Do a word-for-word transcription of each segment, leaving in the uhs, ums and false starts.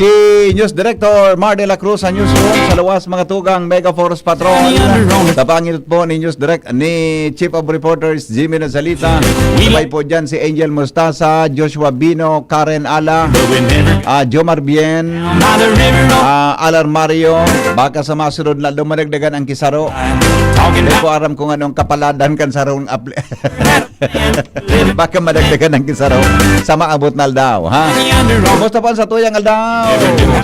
Si News Director Mar de la Cruz sa newsroom, sa luwas, mga tugang Mega Force Patrol. Sa pangilot po ni News Direct, ni Chief of Reporters Jimmy Nazalita. Sabay po dyan si Angel Mustasa, Joshua Bino, Karen Ala, ah, Jomar Bien, ah, Alar Mario. Baka sa masunod na dumadagdagan ang kisaro. Hindi ko aram kung anong kapaladan kan sarong apli-, Baka madagdagan ang kisaro sa maabot na aldaw, ha? Kumusta po ang satuyang aldaw?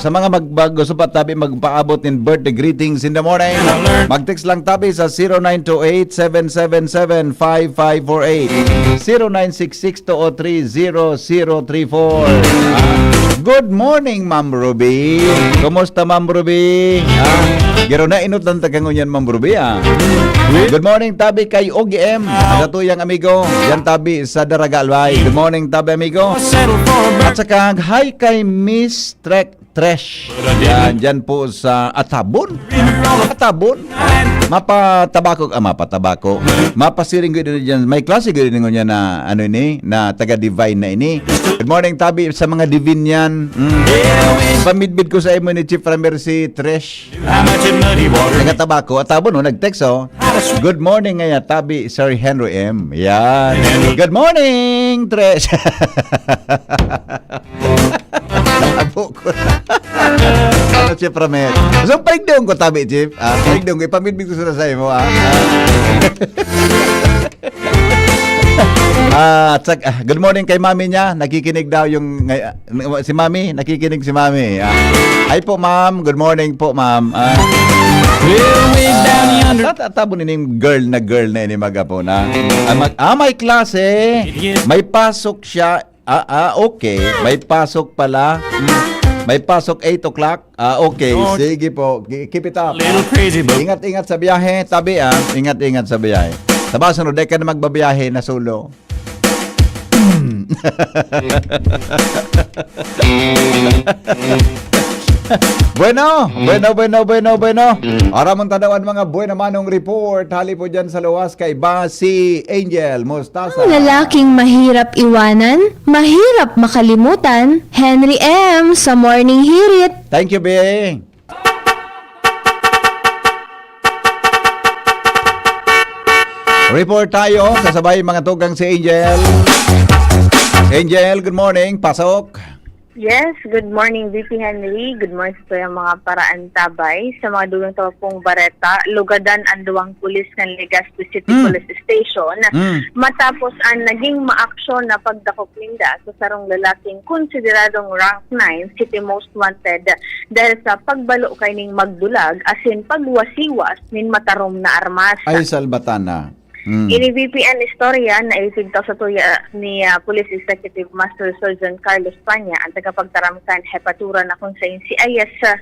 Sa mga mag-, mag-, gusto pa tabi magpaabot nin birthday greetings in the morning, mag-text lang tabi sa zero nine two eight, seven seven seven, five five four eight. Zero nine six six two oh three zero zero three four. Good morning, Ma'am Ruby. Kumusta, Ma'am Ruby? Ah, garo na inot lang taga ngunyan, Ma'am Ruby, ah. Good morning, tabi kay O G M. Ang satuyang amigo, yan tabi sa Daraga, Albay. Good morning, tabi amigo. At saka, hi kay Miss Trek Tresh. Yan, dyan po sa Atabon. Atabon. Mapatabako, ah, mapatabako. Mapasiring ko din dyan. May klase ko din ngunyan na, ano ini, na taga Divine na ini. Good morning, tabi sa mga Divinian. Mm. Pamidbid ko sa imo ni Chief Ramir si Tresh. Taga Tabaco, Atabon, no? Nag-text, oh. Good morning, ngaya, tabi, Sir Henry M. Yan. Good morning, Tresh. Abo ko na. Ano, Chief Ramir? So, paligdoon ko, tabi, Chief. Ah, paligdoon ko. Ipamidbid ko sila sa imo, ah. Ah, at saka, ah, good morning kay mami niya. Nakikinig daw yung, ngay-, si mami. Nakikinig si mami. Ah. Hi po, ma'am. Good morning po, ma'am. Ah. Ah, ta-, ta-, tabo nining girl na girl na ini mag-apo na. Ah, mag-, ah, may klase. May pasok siya. Ah, ah, okay. May pasok pala. Hmm. May pasok eight o'clock. Ah, okay. Sige po. Ki-, keep it up. Ingat-ingat sa biyahe. Tabi, ah. Ingat-ingat sa biyahe. Sa basunod, di ka na magbabiyahe na solo. Bueno, bueno, bueno, bueno, bueno. Ara mong tanawan mga buena manong report. Hali po dyan sa luwas kay Basi Angel Mustasa. Ang lalaking mahirap iwanan, mahirap makalimutan, Henry M sa Morning Hirit. Thank you, Bing. Report tayo, kasabay mga tugang si Angel. Angel, good morning. Pasok. Yes, good morning, V P Henry. Good morning sa mga paraantabay. Sa mga dugang sa pong bareta, lugadan ang duwang pulis ng Legazpi City Hmm. Police Station Hmm. matapos ang naging maaksyon na pagdakop ninda sa sarong lalaking konsideradong rank nine, city most wanted, dahil sa pagbalo kaining magdulag asin pagwasiwas nin matarom na armas. Ay, salbatana. Mm. Ini V P N istorya na itigtaw sa tuya ni, ah, Police Executive Master Sergeant Carlos Panya, ang tagapagtaram kan Hepatura na kung sain si alias, ah,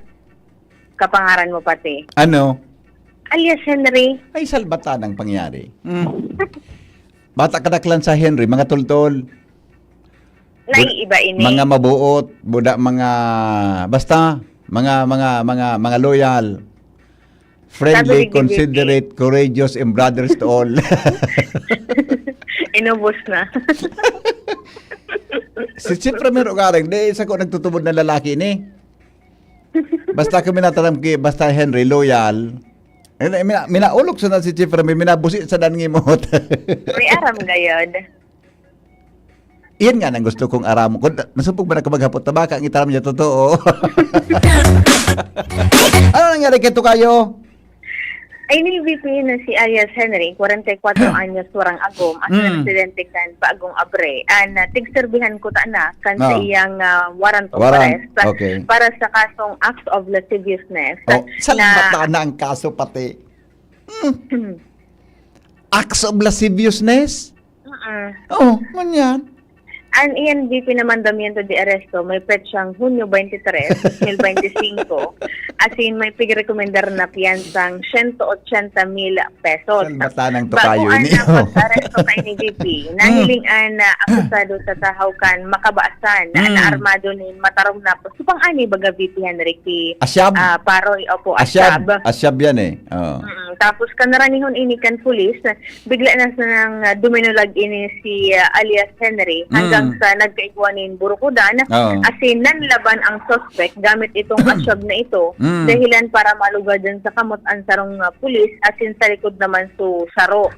kapangaran mo pati. Ano? Alias Henry. Ay, salbatanang pangyari. Mm. Bata kadaklan sa Henry, mga toltol. Naiiba ini. Mga mabuot, buda, mga, basta, mga, mga, mga, mga loyal, friendly, Sabi ni G B P. Considerate, courageous, and brothers to all. Inubos na. Si Chief Ramiro Garang, di, isa ko nagtutubod na lalaki ni. Basta kami nataram ki, basta Henry, loyal. Eh, mina-, minaulok sa na si Chief Ramiro, minabusi sa dan ngimot. May aram gayod. Iyan nga nang gusto kong aram. Kung na-, nasubog ba na ka maghapot na baka ang itaram niya totoo? Ano nangyari kay Tokayo? Ay, ni V P na si alias Henry, kwarenta y kwatro anyos, warang agom, as Mm. residente kan Bagong Abre. An, ah, tigserbihan ko ta na kan sa Oh. iyang, ah, warrant of Warrant. arrest Okay. para sa kasong acts of lasciviousness Oh, na salbata na ang kaso pati. Mm. Acts of lasciviousness? Mm. Oh, manyan. An iyan di pinamandamiento de aresto, may petsang Hunyo twenty-three, dos mil beintisinko, asin may pigrekomendar na piyansang siyento ochenta mil pesos. Salbata ng Bago Tokayo an ini. Pag-aresto kay ni V P, Mm. nahiling an, ah, akusado sa tahaw kan makabaasan na Mm. naarmado nin matarom na, so, pang-ani, baga, V P Henry, ki, Asyab? ah, Paroy, opo, Asyab. Asyab. Asyab yan eh. Oo. Mm. Tapos kanaranihon ini kan pulis, bigla na sanang, ah, duminulag ini si, ah, alias Henry, hanggang Mm. sa nagkaigwa nin burukudan, Oo. asin nanlaban ang suspect gamit itong asyag na ito, Mm. dahilan para malugadan sa kamot ang sarong, ah, pulis, asin sa likod naman su saro.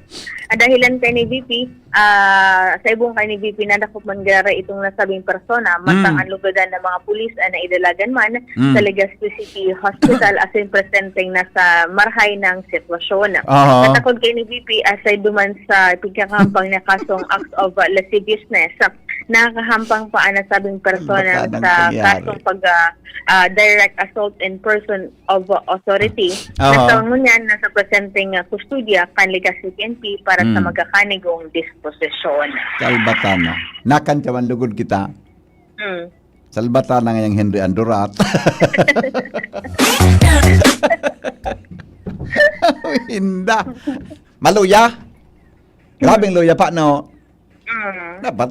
Ang dahilan kay ni V P, ah, sa ibong kay ni V P, nadakop man giraray itong nasabing persona, mantang Mm. ang lugadan ng mga pulis ay naidalagan man Mm. sa Legazpi City Hospital asin presenteng nasa marhay ng sitwasyon. Aha. Sa takod kay ni V P, aside duman sa pagkakahampang na kasong acts of, ah, lasciviousness, nakakahampang pa ang nasabing persona Baka nang sa pangyari. kasong pag, ah, ah, direct assault in person of authority. Aha. Nasa ngunyan, nasa presenteng, ah, kustodiya kan Legazpi P N P para sa Hmm. magkakanigong disposisyon. Salbatana. Nakan ka man lugod kita. Hmm. Salbatana ngayang Henry Andurat. Hinda. Maluya? Grabing luya pa, no? Mm. Dapat,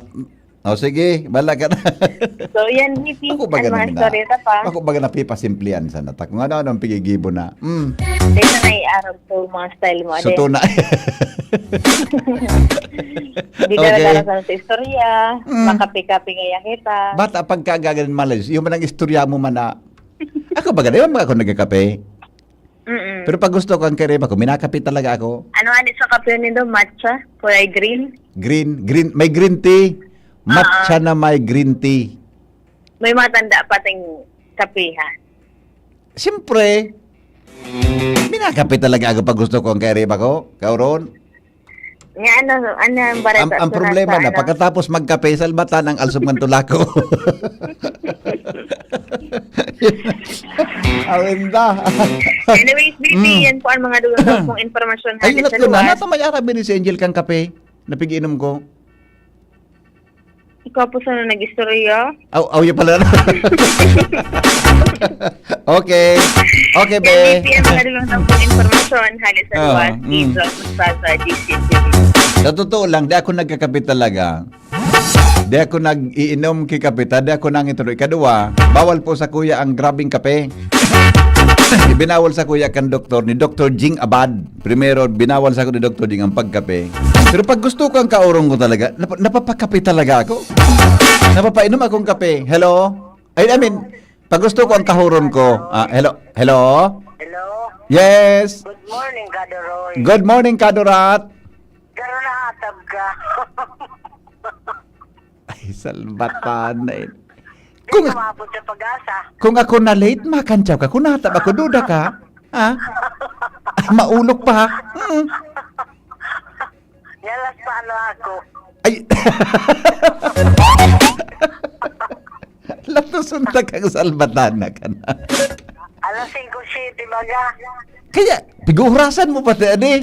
o sige, bala ka na. So, yan, V P, Ako ba ang mga ganun na? istorya na pa. Ako ba na pipasimplihan sana ta? Kung ano-ano ang pigigibo na. Mm. Dito na iarog sa mga style mo, So, ade. tuna. Di Okay. dara-dara sa sa istorya, Mm. makape-kape ngaya kita. Bata, pagkagagan malis, yung manang istorya mo man na, ako ba ganun? Yung mga ako nagkakape? Mm-mm. Pero pag gusto ko, ang kiriba ko, minakape talaga ako. Ano, ano sa kape nindo? Matcha? Kulay green? Green, green. May green tea. Matcha Ah. na may green tea. May matanda pating kape, ha? Siyempre, minakape talaga ako pag gusto ko ang kiriba ko. Kauron. Nga ano, ano ang bareta? Ang, ang Sa problema nasa na, ano? pagkatapos magkape, salbatan ang alsog ng tulako. Awinda. Anyways, V P, Mm. yan po ang mga dugang kong impormasyon Ay, hali sa inat ko na, luwas. Nata may arabi ni si Angel kang kape. Napigiinom ko. Ikaw po sana nag-istorya? Aw, aw, yun pala. Okay. Okay, be. Yan, V P, ang mga dugang kong impormasyon hali sa Oo, luwas. mm. Diesel, Mustasa, G C T V. Sa totoo lang, di ako nagkakape talaga. Di ako nag-iinom ki kape, ta di ako nangituloy. Ikadua, bawal po sa kuya ang grabing kape. Ibinawal sa kuya kan doktor ni Doktor Jing Abad. Primero, binawal sa ako ni Doktor Jing ang pagkape. Pero pag gusto ko ang kaurong ko talaga, nap-, napapakape talaga ako. Napapainom akong kape. Hello? Ay, I mean, pag gusto ko ang kahuron ko. Ah, hello? Hello? Hello? Yes? Good morning, Kado Roy. Good morning, Kado Rat. Pero nahatab ka. Ay, salbatan na yun. Di Kung, ka maabot sa pag-asa. kung ako na late, makantyaw ka. Kung nahatab ako, duda ka. Ha? Maulok pa. Mm. Yalas pa ano ako. Ay. Latuson ta kang salbatana ka na. Alas singko siyete baga. Kaya, piguhurasan mo pa, adi.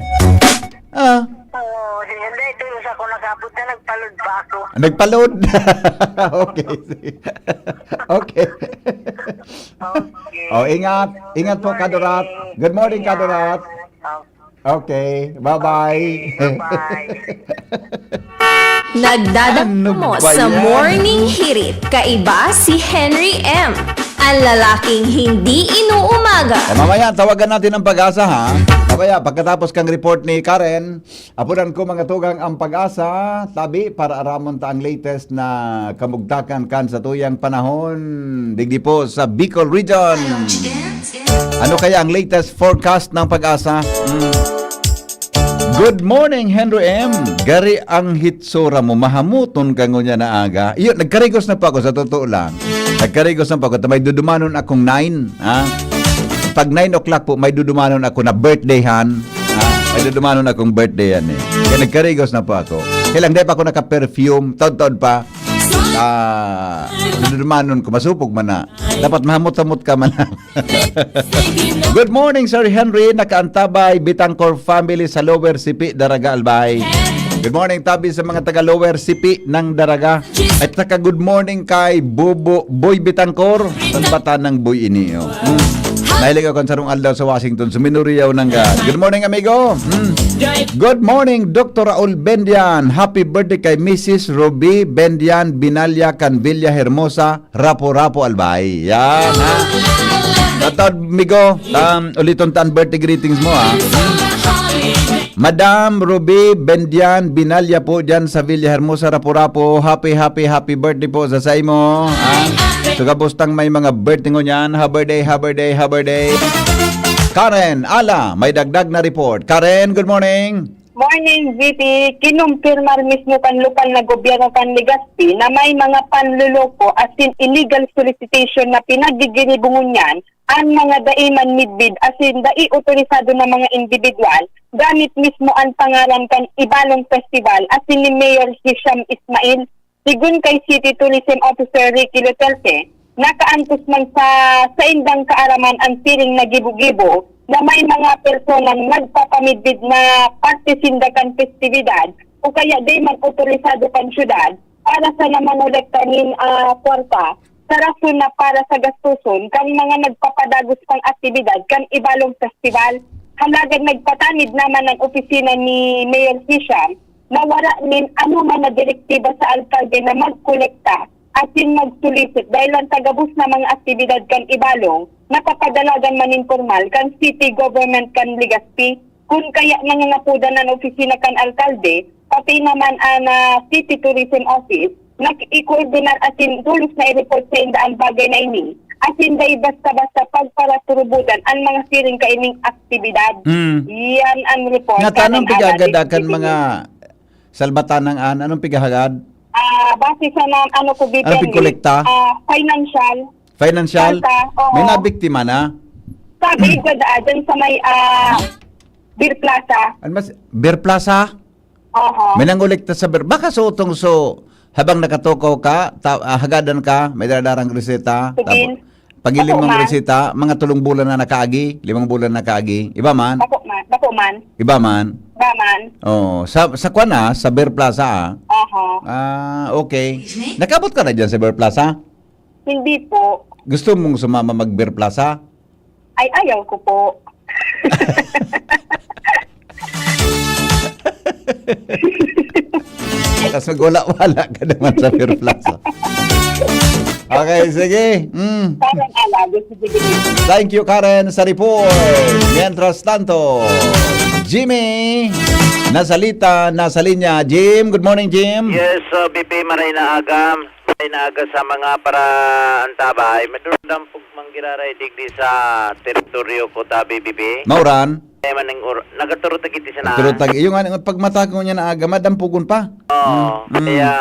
Ah. Oo, di, hindi, ito yung sa ko nakabot na, nagpalod pa ako. Nagpalod? Okay, sige. Okay. Okay. Oh, ingat. Ingat po, Good morning. Kadurat. Good morning, Ingat. Kadurat. Okay. Okay, bye-bye. Okay, bye-bye. Nagdadamo Ano ba sa yan? Morning Hirit, kaiba si Henry M, ang lalaking hindi inuumaga. O, mamaya, tawagan natin ang Pag-asa, ha? Mamaya, pagkatapos kang report ni Karen, apunan ko mga tugang ang Pag-asa, tabi, para aramon ta ang latest na kamugtakan kan sa tuyang panahon. Digdi po sa Bicol Region. Ano kaya ang latest forecast ng Pag-asa? Hmm. Good morning, Henry M. Gari ang hitsura mo. Mahamuton ka ngunyan na aga. Iyo, nagkarigos na po ako, sa totoo lang. Nagkarigos na po ako. May dudumanon akong nine, ha? Pag nine o'clock po, may dudumanon ako na birthday-han. Ha? May dudumanon akong birthday-han, eh. Kaya nagkarigos na po ako. Kaya lang, di pa ako naka-perfume. Taod-taod pa. Ah, dudumanon ko. Masupog man na. Dapat mahamot-hamot ka man. Good morning, Sir Henry. Nakaantabay, Bitangkor family sa Lower Sipi, Daraga, Albay. Good morning, tabi sa mga taga Lower Sipi ng Daraga. At saka good morning kay Bobo, Boy Bitangkor, sa bata ng Boy ini, oh. Hmm. Mahilig ako sa rong aldaw sa Washington, suminuriyaw ng ga. Good morning, amigo. Hmm. Good morning, Doktor Raul Bendian. Happy birthday kay Missus Ruby Bendian Binalya Canvilla Hermosa. Rapo-rapo, Albay. Yan, ha? Tatod, migo, um, uliton ta an birthday greetings mo, ha? Madam Ruby Bendian Binalya po diyan sa Villahermosa, Rapu-Rapu. Happy, happy, happy birthday po sa saimo. Ah, so gabos tang may mga birthday ngunyan. Happy birthday, happy birthday, happy birthday. Karen Ala, may dagdag na report. Karen, good morning. Morning, V P. Kinumpirmar mismo kan lokal na gobyerno kan Legazpi na may mga panloloko asin illegal solicitation na pinaggiginibongon niyan an mga dai man midbid asin dai otorisado na mga indibidwal gamit mismo an pangaran kan Ibalong Festival asin ni Mayor Hisham Ismail. Sigon kay City Tourism Officer Ricky Luterte, nakaantos man sa saindang kaaraman an siring na gibo-gibo na may mga personang nagpapamidbid na parte sinda kan festibidad o kaya di man otorisado kan syudad para sa namangolekta nin, ah, kwarta sa rason na para sa gastuson kan mga nagpapadagos pang aktibidad kan Ibalong Festival. Halagang nagpatanid naman ang opisina ni Mayor Hisham na wara nin anoman na direktiba sa alkalde na magkolekta asin mag-solicit dahel lang sa gabos na mga aktibidad kan Ibalong na papadalagan man nin pormal kan city government kan Legazpi. Kun kaya nangangapodan an opisina kan alkalde, pati naman an, ah, City Tourism Office, na i-koordinar asin tolos na i-report sainda an bagay na ini, asin dai basta-basta pagparaturubodan an mga siring kaining aktibidad. Mm. Yan an report. Nga, tanong, pigagada kan mga salbatanang an, anong pighahagad? Ah, base sa na, ano ko, Ano, Bibian, pigkolekta? Ah, financial. Financial? Kwarta, oo. May nabiktima na? Sabi ko da, dyan sa may, ah, Beer Plaza. Ano mas, Beer Plaza? Oho. May nangolekta sa Beer, baka sa utong so, habang nakatukaw ka, ta-, ah, hagadan ka, may daradarang reseta, Sige. tapos, pag Bako limang man. reseta, mga tulong bulan na nakaagi, limang bulan na nakaagi. Iba man? Bako man, bako man. Iba man? Iba man. Oh, sa, sa kwan, ah, sa Beer Plaza, ah. Oho. Ah, okay. Nakabot ka na dyan sa Beer Plaza? Hindi po. Gusto mong sumama mag Beer Plaza? Ay, ayaw ko po. Tapos magwala-wala ka naman sa Beer Plaza. Okay, sige. Mm. Parang ala, gusto ko din. Thank you, Karen, sa report. Mientras tanto, Jimmy, nasalita, nasa linya. Jim, good morning, Jim. Yes, uh, B P, maray na aga. Maray na aga sa mga para antabay. Madurang dampog manggiraray digdi sa teritoryo ko, tabi, B P. Mauran? Kaya man ang or-, nagaturutag iti sana. Nagaturutag. Iyo nga, pag mata ko niya na aga, madampugon pa. Oo, Mm, mm. kaya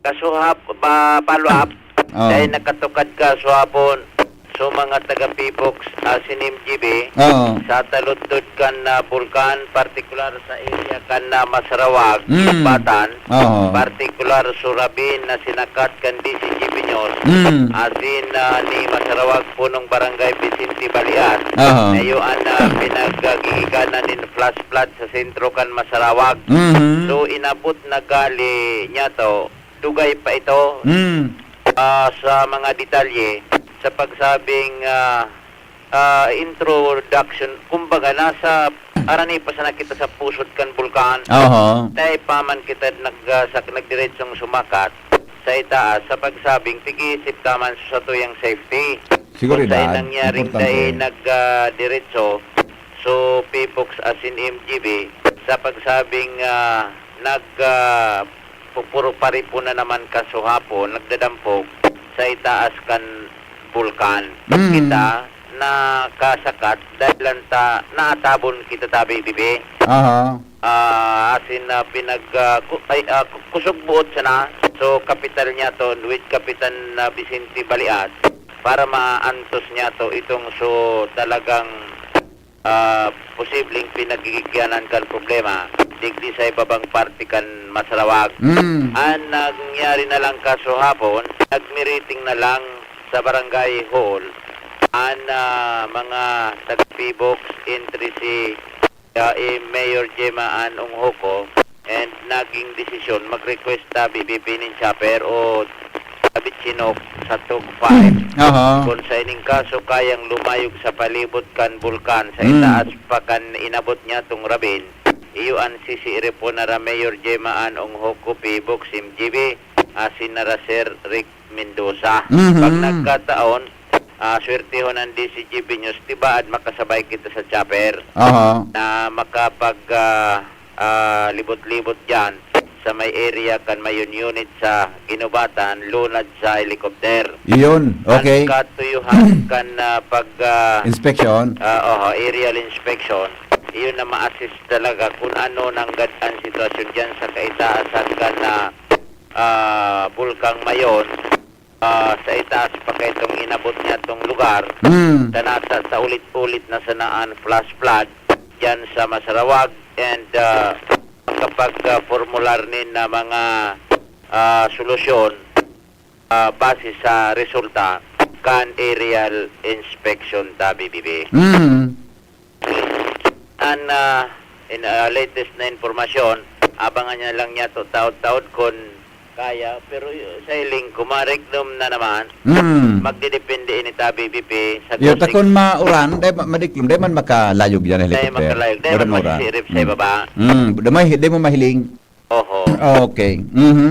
kasuhap, ba, follow up, Oo. dahil nakatukad ka suhapon, so mga taga Pibox, ah, sin M G B, Oo. sa taludtod kan, ah, bulkan, partikular sa area kan, ah, Masarawag, Mm. Batan, Oo. partikular so rabin na sinakat kan D C G Piños, Mm. asin, ah, ni Masarawag, punong barangay Vicente Balian, Oo. na iyo an, ah, pinaggigiganan nin flash flood sa sentro kan Masarawag. Mhm. So, inabot na gali niya to, dugay pa ito, Mm. ah, sa mga detalye, sa pagsabing, ah, ah, introduction, kumbaga, nasa arani pa sana kita sa pusod kan bulkan. Oho. Dai pa man kita nag-, ah, sa, nagdiretsong sumakat sa itaas sa pagsabing tig-iisip ta man sa satuyang safety. Seguridad. Kung saan nangyaring Importante. dai nag, ah, diretso, so, Pibox asin M G B, sa pagsabing, ah, nag, ah, pupuro paripo na naman kan suhapon, nagdadampog sa itaas kan bulkan. Mm. Kita nakasakat dahil lang ta naatabon kita tabi, bibi. Aha. Ah, asin na pinag, ah, ku-, ay, ah, ku-, kusog buot sana. So, kapital niya to, with kapitan na Vicente Balian, para maantos niya to itong so talagang ah, posibleng pinagigigyanan kan problema digdi sa ibabang parte kan Masarawag. Mm. An nangyari na lang kasuhapon, nagmiriting na lang sa barangay hall an, ah, mga taga-Pibox, entre si, ah, i Mayor Gemma Ann Onghoco, and naging desisyon, mag-request ta B P P nin chopper o David Chinok sa Tug five. Aha. Kung sa ining kaso, kayang lumayog sa palibot kan bulkan, sa Mm. itaas pa kan inabot niya tong rabin, iyo an sisiiripon na ra Mayor Gemma Ann Onghoco, Pibox, M G B, asin na ra Sir Rick Mendoza. Mhm. Pag nagkataon, ah, swertehon ang D C G B News, tibaad makasabay kita sa chopper Aha. na makapag ah, ah, libot-libot diyan sa may area kan Mayon Unit sa Guinobatan, lunad sa helicopter. Iyon. Okay. Ang katuyuhan kan ah, pag ah, Inspection. ah, oho, aerial inspection, iyon na ma-assess talaga kung ano nanggad ang sitwasyon diyan sa kaitaasan kan ah, ah, Bulkang Mayon, ah, sa itaas pa kaitong inabot niya tong lugar, Hmm. sa nasa sa ulit-ulit na sanaan flash flood diyan sa Masarawag and ah, kapag ah, formular nin na mga ah, solusyon ah, base sa resulta kan aerial inspection ta B B B. Hmm. An ah, in, ah, latest na impormasyon, abangan niya lang niya to taod-taod kun kaya, pero y- sa hiling ko, marikdom na naman, Hmm. magdedepende ini ta B B P sa Yo, gusig- takon mauran, dai ma- madikdom, dai man makalayog yan Dai helicopter. makalayog, dai Dai man mauran. masisirip sa Hmm. ibaba. Hmm. Dai mo, dai mo mahiling. Oho. Okay. Mhm.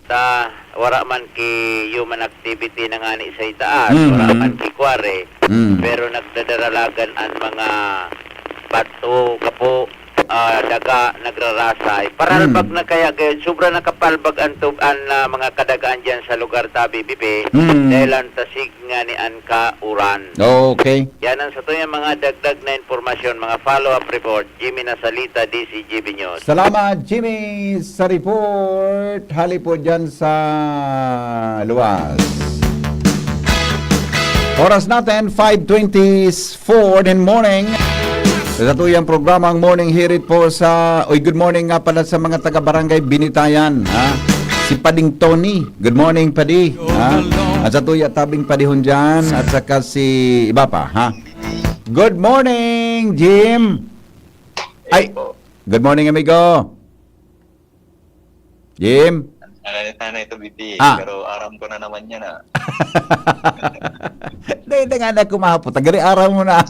Ta, wara man ki human activity na ngani sa itaas, Mhm. wara man ki quarry, Mm. pero nagdadaralagan an mga bato, gapo, ah, daga, nagrarasay. Paralbag Mm. na kaya gayud, sobra nakapalbag an tub-, an ah, mga kadagaan diyan sa lugar ta B B P, Mm. dahil ang tasig ngani an kauran. Okay. Yan ang satuyang mga dagdag na impormasyon, mga follow-up report. Jimmy Nasalita, D C G B News. Salamat, Jimmy, sa report. Hali po dyan sa luwas. Oras natin, five twenty-four in morning. Sa tuyang programa ang Morning Hirit po sa... Uy, good morning nga pala sa mga taga-barangay Binitayan, ha? Si Pading Tony. Good morning, Padi. Ha? At sa tuya tabing padihon dyan, at saka si iba pa, ha? Good morning, Jim. Ay, po. Good morning, amigo. Jim? Nanay, nanay to, B P. Ah. Pero aram ko na naman yan, ah. Dahil na nga na kumapot. Tagari araw mo na.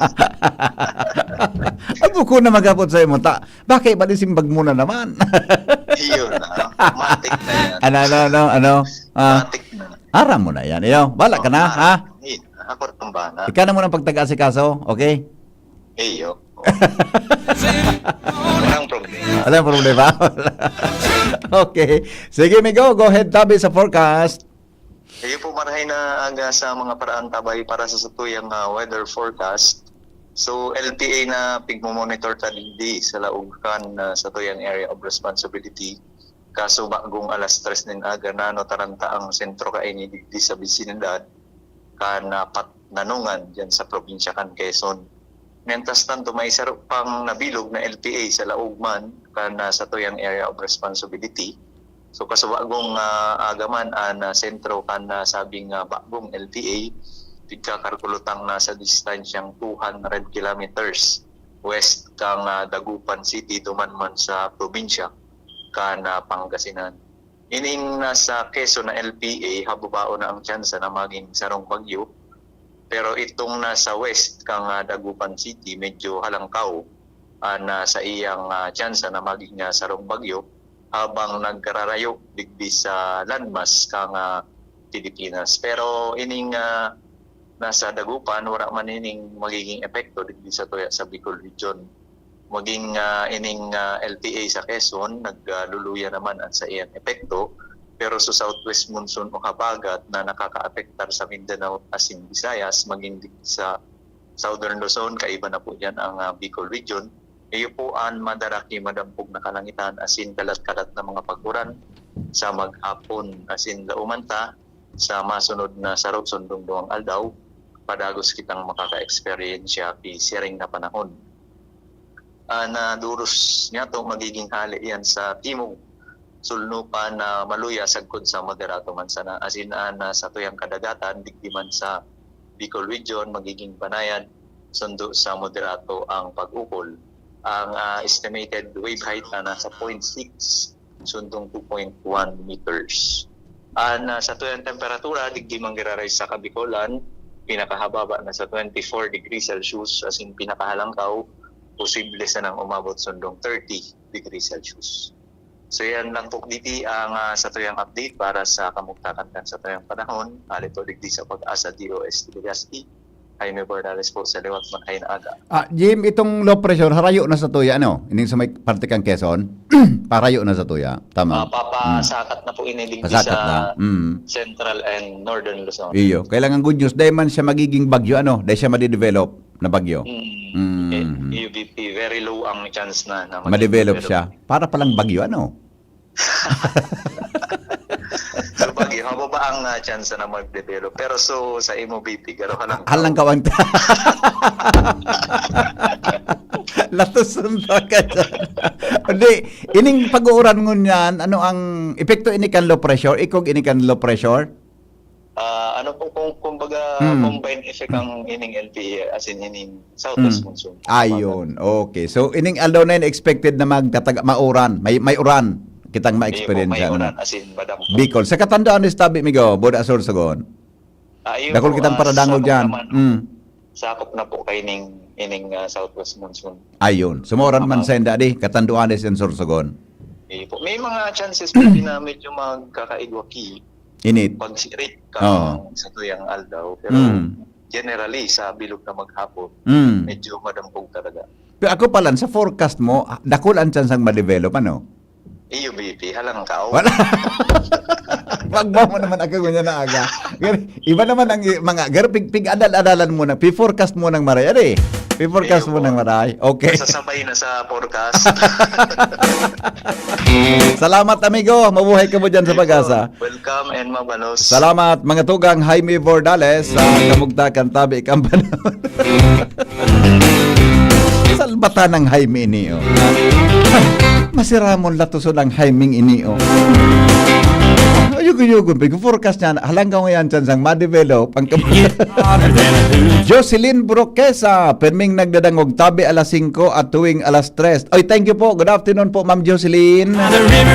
Ay, buko na magapot sa imo. Ta, bakit ba simbag mo na naman? Iyon, ah. Matik na yan. Ano, ano, ano, ano? Ah, Matik na. Aram mo na yan. Iyo, bala ka na, Oh, ha? Eh, ako rin ba na? Ikaw na muna pagtaga-asikaso, okay? Iyo. Walang problema. Walang problema. Okay. Sige, Migo, go ahead, tabi sa forecast. Iyo po, marahay na aga sa mga paraan tabay para sa satuyang ah, weather forecast. So, L T A na pigmomonitor ta digdi sa laog kan ah, satuyang area of responsibility. Kaso bagong alas tres nin aga na no taranta ang sentro kaini digdi sa bisinidad kan ah, Patnanongan diyan sa probinsya kan Quezon. Mientras tanto, may saro pang nabilog na L T A sa laog man kan ah, satuyang area of responsibility. So kasubagong ah, aga man an ah, sentro kan ah, sabing ah, bagong L T A, pigkakalkulotang nasa distansyang two hundred kilometers west kan ah, Dagupan City duman man sa probinsya kan ah, Pangasinan. Ining nasa Quezon na L T A, hababaon na ang tsansa na maging sarong bagyo. Pero itong nasa west kan ah, Dagupan City, medyo halangkaw ah, na sa iyang ah, tsansa na maging ah, sarong bagyo habang nagrarayo digdi sa landmass kan ah, Pilipinas. Pero ining ah, nasa Dagupan, wala man ining magiging epekto digdi sa tuya sa Bicol Region. Maging ah, ining ah, L T A sa Quezon, nagluluya naman ang sa iyang epekto. Pero sa southwest monsoon o habagat na nakakaapektar sa Mindanao asin Visayas, maging digdi sa Southern Luzon, kaiba na po dyan ang ah, Bicol Region. Iyo po an madaraki madampog na kalangitan asin kalat-kalat na mga pag-uran sa maghapon asin laumanta sa masunod na sarog sundong duwang aldaw, padagos kitang makaka-eksperyensya ki siring na panahon. An ah, duros niyato magiging hale yan sa timog, sulnupan na maluya sagkod sa moderato man sana. Asin an ah, satuyang kadagatan, digdi man sa Bicol Region, magiging banayad, sundo sa moderato ang pag-ukol. Ang ah, estimated wave height na nasa point six sundong two point one meters. An ah, satuyang temperatura, digdi manggiraray sa Kabicolan, pinakahababa na sa twenty-four degrees Celsius, asin pinakahalangkaw, posible sanang umabot sundong thirty degrees Celsius. So yan lang po, B P, ang ah, satuyang update para sa kamugtakan kan satuyang panahon. Hali po digdi sa Pag-asa D O S T Legazpi. Jaime Bordales po sa liwat man kayo na aga. Ah, Jim, itong low pressure, harayo na sa tuya, ano? Ining sa may parte kang Quezon, parayo na sa tuya. Tama? Ah, papasakat na po ini digdi Pasakat sa na. Mm. Central and Northern Luzon. Iyo. Kailangan good news. Dahil man siya magiging bagyo, ano? Dahil siya madidevelop na bagyo. Mm. Mm. Eh, U V P, very low ang chance na, na maging Madevelop develop. Siya. Para palang bagyo, ano? So, bagyo, mababa ang ah, chance na mag-develop. Pero so, sa M O B P, garo ka lang. Halang kawang. Latos sunta ka dyan. Hindi, ining pag-uuran ngunyan, ano ang epekto ini kan low pressure? Ikog ini kan low pressure? Ah, ano po kung kumbaga Hmm. combined effect ang ining L P A, as in ining southwest Hmm. monsoon. Ayun. Okay. So ining aldaw na yun expected na magtataga mauran. May may uran kitang ma-experience May ano. uran, as in madam. Bicol. Sa katandaan ni Stabi Migo, Boda Sorsogon. Ah, yun Dakol po, kitang ah, paradangol sakop diyan. naman. Mm. Sakop na po kay ning ining ah, southwest monsoon. Ayun. Sumuran man Tama. Sa inda di, katanduan ni Sorsogon. Eh, po. May mga chances po din na medyo magkakaigwaki Init. pag sirit Oo. ka sa tuyang aldaw. Pero Mm. generally, sa bilog na maghapon, Mm. medyo madampog talaga. Pero ako pala, sa forecast mo, dakol ang chance ang ma-develop, ano? U V P, halang ka. Wala. Wag mo naman ako ganyan na aga. Gar- Iba naman ang i- mga, gar, pig, pig-adal-adalan mo na, pi-forecast mo ng maray, ari. Pi-forecast Ayun mo po. Ng maray. Okay. Sasabay na sa forecast. Salamat, amigo. Mabuhay ka mo dyan sa Pag-asa. Welcome and mabalos. Salamat, mga tugang Jaime Bordales, sa kamugtakan tabi kang panahon. Salbatan ng Jaime ini, oh. Masiramon latuson ang Jaime ini, oh. Ayugo-yugo, pag-forecast niya, halanggang yan, chansang ma-develop ang kam- Jocelyn Broquesa, perming nagdadangog tabi alas singko at tuwing alas tres. Oy, thank you po. Good afternoon po, Ma'am Jocelyn.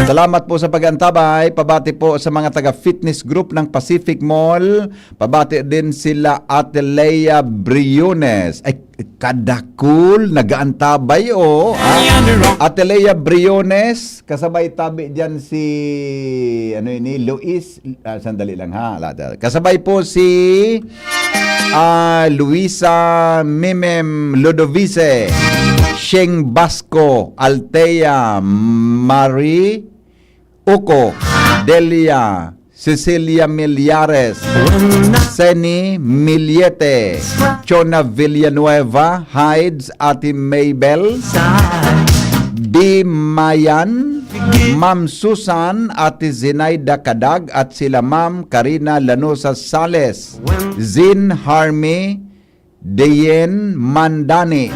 Salamat po sa pag-antabay. Pabati po sa mga taga-fitness group ng Pacific Mall. Pabati din sila Ate Lea Briones. Ay, kadakul, nag-aantabay, oh. Ah, Ate Lea Briones, kasabay tabi dyan si, ano ini, Luis, ah, sandali lang ha. Lata. Kasabay po si ah, Luisa Mimem Ludovice, Sheng Basco, Altea, Marie Uco, Delia, Cecilia Millares, Seni Miliete, Chona Villanueva, Hides, Ate Mabel, Di Mayan, Ma'am Susan, Ate Zinaida Kadag, at sila Ma'am Karina Lanosa Sales, Zin Harmy, Deyen Mandani,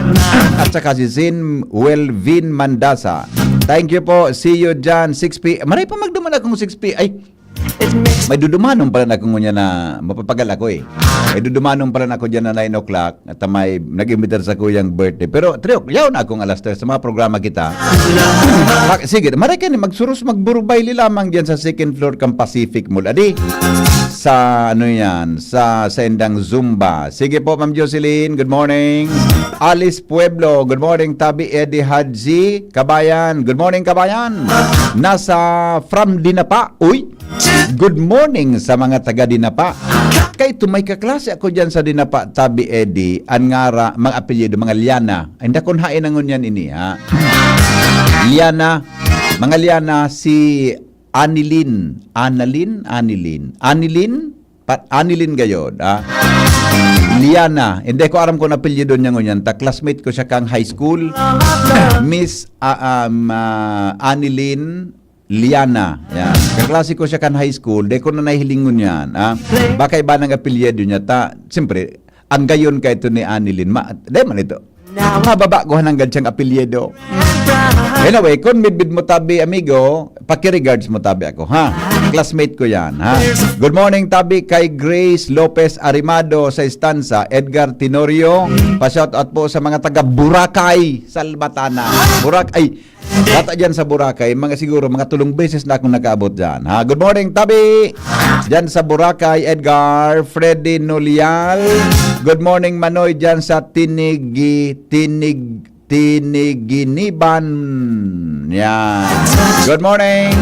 at saka si Zin Welvin Mandasa. Thank you po. See you dyan, six p.m. Maray pa magduman akong six p.m. Ay, may dudumanon pala na akong ngunya na mapapagal ako eh. May dudumanon pala na ako dyan na nine o'clock at may nag-imbitar sa kuyang birthday. Pero, Triok, yaw na akong alas tres sa mga programa kita. Ah, sige, maray ka ni, magsuros, magburbay li lamang dyan sa second floor kang Pacific Mall. Adi, sa ano yan, sa sendang Zumba. Sige po, Ma'am Jocelyn, good morning. Alice Pueblo, good morning. Tabi Eddie Hadji, Kabayan, good morning, Kabayan. Nasa from Dinapa, uy. Good morning sa mga taga Dinapa. Kay ito may kaklase ako dyan sa Dinapa, Tabi Eddie, an ngara, mga apelyido, mga Liana. Ay, dakon hain na ngunyan ini, ha? Liana, mga Liana, si Anilin. Anilin? Anilin. Anilin? Pa, Anilin gayod, ha? Liana. Hindi ko aram kung apelyido niya ngunyan. Ta, classmate ko siya kang high school. Miss ah, um, ah, Anilin Liana. Yan. Kaklase ko siya kan high school. Di ko na nahilingon yan, ha? Baka iba ng apelyido niya. Ta, siyempre, ang gayon ka ito ni Anilin. Ma, di man ito. Mababa ko hananggad siyang apelyido. Anyway, kung midbid mo tabi, amigo, paki-regards mo tabi ako, ha? Classmate ko yan, ha? Good morning, tabi kay Grace Lopez Arimado sa Estanza, Edgar Tenorio. Pa-shout out po sa mga taga Boracay, Salvatana. Boracay, bata dyan sa Boracay, mga siguro, mga tulong beses na akong nakaabot dyan, ha? Good morning, tabi! Dyan sa Boracay, Edgar, Freddy Nolial. Good morning, Manoy, dyan sa Tinigi, Tinig, Tiniginiban. Yan. Good morning.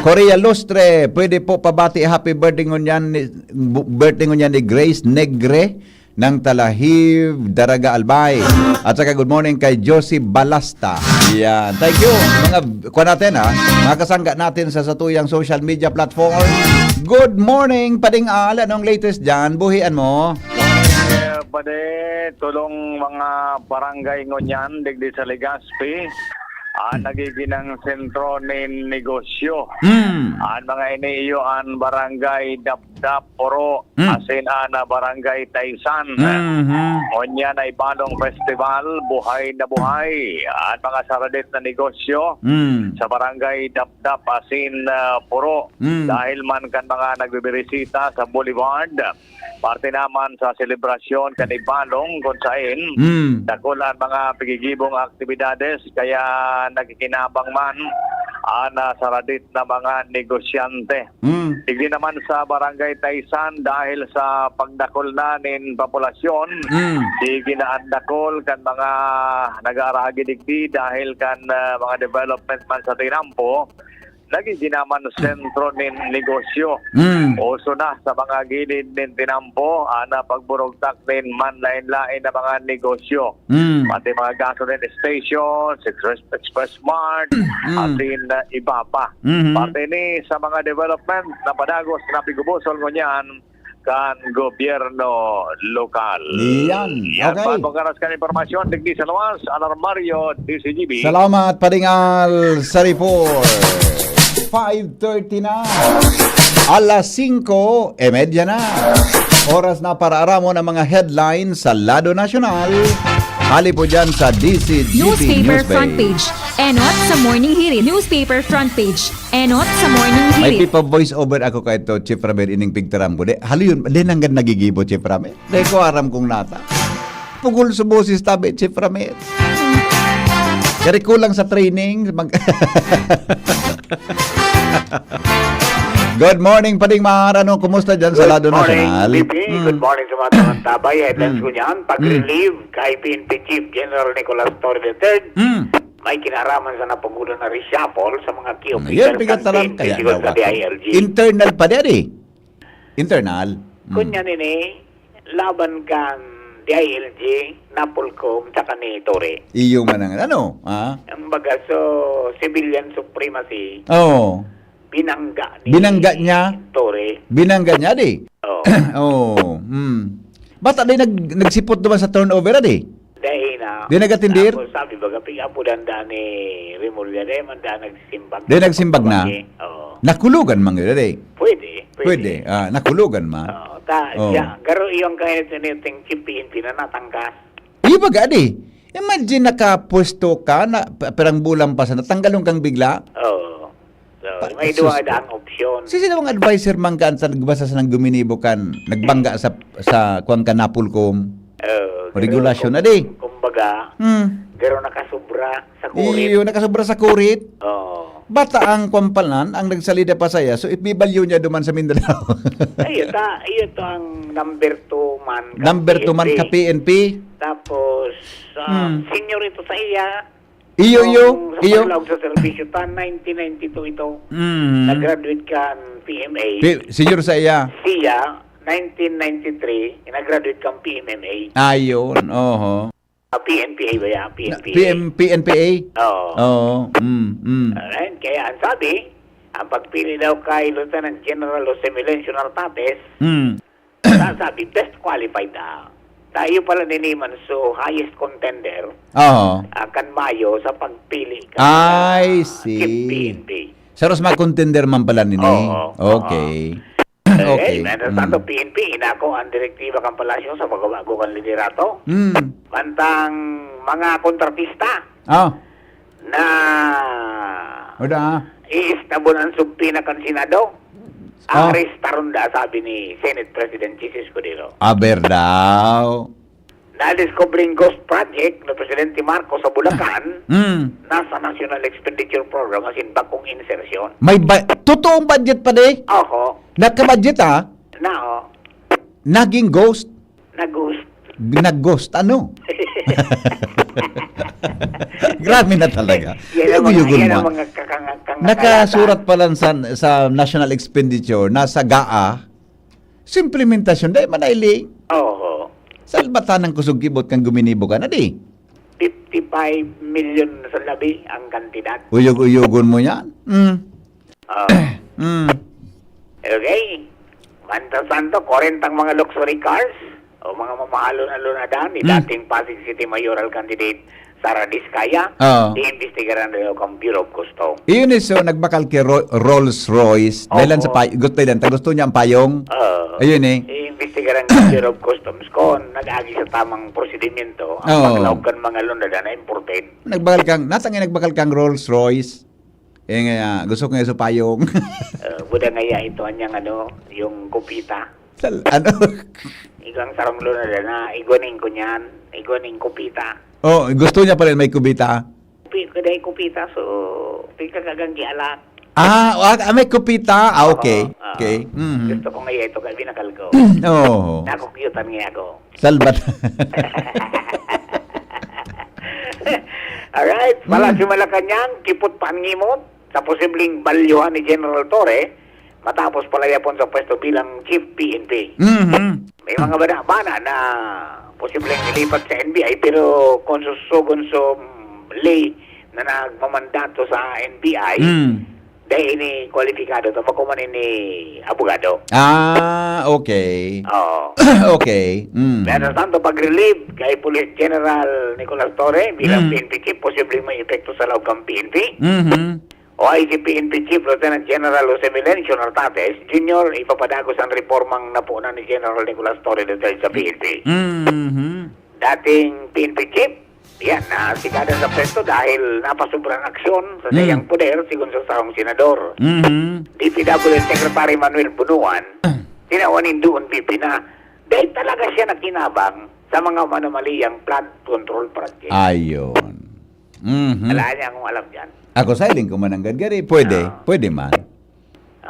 Korea Lustre, pwede po pabati happy birthday ngunyan ni, bu-, birthday ngunyan ni Grace Negre ng Talahib, Daraga, Albay. At saka good morning kay Josie Balasta. Yan. Thank you. Mga, kuha natin ha. Mga kasangga natin sa satuyang social media platform. Good morning, Pading Al. Anong latest dyan? Buhian mo? Eh, pwede, tulong mga barangay ngunyan, digdi sa Legazpi. Ah, Hmm. nagiging ang sentro nin negosyo. Hmm. Ang mga ini iyo ang barangay Dapdap, Puro, Hmm. asin ang barangay Taisan. Mhm. Ngunyan ay Balong Festival, buhay na buhay. Ang mga saradit na negosyo Hmm. sa barangay Dapdap, asin, ah, Puro. Hmm. Dahil man kan mga nagbibirisita sa Boulevard, parte naman sa selebrasyon kan Ibalong kung sain, Hmm. dakul ang mga pigigibong aktibidades, kaya nakikinabang man ang, ah, saradit na mga negosyante. Hmm. Digdi naman sa Barangay Taisan, dahil sa pagdakul na nin populasyon, Hmm. sige na ang dakul kan mga nag-aaragi digdi dahil kan, ah, mga development man sa tinampo, nagigin naman sentro nin negosyo. Mm. Uso na sa mga gilid nin tinampo, ana pagburugtak nin manlain-lain na mga negosyo. Mm. Pati mga gasoline stations, express, express mart, Mm. asin, uh, iba pa. Mhm. Pati ni sa mga development na padagos na pigubusol ngunyan, kan gobyerno lokal. Iyan. Yan, okay. Pagpagaras kan impormasyon, digdi sa luwas, Alarmario, D C G B. Salamat, Pading Al Sarifo. Five thirty na. Alas singko y media na. Oras na para aramon ang mga headlines sa lado nasyonal. Hali po dyan sa D C G B Newspaper Newspaper. Front Page. Enot sa Morning Hirit. Newspaper Front Page. Enot sa Morning May Hirit. Pipa voice over ako kay to, Chief Ramir, ining pigtaram ko. Di, halo yun, di nanggad nagigibo, Chief Ramir. Di ko aram kung nata. Pugol sa boses tabi, Chief Ramir. Kaya kulang sa training. Mag- Good morning, Pading Mar. Ano, kumusta dyan sa Good lado morning, nasyonal? B P. Good Mm. morning sa mga taga-Tabay. Headlines Mm. ko niyan, Mm. pag-relieve kay P N P Chief General Nicolas Torre the third. Mm. May kinaraman sa napagulan na reshuffle sa mga key Mm, official yan, pigat na lang, campaign kaya physical daw sa ako. D I L G. Internal pa din eh. Internal. Mm. Kunya nini, laban kan D I L G, Napolcom, tsaka ni Torre. Iyo man ang ano, ah? Ang baga, so, civilian supremacy, Oo. binangga ni Binangga niya? Torre. Binangga niya, di? Oo. Oo, mm. Bata di nag-, nagsipot naman sa turnover, di? Dahil na. Di nagatindir? Tapos sabi, baga, piga po danda ni Remulla, di man da nagsimbag. Di nagsimbag na? Oo. Nakulugan man yun, di? Pwede, pwede. Pwede, ah, nakulugan man. Oo, ta-, Oo. siya, garo iyong kahit siniting P N P na natangkas. Iyo baga, di? Imagine nakapwesto ka, na, pa-, pirang bulan pa sa natanggalon kang bigla. Oo. So, Ah, may sus- duwa daang opsyon. Sino mga adviser man ka sa nagbasa sa nang guminibo kan, nagbangga sa, sa kuwan ka Napolcom? Oo, Regulasyon, pero adi? kum-, kumbaga, Hmm. pero nakasubra sa kurit. Iyo, nakasubra sa kurit. Oo. Bata ang kuwan pa nan, ang nagsalida pa saya, so ipibalyo niya duman sa Mindanao. Ay, iyo ta, iyo to ang number two man ka Number two man P N P. ka P N P. Tapos, ah, Hmm. senior ito sa iya. Iyo, iyo, Nung sa iyo. paglaog sa serbisyo ta, nineteen ninety-two ito. Mm. Nag-graduate kan P M A. Pi-, senior sa iya. Siya, nineteen ninety-three, nag-graduate kan P M M A. Ayun, oho. Ah, P N P A ba yan? Na, P N P A. P M, P N P A? Oo. Oo, mm, mm. Alright, kaya ang sabi, ang pagpili daw kay Lieutenant General Jose Melencio Nartates, Mm. Sa sabi, best qualified na. Tayo pala ni Niman, so highest contender, Oo. ah, kan Mayo sa pagpili kan, I ah, see. chief P N P. Sa Rosma contender man pala nini? Oo, oo. Okay. Eh, Okay. eh, meron Mm. tanto P N P, inako ang direktiba kan Palasyo sa pagbabago kan liderato. Mm. Mantang mga kontratista, Ah. na Wala, ah. iistabon ang subpoena kan Senado. Ah. Arestaron da, sabi ni Senate President Jesus Escudero. Aber daw. Nadiskubreng ghost project ni Presidente Marcos sa Bulacan, Mm. nasa National Expenditure Program, as in, bakong insertion. May ba-, totoong budget pa, di? Oho. Nagka-budget, ah? Na, oh. Naging ghost? Nag-ghost. Nag-ghost, ano? Grabe na talaga. Yan ang mga, Yugo-yugon yan ang mo. Mga kakanga-, kakanga-, Nakasurat pa lang sa, sa national expenditure na sa GAA, sa implementasyon, dahil manailing. Oo. Salbatan ng kusog kibot kang guminibo ka na di. Fifty-five million sa labi ang kantidad. Uyog-uyogon mo yan. Mm. Ah. Mm. Okay. Mantas tanto, kwarentang mga luxury cars o mga mamahalon-halonadan ni Hmm. dating Pasig City mayoral candidate Sara Diskaya, Oo. iimbestigaran daw kan Bureau of Customs. Iyon eh, so, nagbakal kay Ro-, Rolls Royce. Dahilan sa Opo. pay-, gusto, dahilan, ta gusto niya ang payong. Oo. Ayun eh. Iimbestigaran kan Bureau of Customs kung nag-agi sa tamang prosedimento ang Oo. paglaog kan mga halonadan na imported. Nagbakal kang, natangay nagbakal kang Rolls Royce. Eh, nga, gusto ko nga sa payong. Ah, buda nga ya ito anyang ano, yung kupita. Sal-, ano? Igang sarong halonadan na, igwaning ko niyan, igwaning kupita. Oh, gusto niya pa rin may kubita? Pi-, kada yung kupita, so, pigkagagang gialak. Ah, ah, ah, may kupita? Ah, okay. Oo, oo. Okay. Mhm. Gusto ko nga ya ito, kaya binakal ko. Oo. Nakukyutan nga ako. Salbat. Alright, Hmm. Palasyo Malacañang, kipot pa ang ngimot sa posibleng balyuhan ni General Torre matapos palayapon sa pwesto bilang Chief P N P. Mhm. May mga bana-bana na posibleng ilipat sa N B I, pero kung susugon sa ley na nagmamandato sa N B I, Hmm. dahil ini kwalipikado to, bako man ini abogado. Ah, okay. Oo. Okay. Mm. Mientras tanto, pag-relieve kay Police General Nicolas Torre bilang Mm. P N P chief, posibleng may epekto sa laog kan P N P. Mhm. O I C P N P Chief Lieutenant General Jose Melencio Nartates Junior, ipapadagos ang reformang napunan ni General Nicolas Torre dahil sa P N P. Mhm. Dating P N P chief, yan, nasigada sa pwesto dahil napasobra ang aksyon sa Hmm. saiyang poder, sigon sa sarong senador. Mhm. D P W Secretary Manuel Bunuan, tinawan nin doon, P P na. Dahil talaga siya nakinabang sa mga manamaliyang flood control project. Ayun. Mhm. Wala niya akong alam dyan. Ako, sailing ko man ang gadgari. Pwede. Ah. Pwede man.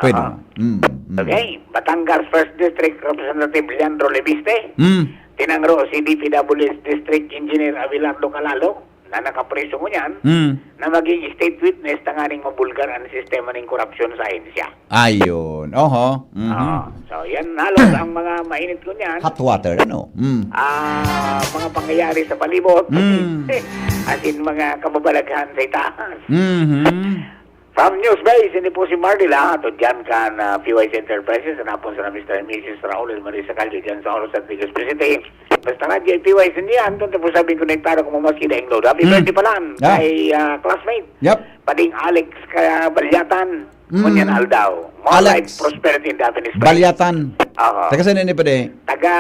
Pwede Aha. man. Mm, mm. Okay. Batangas First District Representative Leandro Leviste. Mm. Tinangro si D P W S District Engineer Abelardo Calalo na nakapriso ngunyan Mm. na maging state witness tanganing mabulgar ang sistema ning korupsyon sa ahensya. Ayun. Oho. Mhm. Ah, so, yan halos ang mga mainit ngunyan. Hot water, ano? Mm. Ah, mga pangyayari sa palibot. Mm. As in, mga kababalaghan sa itaas. Mhm. From News Base, ini po si Mardy La, ato dyan kan, ah, P Y C Enterprises, anapon sa Mister and Missus Raul and Marisa Callo dyan sa Oro, Santiago City. Basta Radyo P Y C niyan, doon po sabi konektado ko mamaski daing load. Happy Hmm. birthday pala Ah. kay, ah, classmate. Yep. Pading Alex Kabalyatan, Mm. ngunyan aldaw. More Alex life, prosperity, and happiness. Balyatan. Aha. Taga saan ini, pwede? Taga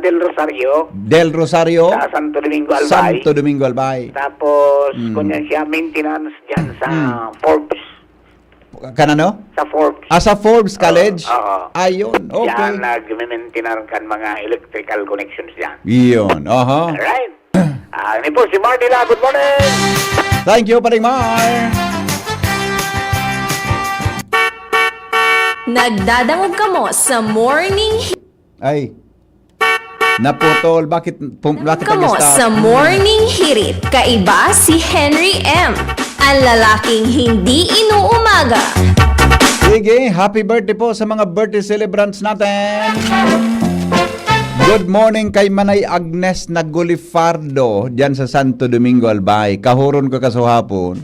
Del Rosario. Del Rosario. Sa Santo Domingo, Albay. Santo Domingo, Albay. Tapos, Mm. ngunyan siya, maintenance dyan sa Mm. Forbes. Kanano? Sa Forbes. Ah, sa Forbes Oo, College? oo. Ayun, okay. Diyan nagme-maintain kan mga electrical connections diyan. Yun, aha. Alright. Ah, ini po si Mardy La. Good morning! Thank you, Paring Mar. Nagdadangog kamo sa Morning Ay. Naputol. Bakit, pum-, bakit Kamo nag-stop? Sa Morning Hirit, kaiba si Henry M, ang lalaking hindi inuumaga. Sige, happy birthday po sa mga birthday celebrants natin. Good morning kay Manay Agnes Nagulifardo, diyan sa Santo Domingo, Albay. Kahuron ko kasuhapon.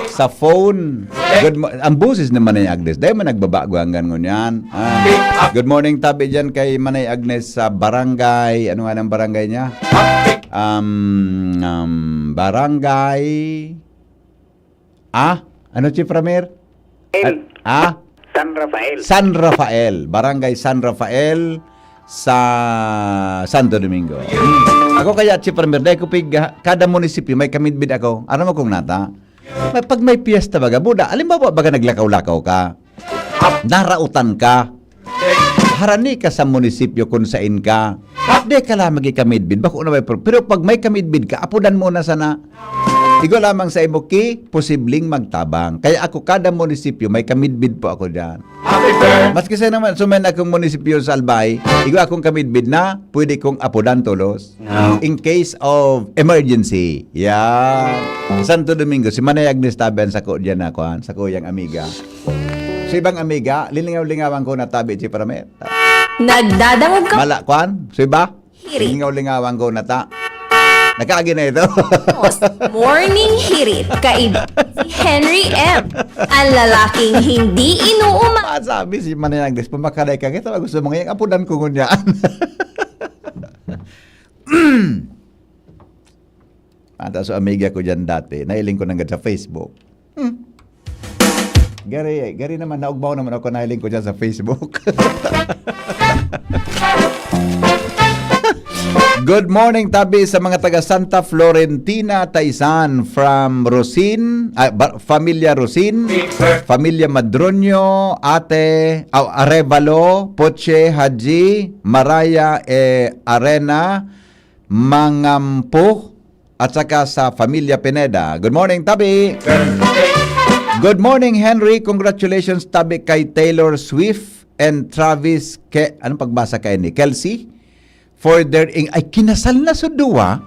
Sa phone. Good mo-, ang boses naman ni Agnes, dahil man nagbabago hanggang ngunyan. Ah, good morning, tabi dyan kay Manay Agnes sa barangay. Ano nga ng barangay niya? Um, um, barangay. Ah? Ano, Chief Ramir? El. Ah? San Rafael. San Rafael. Barangay San Rafael sa Santo Domingo. Hmm. Ako kaya, Chief Ramir, dahil ko pig-, kada munisipyo, may kamidbid ako. Aram mo kung nata? May, pag may piyesta baga, buda, halimbawa baga naglakaw-lakaw ka, narautan ka, harani ka sa munisipyo kung sain ka, di ka lang magikamidbid, bako na may pro-, pero pag may kamidbid ka, apudan mo na sana. Igwa lamang sa imo ki, posibleng magtabang. Kaya ako, kada munisipyo, may kamidbid po ako dyan. Maski sa naman, sumen akong munisipyo sa Albay, igwa akong kamidbid na pwede kong apodan tolos. In case of emergency. Yan. Santo Domingo, si Manay Agnes Tabi an sako diyan na, kuan, sakuyang amiga. Sa ibang amiga, lilingaw-lingawan ko na tabi, si Pramer. Nagdadangog ka? Mala, kuan? Sa iba? Hirit. Lingaw-lingawan ko na ta. Nakaagi na ito. Morning Hirit, kaiba si Henry M. Ang lalaking hindi inuuma. Masabi si Manay Agnes, pumakaday ka, kita gusto mo ngayon, apodan ko ngunyan. Ata so amiga ko dyan dati, nahiling ko nanggad sa Facebook. Hmm. Gari, gari naman, naugbaw naman ako, nahiling ko dyan sa Facebook. Good morning, tabi sa mga taga Santa Florentina, Taisan, from Rosin, ah, ba- Familia Rosin, Familia Madroño, Ate, aw, Arevalo, Poche, Haji, Maraya, eh, Arena, Mangampo, at saka sa Familia Pineda. Good morning, Tabi. Good morning, Henry. Congratulations, Tabi, kay Taylor Swift and Travis Ke-, anong pagbasa kay ni? Kelsey? For their eng-, ay, kinasal na sa duwa?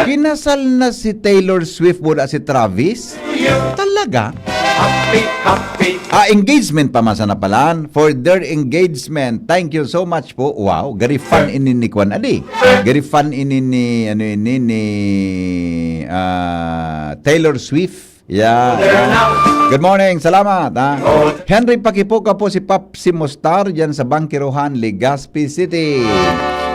Kinasal na si Taylor Swift, wala si Travis? Talaga? Happy, happy. Ah, engagement pa man sana palan. For their engagement. Thank you so much po. Wow, gari fan ini ni Kwan Adi. Gari fan ini ni, ano ini, ni, ah, Taylor Swift. Yeah. Good morning. Salamat, ha. Henry, pakipo ka po si Pap Simostar dyan sa Bangkirohan, Legazpi City.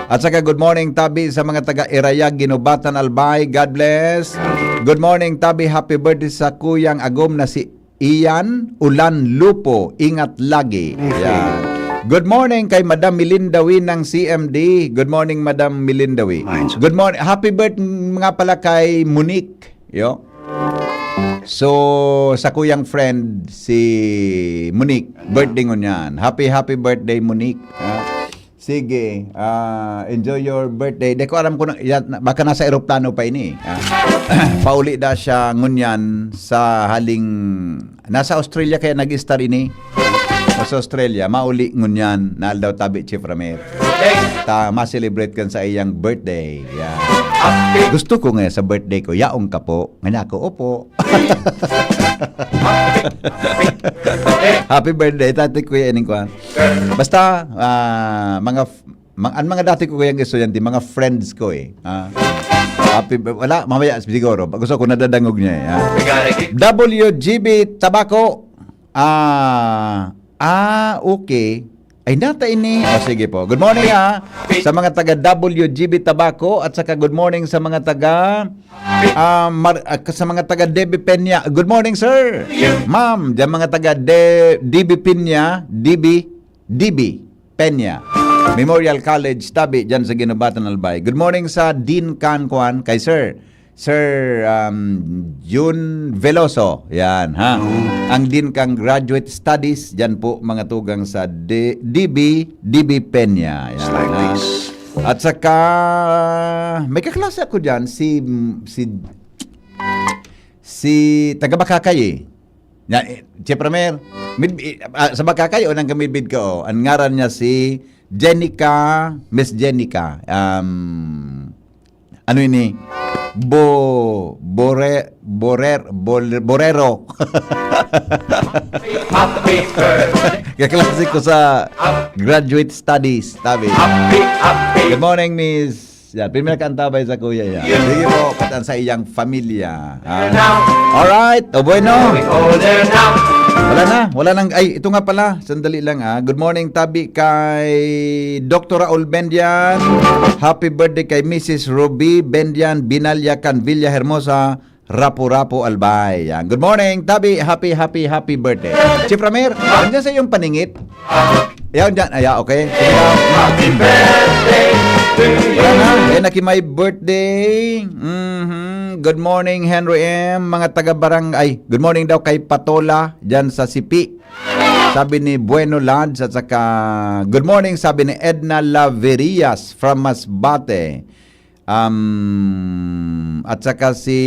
At saka good morning, tabi sa mga taga Irayag, Ginubatan, Albay. God bless. Good morning, tabi. Happy birthday sa kuyang agom na si Ian Ulan Lupo. Ingat lagi. Yan. Good morning kay Madam Melinda Win ng C M D. Good morning, Madam Melinda Win. Good morning. Happy birthday nga pala kay Monique. Yo. So, sa kuyang friend, si Monique, birthday ngunyan. Happy, happy birthday, Monique. Ah, sige, ah, enjoy your birthday. Di ko alam kung na, ya-, na- baka nasa eroplano pa ini. Ah, pauli da siya ngunyan sa haling, nasa Australia kaya nag-star ini. Sa Australia, mauli ngunyan na aldaw tabi, Chief Ramir. Ta, ma-celebrate kan sa iyang birthday. Yeah. Gusto ko nga sa birthday ko, yaong ka po. Nga niya ako, opo. Happy birthday, Tati Kuya Ining Kwan. Basta, ah, mga f-, mang-, ang mga dati ko kayang estudyante, mga friends ko eh. Ah, happy, wala, mamaya siguro. Gusto ko nadadangog niya eh. Ah. W G B Tabaco. Ah, ah, okay. Ay, nata ini. O, sige po. Good morning, ha. Sa mga taga W G B Tabaco at saka good morning sa mga taga, ah, Mar-, ah, sa mga taga D B Peña. Good morning, sir. Ma'am, dyan mga taga D-, D B Peña, D B, D B Peña. Memorial College, tabi dyan sa Ginubatan, Albay. Good morning sa Dean Kan Kwan, kay Sir. Sir, um, Jun Veloso. Yan, ha? Ang Dean kan Graduate Studies, dyan po, mga tugang sa D-, D B, D B Peña. Yan, ha? At saka, may kaklase ako dyan, si, si, si taga Bacacay eh. Yan, eh, Chief Ramir, mid-, eh, ah, sa Bacacay, unang kamidbid ko, oh. Ang ngaran niya si Jenica, Miss Jenica. Um, ano ini? Bo-, Bore-, Borer-, Bol-, Borero. Happy birthday. Kaklase ko sa graduate studies, tabi. Happy, happy. Good morning, Miss. Yan, pirmi na kaantabay sa kuya yan. Sige po, patan sa iyang pamilya. Ah. Alright, o bueno. Wala na, wala nang, ay, ito nga pala, sandali lang ah. Good morning, tabi kay Doktor Raul Bendian. Happy birthday kay Missus Ruby Bendian Binalya Canvilla Hermosa, Rapu-Rapu, Albay. Yan. Good morning, tabi. Happy, happy, happy birthday. Chief Ramir, nandiyan sa iyong paningit. Yan, dyan. Ay, ah, okay. Sige daw. Happy birthday to you. Wala na. Yan, naki my birthday. Mhm. Good morning, Henry M. Mga taga barangay. Good morning daw kay Patola, dyan sa Sipi. Sabi ni Bueno Lads at saka, good morning, sabi ni Edna Laverias from Masbate. Um, at saka si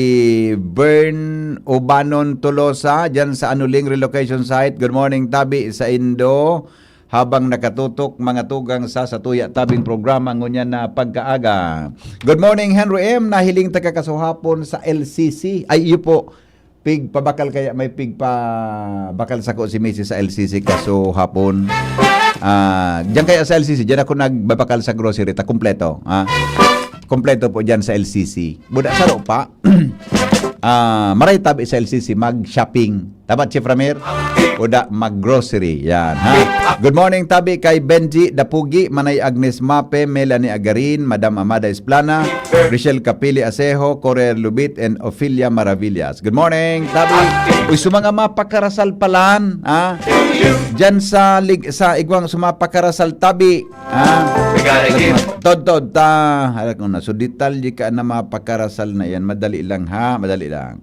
Bern Ubanon Tolosa, dyan sa Anuling Relocation Site. Good morning, tabi sa Indo. Habang nakatutok, mga tugang sa Satuya Tabing programa, ngunyan na pagkaaga. Good morning, Henry M. Nahiling taga Kasuhapon sa L C C. Ay, iyo po. Pigpabakal kaya may pigpabakal sako si misis sa L C C Kasuhapon. Ah, diyan kaya sa L C C, diyan ako nagbabakal sa grocery, ta kumpleto, ha? Kumpleto po diyan sa L C C. Buda sa pa. Ah, maray tabi sa L C C mag-shopping. Tama, Chief Ramir? Buda mag-grocery. Yan, ha? Good morning, tabi kay Benji Dapugi, Manay Agnes Mape, Melanie Agarin, Madam Amada Esplana, Richelle Capili Asejo, Corer Lubit, and Ophelia Maravillas. Good morning, tabi. Uy, sa mga mapakarasal palan, ha? Diyan sa lig-, sa igwang sa mapakarasal tabi, ha? Tod, tod, ta. Hala ko na. So, detalye ka na mapakarasal na yan. Madali lang, ha? Madali lang.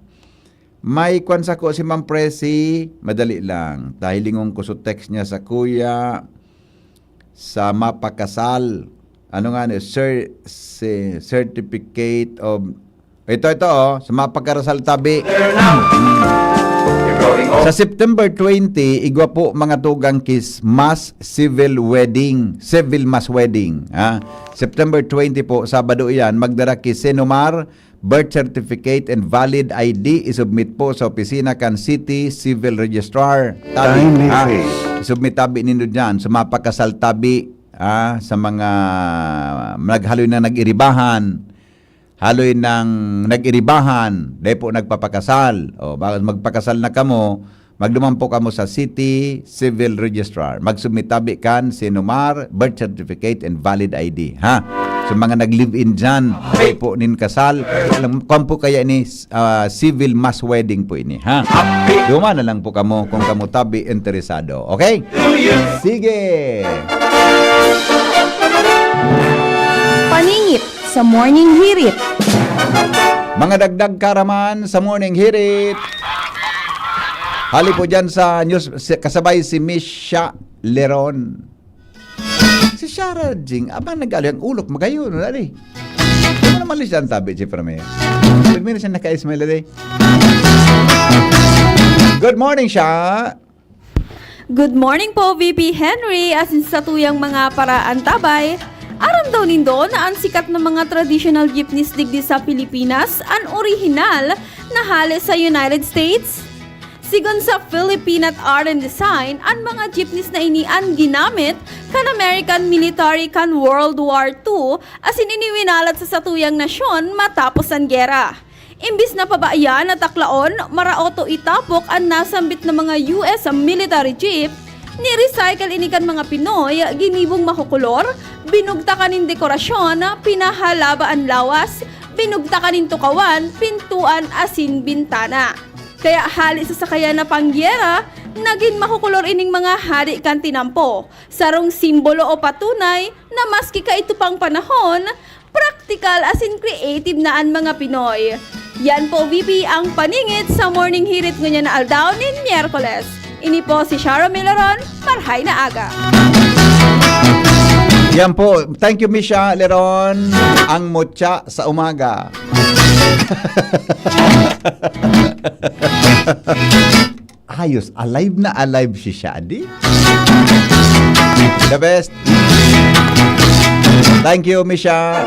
May kwan sako si Ma'am Presi. Madali lang. Dahil lingon ko sa text niya sa kuya, sa mapakasal. Ano nga ni? Cer-, si-, certificate of, ito, ito, oh, sa mapagkarasal tabi. Sa September twenty, igwa po, mga tugang, kis mass civil wedding, civil mass wedding, ha? September twenty po, Sabado iyan, magdara ki Senomar, birth certificate and valid I D, isubmit po sa opisina kan City Civil Registrar. Tabi, Kindly ha? Face. Isubmit tabi nindo dyan sa mapakasal tabi, ha? Sa mga naghaloy na nag-iribahan, haloy nang nag-iribahan, dai po nagpapakasal. O, bakit magpakasal na kamo? Magduman po kamo sa City Civil Registrar. Magsubmit tabi kan Senomar, birth certificate, and valid I D, ha? So, mga nag-live-in dyan, kayo po nin kasal, alam, kwan po kaya ni, ah, civil mass wedding po ini, ha? Duman na lang po kamo kung kamo tabi interesado. Okay? Sige! Paningit sa Morning Hirit. Mga dagdag karaman sa Morning Hirit. Hali po dyan sa news, si, kasabay si Misha Leron. Si Shara Jing, abang nag-alo ang ulok, magayon, wala di. Ano naman siya ang tabi, Chief Ramee? Pwede mo na siya naka-smile, di. Good morning, Sha. Good morning po, V P Henry, asin sa tuyang mga paraantabay. Aram daw nindo na an sikat na mga traditional jeepneys digdi sa Pilipinas, an orihinal na hale sa United States? Sigon sa Philippine at R and Design, an mga jeepneys na ini an ginamit kan American military kan World War Two, asin ini winalat sa satuyang nasyon matapos an gera. Imbis na pabayan na taklaon, maraot o itapok an nasambit na mga U S military jeep, ni-recycle ini kan mga Pinoy, ginibong makukulor, binugtakan nin dekorasyon, pinahalaba an lawas, binugtakan nin tukawan, pintuan asin bintana. Kaya hali sa sakayan na pangyera, nagin makukulor ining mga hade kan tinampo, sarong simbolo o patunay na maski kaidto pang panahon, praktikal asin creative na an mga Pinoy. Yan po, V P, ang paningit sa Morning Hirit ngunyan na aldaw nin Miyerkules. Ini po si Shara Milaron, marhay na aga. Yan po. Thank you, Misha Leron. Ang mutya sa umaga. Ayos, alive na alive si Shadi. The best. Thank you, Misha.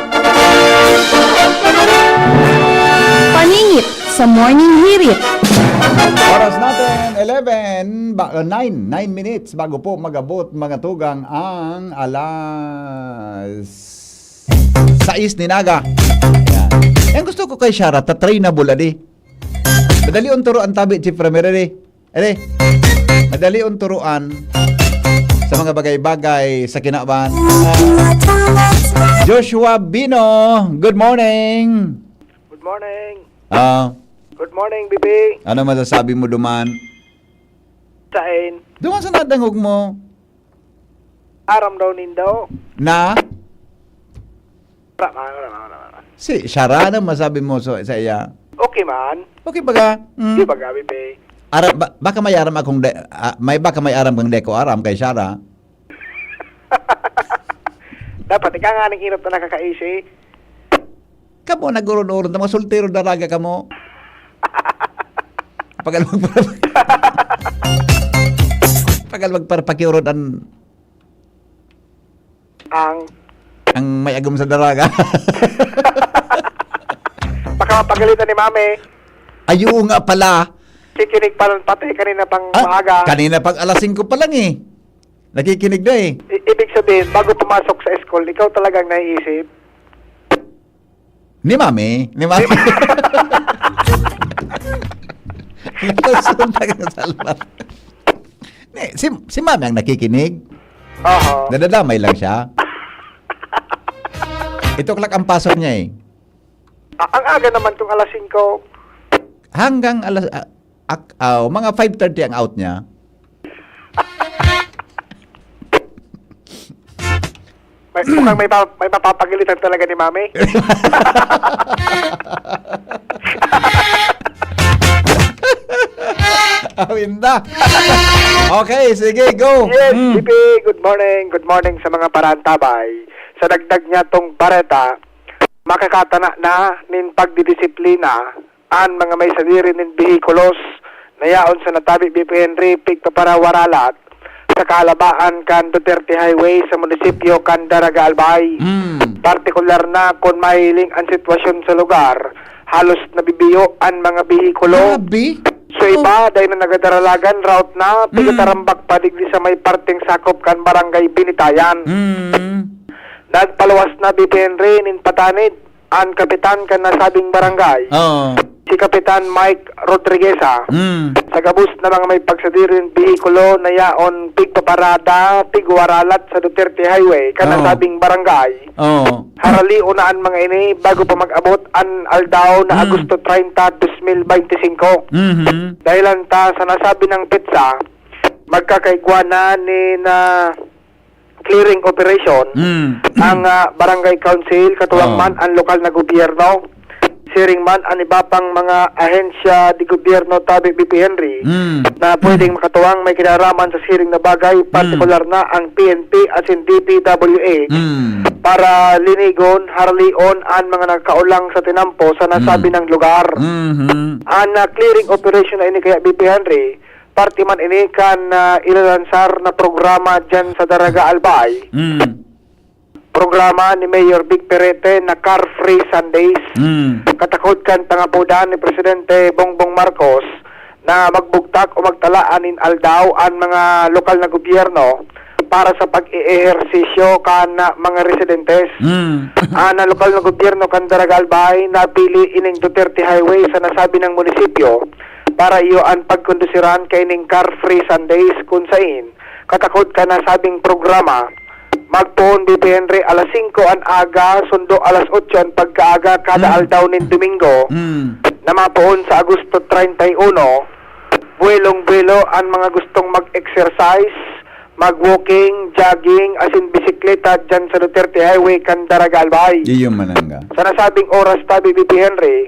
Paningit sa Morning Hirit. Oras natin, eleven, ba, uh, nine, nine minutes bago po mag-abot, mga tugang, ang alas sais nin aga. Yan. Yan gusto ko kay Shara, ta-trainable, adi. Madali ang turuan tabi, Chief Ramiro, eh. Ere, madali ang turuan sa mga bagay-bagay sa kinaban. Joshua Bino, good morning. Good morning. Ah. Good morning, B B. Ano masasabi mo duman? Sain? Duman sa nadangog mo? Aram daw nindo. Na? Wala man, wala man, wala man. Si Shara, ano masabi mo sa, sa iya? Okay man. Okay baga? Mm. Di ba, gabi, pe? Ara-, ba-, baka may aram akong de-, ah, may, baka may aram kang deko aram kay Shara. Dapat ikaw nga ning irap na nakakaisi. Kamo nag-uron-uron, mga soltero daraga kamo. Pagal magpara-, pagal magparapakiuron an, Ang ang may agom sa daraga. Baka mapagalitan ni Mami. Ay, oo nga pala. Kikinig pa lang pati kanina pang Ah, maaga. Kanina pang alas singko pa lang eh. Nakikinig na eh. I- ibig sabihin, bago pumasok sa school, ikaw talagang naiisip? Ni Mami, ni Mami. Nasusunod na ka sa alma. Ni, si, si Mami ang nakikinig. Oho. Nadadamay lang siya. Ito klak ang pasok niya eh. Ah, ang aga naman kung alas singko. Hanggang alas, ah, ak-, ah, mga five thirty ang out niya. May, mukhang may pa-, may mapapagalitan talaga ni Mami. Awinda. Okay, sige, go. Yes, Mm. G P, good morning. Good morning sa mga parantabay. Sa dagdag niya tong bareta, makakatana na nin pagdidisiplina an mga may sadiri nin behikulos na yaon sa natabi, B P Henry, pigpaparawaralat sa kahalabaan kan Duterte Highway sa munisipyo kan Daraga Albay. Mm. Partikular na kun mahiling an sitwasyon sa lugar, halos nabibiyo an mga behikulo. Grabe. So, iba, Oh. dahil na nagadaralagan, route na, Mm. pigatarambak pa digdi sa may parteng sakop kan Barangay Binitayan. Mm. Nagpaluwas na, B P Henry, nin patanid an kapitan kan nasabing barangay, Oo. si Kapitan Mike Rodrigueza. Mm. Sa gabos na mga may pagsadiring behikulo na yaon pigpaparada, pigwaralat sa Duterte Highway kan Oo. nasabing barangay. Oo. Haralion na an mga ini bago pa mag-abot an aldaw na Mm. Agosto treinta, dos mil beinti singko. Mhm. Dahilan ta sa nasabi nang petsa, magkakaigwa na ni na clearing operation Mm. ang, ah, barangay council, katuwang Oo. man ang lokal na gobyerno. Siring man ang iba pang mga ahensya de gobyerno tabi, B P Henry, Mm. na pwedeng makatuwang may kinaraman sa siring na bagay, Mm. partikular na ang P N P asin D P W H, Mm. para linigon, haralion an mga nagkaulang sa tinampo sa nasabi Mm. ng lugar. Mhm. Ang, ah, clearing operation na ini kaya, B P Henry, parte man ini kan, ah, ilalansar na programa diyan sa Daraga Albay. Mm. Programa ni Mayor Vic Perete na Car Free Sundays. Mm. Katakod kan pangapodan ni Presidente Bongbong Marcos na magbugtak o magtala anin aldaw an mga lokal na gobyerno para sa pag-eehersisyo kan, ah, mga residentes. Mm. An, ah, lokal na gobyerno kan Daraga Albay napili ining Duterte Highway sa nasabi ng munisipyo para iyo an pagkondusiran kaining Car Free Sundays, kun sain katakod kan nasabing programa, magpoon, B P Henry, alas singko an aga, sundo alas otso an pagkaaga kada Mm. aldaw nin Domingo, Mm. na mapoon sa Agosto treinta y uno, buwelong-buwelo an mga gustong mag-exercise, mag-walking, jogging, asin bisikleta diyan sa Duterte Highway kan Daraga Albay. Iyo man ang ga. Sa nasabing oras tabi, B P Henry,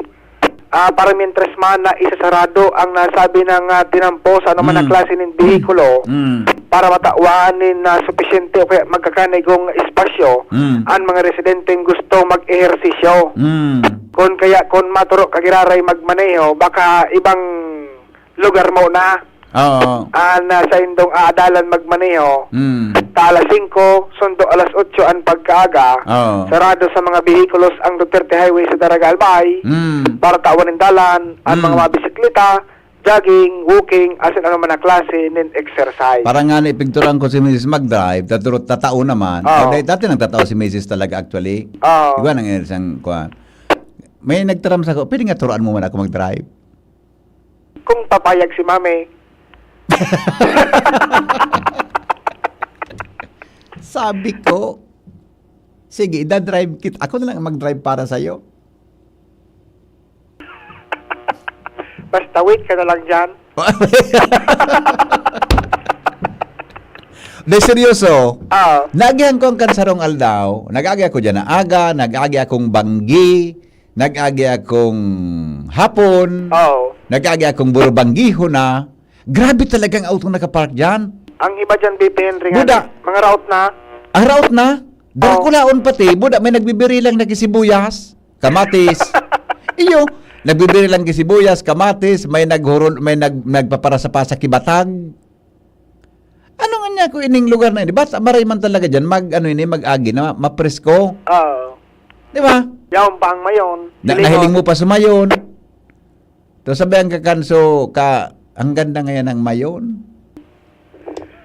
ah, para mientras man na isasarado ang nasabi ng, ah, tinampo sa anuman na Mm. klase nin behikulo Mm. para matawan nin, ah, supisyente o kaya magkakanigong espasyo Mm. ang mga residenteng gusto mag-ehersisyo. Mm. Kun kaya, kun maturo ka giraray magmaneho, baka ibang lugar mo na. Oo. Ah, na sa indong aadalan magmaneho, Mm. ta alas singko, sundo alas otso an pagkaaga, Oo. sarado sa mga behikulos ang Duterte Highway sa Daraga Albay, Mm. para tawan nin dalan, ang Mm. mga mabisikleta, jogging, walking, asin ano man na klase nin exercise. Parang nga ni pigturan ko si misis mag-drive, taturo, tatao naman. Oo. O, dahil dati nagtatao si misis talaga actually. Oo. Iwan ang isang kuwan. May nagtaram sa ko, "Pwede nga turuan mo man ako mag-drive?" Kung papayag si Mami. Sabi ko, "Sige, idadrive kit-, ako na lang mag-drive para sa'yo." Basta wait ka na lang dyan. De, seryoso. Oo. Naagihan ko ang kansarong aldaw. Nag-agi ako dyan na aga, nag-agi akong banggi, nag-agi akong hapon, Oo. nag-agi akong burubanggihon na. Grabe talagang autong nakapark dyan. Ang iba dyan, B P Henry, nga Buda. ni, mga route na. Ang route na? Oo. Drakulaon pati. Buda, may nagbibirilang na kisibuyas. kamatis. Iyo, nagbibiri lang ki sibuyas, kamatis, may naghurol, may nag-, nagpaparasa-pasa ki batag. Ano nga niya ko ining lugar na ini? Ba't maray man talaga dyan? Mag, ano ini, mag-agi na mapresko. Oo. Di ba? Yaon pa ang mayon. Na, Silingon. Nahiling mo pa sa mayon. To sabi ang kakanso ka, ang ganda ngayon ng mayon.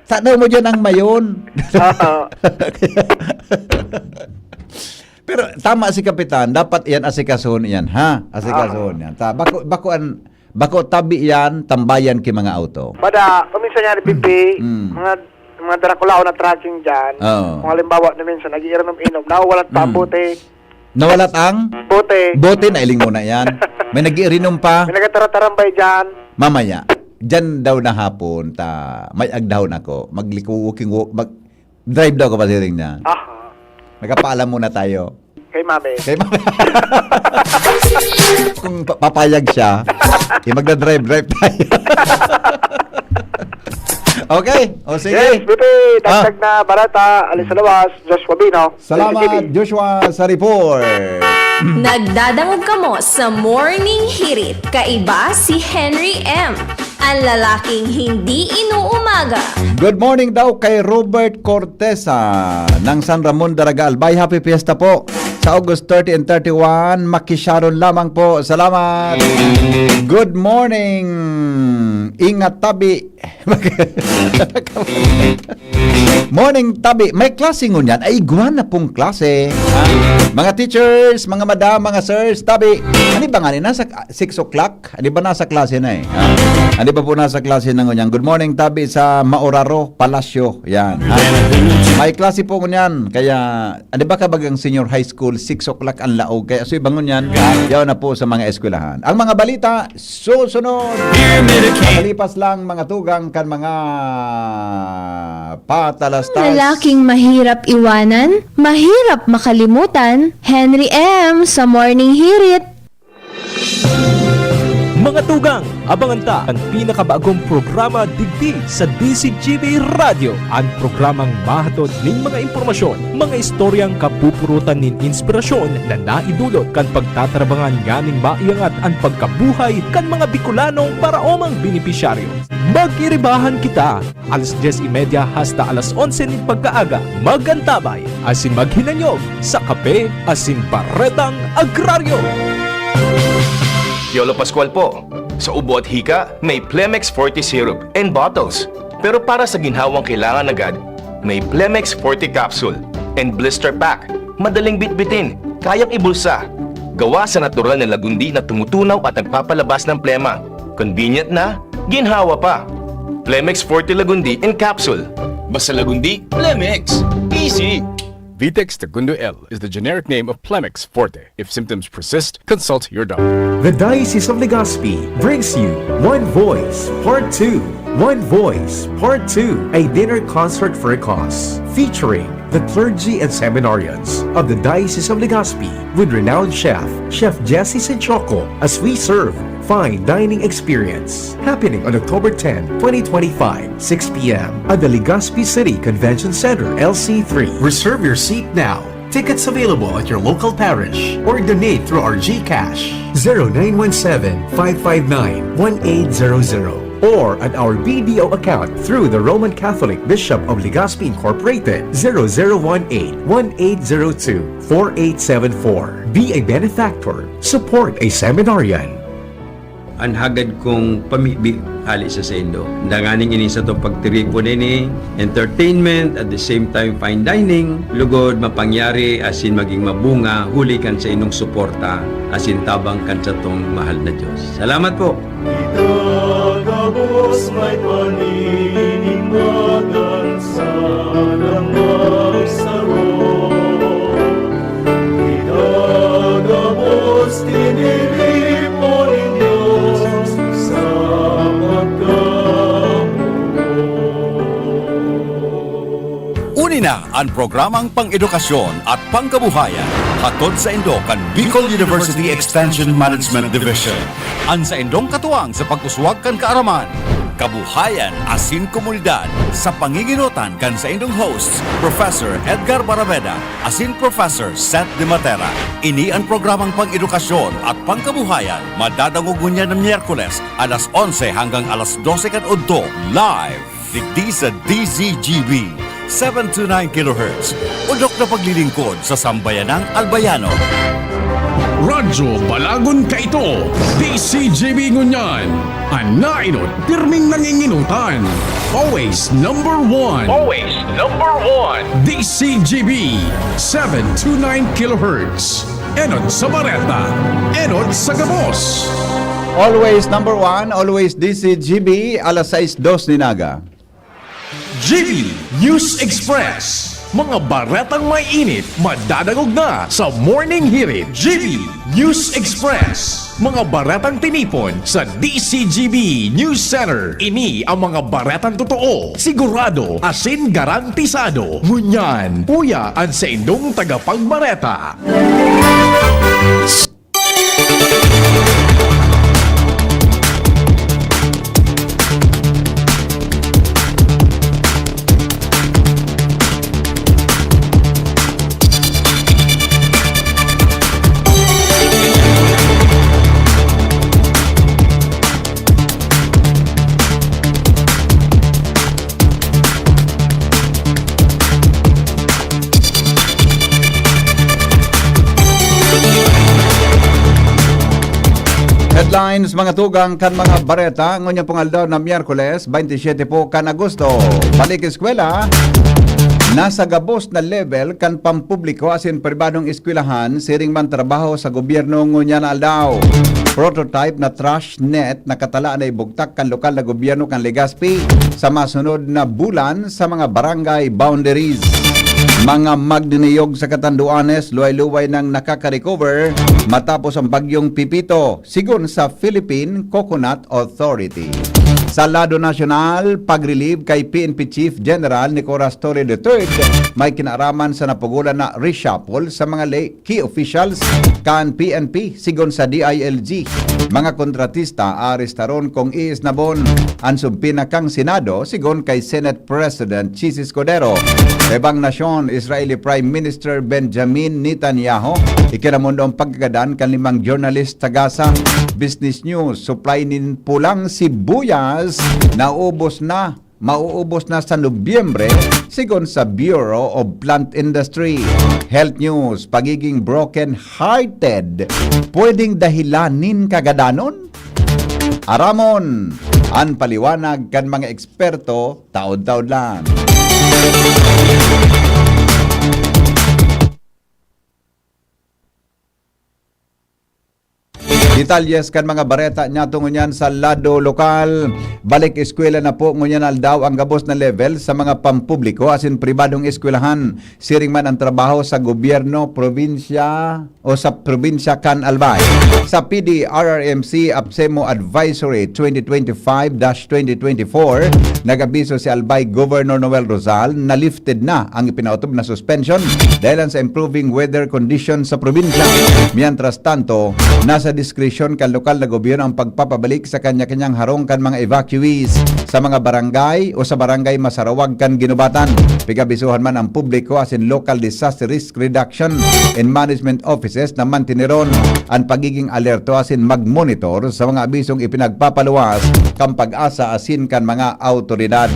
Sa daw mo dyan ang mayon. Oo. Pero tama si Kapitan, dapat yan asikasuhon yan, ha? Asikasuhon Ah. yan. Ta, bako, bako an, bako tabi yan, tambayan ki mga auto. Pada, kung minsan yan, Pipi, Mm. mga, mga Draculaon na tracking dyan. Oo. Kung halimbawa na minsan, nag-iinom-inom, nawawalat pa ang Mm. bote. Nawalat ang? Bote. Bote, nailing mo na yan. May nag-iirinom pa. May nagtaratarambay dyan. Mamaya, dyan daw na hapon, ta, may agdahon ako. Magliko-, walking walk, mag-, drive daw ako pasiring niya. Aha. Magkapaalam muna tayo. Kay Mami. Kay Mami. Kung pa-, papayag siya, eh, magda-drive-drive tayo. Okay. O, sige. Yes, Pipi. Ah. Dagdag na barata, alis sa lawas, Joshua Bino, Salamat, T V C T V. Joshua, sa report. Nagdadangog kamo sa Morning Hirit. Kaiba si Henry M, ang lalaking hindi inuumaga. Good morning daw kay Robert Cortesa ng San Ramon, Daraga, Albay. Happy Fiesta po sa August thirty and thirty-one. Makisyaron lamang po. Salamat. Good morning. Ingat tabi. Morning, tabi. May klase ngunyan. Ay, igwa na pong klase. Ha? Mga teachers, mga madam, mga sirs, tabi. Ano ba nga ni? Nasa six o'clock? Ano ba nasa klase na eh? Ha? Ano ba po nasa klase na ngunyan? Good morning, tabi sa Mauraro, Palasyo. Yan. Ha? May klase po ngunyan. Kaya, ano ba kabagang senior high school, six o'clock ang laog. Kaya, so, iba ngunyan, yaw na po sa mga eskwelahan. Ang mga balita, susunod. Dear Medicare. Makalipas lang mga tugang kan mga patalastas. Lalaking mahirap iwanan, mahirap makalimutan, Henry M sa Morning Hirit. Mga tugang, abangan ta an pinakabagong programa digdi sa D Z G B Radyo, an programang mahatod nin mga impormasyon, mga istoryang kapupurutan nin inspirasyon na naidulot kan pagtatarabangan nganing maiangat an pagkabuhay kan mga Bicolanong paraomang benepisyaryo. Mag-iribahan kita, alas dyes y media hasta alas onse nin pagkaaga. Mag-antabay asin maghinanyog sa Kape asin Baretang Agraryo. Piolo Pascual po. Sa ubo at hika, may Plemex Forte Syrup and bottles. Pero para sa ginhawang kailangan agad, may Plemex Forte Capsule and Blister Pack. Madaling bitbitin, kayang ibulsa. Gawa sa natural na lagundi na tumutunaw at nagpapalabas ng plema. Convenient na, ginhawa pa. Plemex Forte Lagundi in Capsule. Basta Lagundi, Plemex. Easy! Vitex Tagundo L is the generic name of Plemex Forte. If symptoms persist, consult your doctor. The Diocese of Legazpi brings you One Voice Part two. One Voice Part two, a dinner concert for a cause, featuring the clergy and seminarians of the Diocese of Legazpi with renowned chef, Chef Jesse Sinchoco, as we serve fine dining experience. Happening on October ten, twenty twenty-five, six p m at the Legazpi City Convention Center, L C three. Reserve your seat now. Tickets available at your local parish or donate through our GCash, zero nine one seven, five five nine, one eight zero zero, or at our B D O account through the Roman Catholic Bishop of Legazpi Incorporated, zero zero one eight, one eight zero two, four eight seven four. Be a benefactor. Support a seminarian. An hagad kong pamibi hale sa saindo. Danganing ini satong pagtiripon ini, entertainment, at the same time fine dining, lugod mapangyari asin magin mabunga huli kan saindong suporta asin tabang kan satong mahal na Dios. Salamat po! Itagabos may paninimbagan sa alang magsaro. Itagabos tiniripo nin Dios sa pagkamuot. Uni na an programang pang-edukasyon at pangkabuhayan, hatod saindo kan Bicol University Extension Management Division. An saindong katuwang sa pag-uswag kan kaaraman. Kabuhayan asin komunidad sa panginginotan kan saindong hosts, Professor Edgar Barabeda asin Professor Seth De Matera. Ini an programang pang-edukasyon at pangkabuhayan, madadangog ngunyan na Miyerkules, alas onse hanggang alas dose kan udto, live digdi sa D Z G B, seven two nine kilohertz, udok na paglilingkod sa sambayanang Albayano. Radyo Balagon kaito, D Z G B ngunyan, an naenot pirming nanginginotan. Always number one. Always number one. D Z G B, seven two nine kilohertz. Enot sa Bareta, enot sa gabos. Always number one, always D Z G B, alas sais dos nin aga. G B News Express. Mga baretang may init, madadangog na sa Morning Hirit. G B News Express. Mga baretang tinipon sa D Z G B News Center. Ini ang mga baretang totoo, sigurado, asin garantisado. Ngunyan, uya an saindong tagapagbareta. Headlines, mga tugang kan mga bareta, ngunyan pong aldaw na Miyerkules, twenty-seven po kan Agosto. Balik eskwela, nasa gabos na level kan pampubliko asin pribadong eskwelahan, siring man trabaho sa gobyerno ngunyan na aldaw. Prototype na trash net nakatala na ibugtak kan lokal na gobyerno kan Legazpi sa masunod na bulan sa mga barangay boundaries. Mga magdiniyog sa Catanduanes, luway-luway nang nakaka-recover matapos ang bagyong Pepito, sigon sa Philippine Coconut Authority. Sa lado nasyonal, pag-relieve kay P N P Chief General Nicolas Torre the third, may kinaaraman sa napugulan na reshuffle sa mga lay key officials kan P N P, sigon sa D I L G. Mga kontratista aarestaron kung iisnabon an subpoena kan Senado, sigon kay Senate President Chiz Escudero. Sa ibang nasyon, Israeli Prime Minister Benjamin Netanyahu, ikinamundo ang pagkagadan kan limang journalist sa Gaza. Business News, supply nin pulang sibuyas naubos na mauubos na sa Nobyembre, sigon sa Bureau of Plant Industry. Health News, pagiging broken-hearted, pwedeng dahilan nin kagadanon? Aramon, an paliwanag kan mga eksperto, taod-taod lang. Detalles kan mga bareta niyato ngunyan sa lado lokal. Balik eskwela na po ngunyan aldaw ang gabos na level sa mga pampubliko asin pribadong eskwelahan. Siring man ang trabaho sa gobyerno, probinsya o sa probinsya kan Albay. Sa P D R R M C APSEMO Advisory twenty twenty-five dash twenty twenty-four, nag-abiso si Albay Governor Noel Rosal na lifted na ang ipinaotob na suspension dahil sa improving weather condition sa probinsya. Mientras tanto, nasa diskresyon kan lokal na gobyerno ang pagpapabalik sa kanya-kanyang harong kan mga evacuees sa mga barangay o sa barangay masarawag kan ginubatan. Pigabisuhan man ang publiko asin local disaster risk reduction and management offices na mantineron an pagiging alerto asin mag-monitor sa mga abisong ipinagpapaluwas kan PAGASA asin kan mga awtoridad.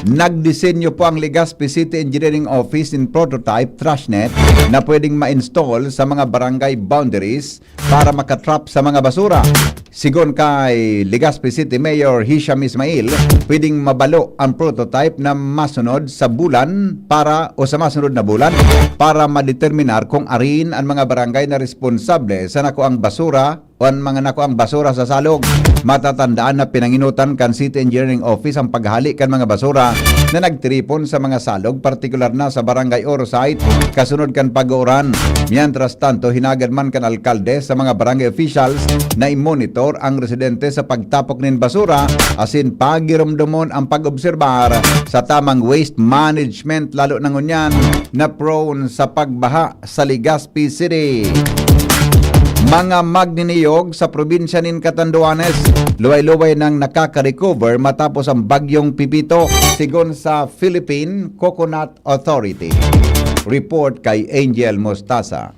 Nagdisenyo po ang Legazpi City Engineering Office nin prototype trash net na pwedeng ma-install sa mga barangay boundaries para makatrap sa mga basura. Sigon kay Legazpi City Mayor Hisham Ismail, pwedeng mabalo ang prototype na masunod sa bulan para, o sa masunod na bulan, para madeterminar kung arin ang mga barangay na responsable sa nakuang basura o ang mga nakuang basura sa salog. Matatandaan na pinangenotan kan City Engineering Office ang paghali kan mga basura na nagtiripon sa mga salog, partikular na sa Barangay Oro Site, kasunod kan pag-uuran. Mientras tanto, hinagad man kan alkalde sa mga barangay officials na i-monitor ang residente sa pagtapok nin basura asin pagiromdomon ang pag-obserbar sa tamang waste management, lalo na ngunyan na prone sa pagbaha sa Legazpi City. Mga magniniyog sa probinsya nin Catanduanes, luway-luway nang nakaka-recover matapos ang Bagyong Pepito, sigon sa Philippine Coconut Authority. Report kay Angel Mostaza.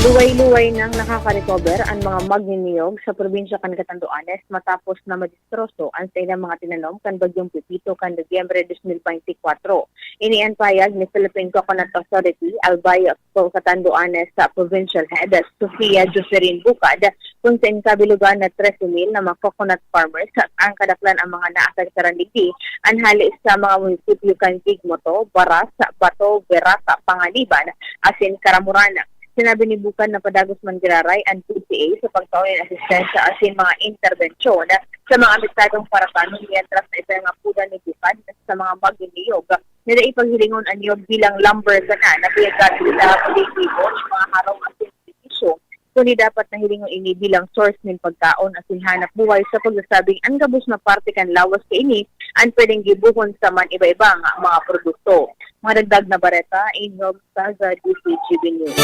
Luway-luway nang nakaka-recover an mga magniniyog sa probinsya kan Catanduanes matapos na madistroso an sailang mga tinanom kan Bagyong Pepito kan Nobyembre dos mil beintikwatro. Ini an payag ni Philippine Coconut Authority, Albay, Catanduanes sa Provincial Head, Sofia Joserin Bukad, kun saen kabilugan na trese mil na mga coconut farmers ang kadaklan ang mga naapektaran digdi, an hale sa mga munisipyo kan Guigmoto, Baras, Bato, Veraca, Panganiban, asin Caramoran. Sinabi ni Bukad na padagos man giraray an P C A sa pagtao nin asistensya asin mga interbensyon sa mga apektadong paratanon, mientras na ipinangapodan ni Bukad sa mga magniniyog na dai paghilingon an niyog bilang lumber sana na piyagkabili sa kolektibo nin mga harong asin benepisyo, kundi dapat na hilingon ini bilang source nin pagkaon asin hanap buhay, sa pagsasabing an gabos na parte kan lawas kaini an pwedeng gibohon sa man iba-ibang mga produkto. Mga dagdag na bareta, Angel Mostaza, D C G B News.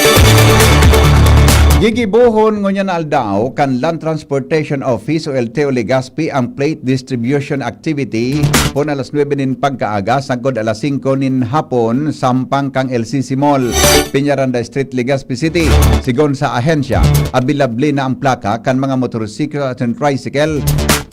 Gigibohon ngunyan na aldaw kan Land Transportation Office o L T O Legazpi ang plate distribution activity pon alas nuebe nin pagkaaga sagkod alas singko nin hapon sa hampang kan L C C Mall, Peñaranda Street, Legazpi City. Sigon sa ahensya, abilable na ang plaka kan mga motorsiklo at tricycle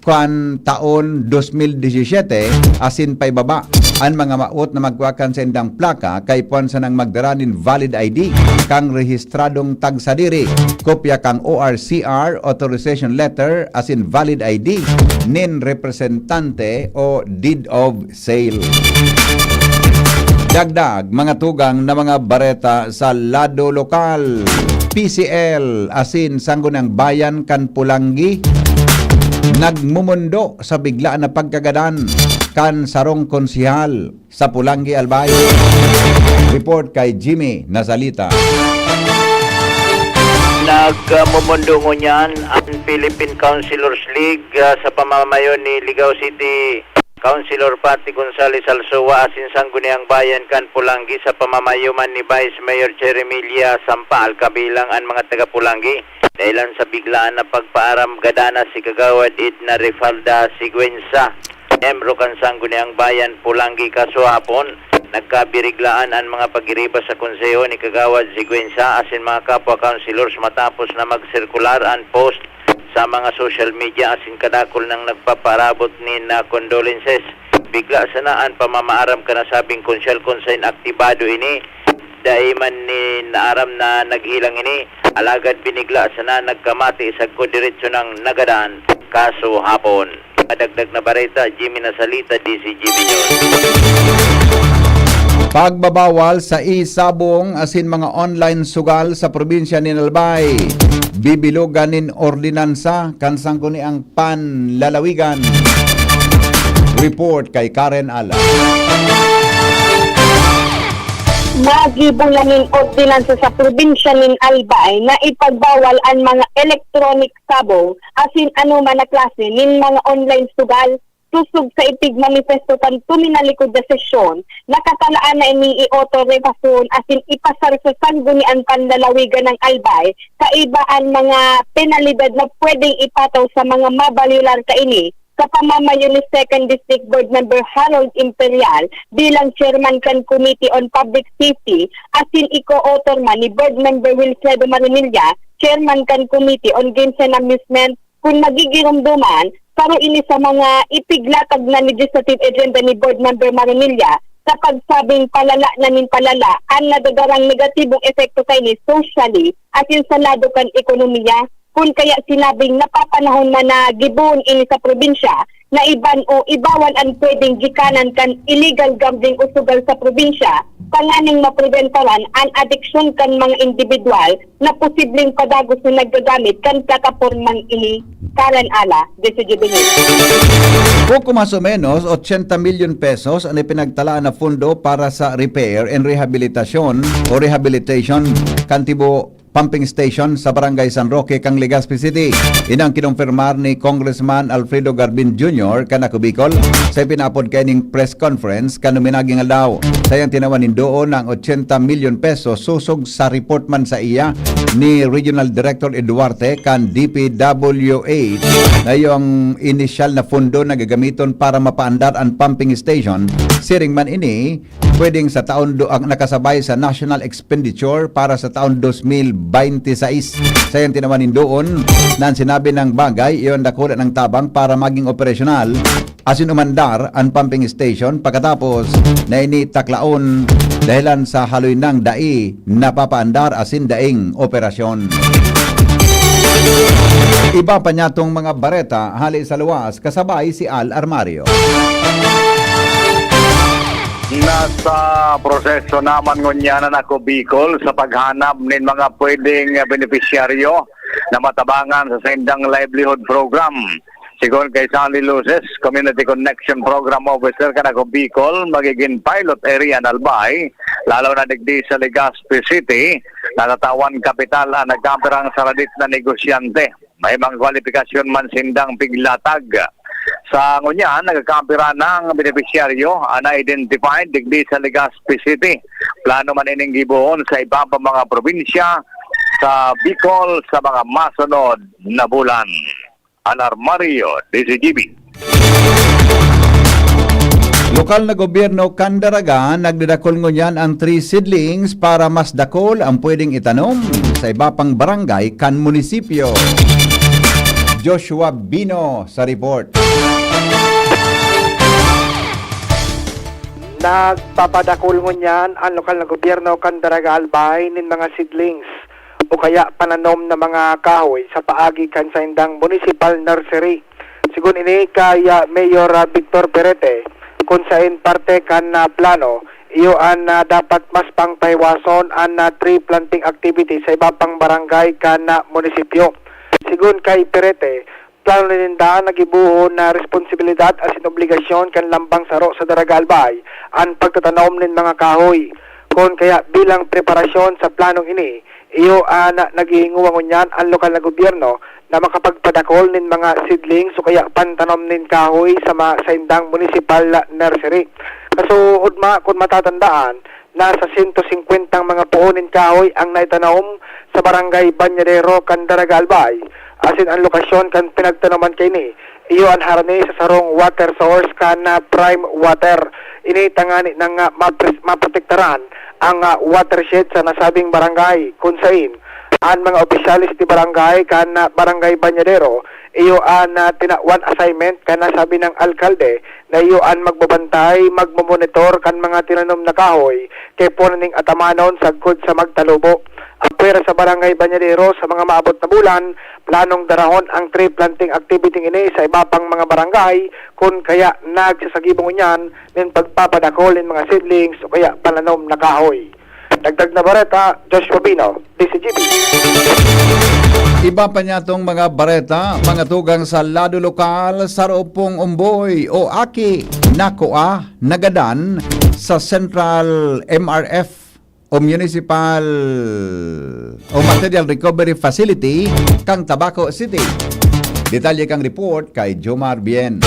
kan taon dos mil disisiyete asin paibaba. An mga mawot na magkua kan saindang plaka kaipuhan sanang magdara nin valid I D kan rehistradong tagsadiri, kopya kan O R C R, authorization letter asin valid I D nin representante o deed of sale. Dagdag, mga tugang na mga bareta sa lado lokal, P C L asin Sangguniang Bayan kan Polangui nagmumundo sa biglaan na pagkagadan kan sarong konsehal sa Polangui, Albay. Report kay Jimmy Nazalita. Nagmumundo ngunyan an Philippine Councilors League, ah, sa pamamayo ni Ligao City Councilor Patty Gonzales Alsoa asin Sangguniang Bayan kan Polangui sa pamamayo man ni Vice Mayor Jeremilia Sampaal kabilang an mga taga Polangui, dahelan sa biglaan na pagpaaram gadana si Kagawad Edna Refalda Siguenza, miyembro kan Sangguniang Bayan Polangui kasuhapon. Nagkabiriglaan an mga pagiriba sa konseho ni Kagawad Siguenza asin mga kapwa councilors matapos na magsirkular an post sa mga social media asin kadakul nang nagpapaarabot nin, ah, condolences. Bigla sana an pamamaaram kan nasabing konsyal kun saen aktibado ini. Dai man nin naaram na naghelang ini, alagad binigla sana nagkamate sagkod diretso nang nagadan kasuhapon. Madagdag na bareta, Jimmy Nasalita, D C G B News. Pagbabawal sa e-sabong asin mga online sugal sa probinsya nin Albay, bibilogan nin ordinansa kan Sangguniang Panlalawigan. Report kay Karen Ala. Magibo na nin ordinansa sa probinsya nin Albay na ipagbawal an mga electronic sabong asin anoman na klase nin mga online sugal, sosog sa ipigmanifesto kan tuminalikod na sesyon. Nakatalaan na ini i-otorisasyon asin ipasar sa Sangguniang Panlalawigan ng Albay kaiba an mga penalidad na pwedeng ipataw sa mga mabayolar kaini sa pamamayo ni Second District Board Member Harold Imperial bilang chairman kan Committee on Public Safety asin i-co-author man ni Board Member Wilfredo Maronilla, chairman kan Committee on Games and Amusement. Kun magigiromdoman, saro ini sa mga ipiglatag na legislative agenda ni Board Member Maronilla sa pagsabing palala na nin palala an nadadarang negatibong epekto kaini socially asin sa lado kan ekonomiya. Kun kaya sinabing napapanahon man na gibohon ini sa probinsya na iban o ibawal an pwedeng gikanan kan illegal gambling o sugal sa probinsya tanganing mapribentaran an adiksyon kan mga indibidwal na posibleng padagos na naggagamit kan platapormang ini. Karen Ala, D C G B News. Poco mas o menos ochenta milyon pesos an ipinagtalaan na pondo para sa repair and rehabilitasyon o rehabilitation kan tibo pumping station sa Barangay San Roque kan Legazpi City. Inang kinumpirmar ni Congressman Alfredo Garbin Junior kan Ako Bicol sa ipinaapod kaining press conference kan minaging aldaw. Sa iyang tinawan nin doon ang ochenta milyon pesos sosog sa report man sa iya ni Regional Director Eduarte kan D P W H na yung inisyal na pondo na gagamiton para mapaandar ang pumping station. Siring man ini, pwedeng sa taon do, ang nakasabay sa national expenditure para sa taon dos mil bente sais. Sa iyang tinawan nin doon, na ang sinabi ng bagay, iyon dakula ng tabang para maging operasyonal asin umandar ang pumping station pagkatapos na ini taklaon dahilan sa haloy nang dai napapaandar asin daing operasyon. Iba pa niya tong mga bareta hali sa luwas, kasabay si Al Armario. Nasa proseso naman ngunyan na Ako Bicol sa paghanap nin mga pwedeng benepisyaryo na matabangan sa saindang livelihood program. Sigon kay Sally Luces, Community Connection Program Officer kan Ako Bicol, magiging pilot area an Albay, lalo na digdi sa Legazpi City, na tatawan kapital an nagkapirang saradit na negosyante. May mga kwalipikasyon man sindang piglatag. Sa ngunyan, nagkakapira ng benepisyaryo an na-identified digdi sa Legazpi City. Plano man ining gibohon sa iba pa mga probinsya sa Bicol sa mga masunod na bulan. Alarmario, D Z G B. Lokal na gobyerno kan Daraga nagdadakol ngunyan ang tree seedlings para mas dakol ang pwedeng itanom sa iba pang barangay kan munisipyo. Joshua Bino sa report. Nagpapadakol ngunyan ang lokal na gobyerno kan Daraga Albay nin mga seedlings o kaya pananom na mga kahoy sa paagi kan saindang municipal nursery. Sigon ini kay ah, Mayor ah, Victor Perete, kun sain parte kan ah, plano, iyo an ah, dapat mas pangpahiwason an ah, tree planting activity sa iba pang barangay kan ah, munisipyo. Sigon kay Perete, plano ninda na gibohon na responsibilidad asin obligasyon kan lambang saro sa Daraga Albay an pagtatanom nin mga kahoy. Kun kaya bilang preparasyon sa planong ini, iyo an naghihingowa ngunyan an lokal na gobyerno na makapagpadakol nin mga seedlings o kaya pantanom nin kahoy sa ma- saindang municipal nursery. Kasuod ma, kun matatandaan, nasa sento singkwentang mga puon nin kahoy ang naitanom sa Barangay Bañadero kan Daraga Albay, asin an lokasyon kan pinagtanoman kaini iyo an harani sa sarong water source kan ah, Prime Water. Ini tangani nang ah, mapres- maprotektaran ang ah, watershed sa nasabing barangay, kun sain an mga opisyales di barangay kan ah, Barangay Bañadero iyo an ah, tinawan assignment kan nasabi ng alkalde na iyo an magbabantay, magmomonitor kan mga tinanom na kahoy kay pwera ning atamanon sagkod sa magtalubo. Apwera sa Barangay Bañadero, sa mga maabot na bulan, planong darahon ang tree planting activity ini sa iba pang mga barangay, kun kaya nagsasagibong ngunyan nin pagpapadakol nin mga seedlings o kaya pananom na kahoy. Dagdag na bareta, Joshua Bino, D Z G B. Iba pa niya tong mga bareta, mga tugang sa lado lokal, saro pong umboy o aki, nakua, nagadan sa Central M R F o Municipal o Material Recovery Facility kang Tabaco City. Detalye kang report kay Jomar Bien.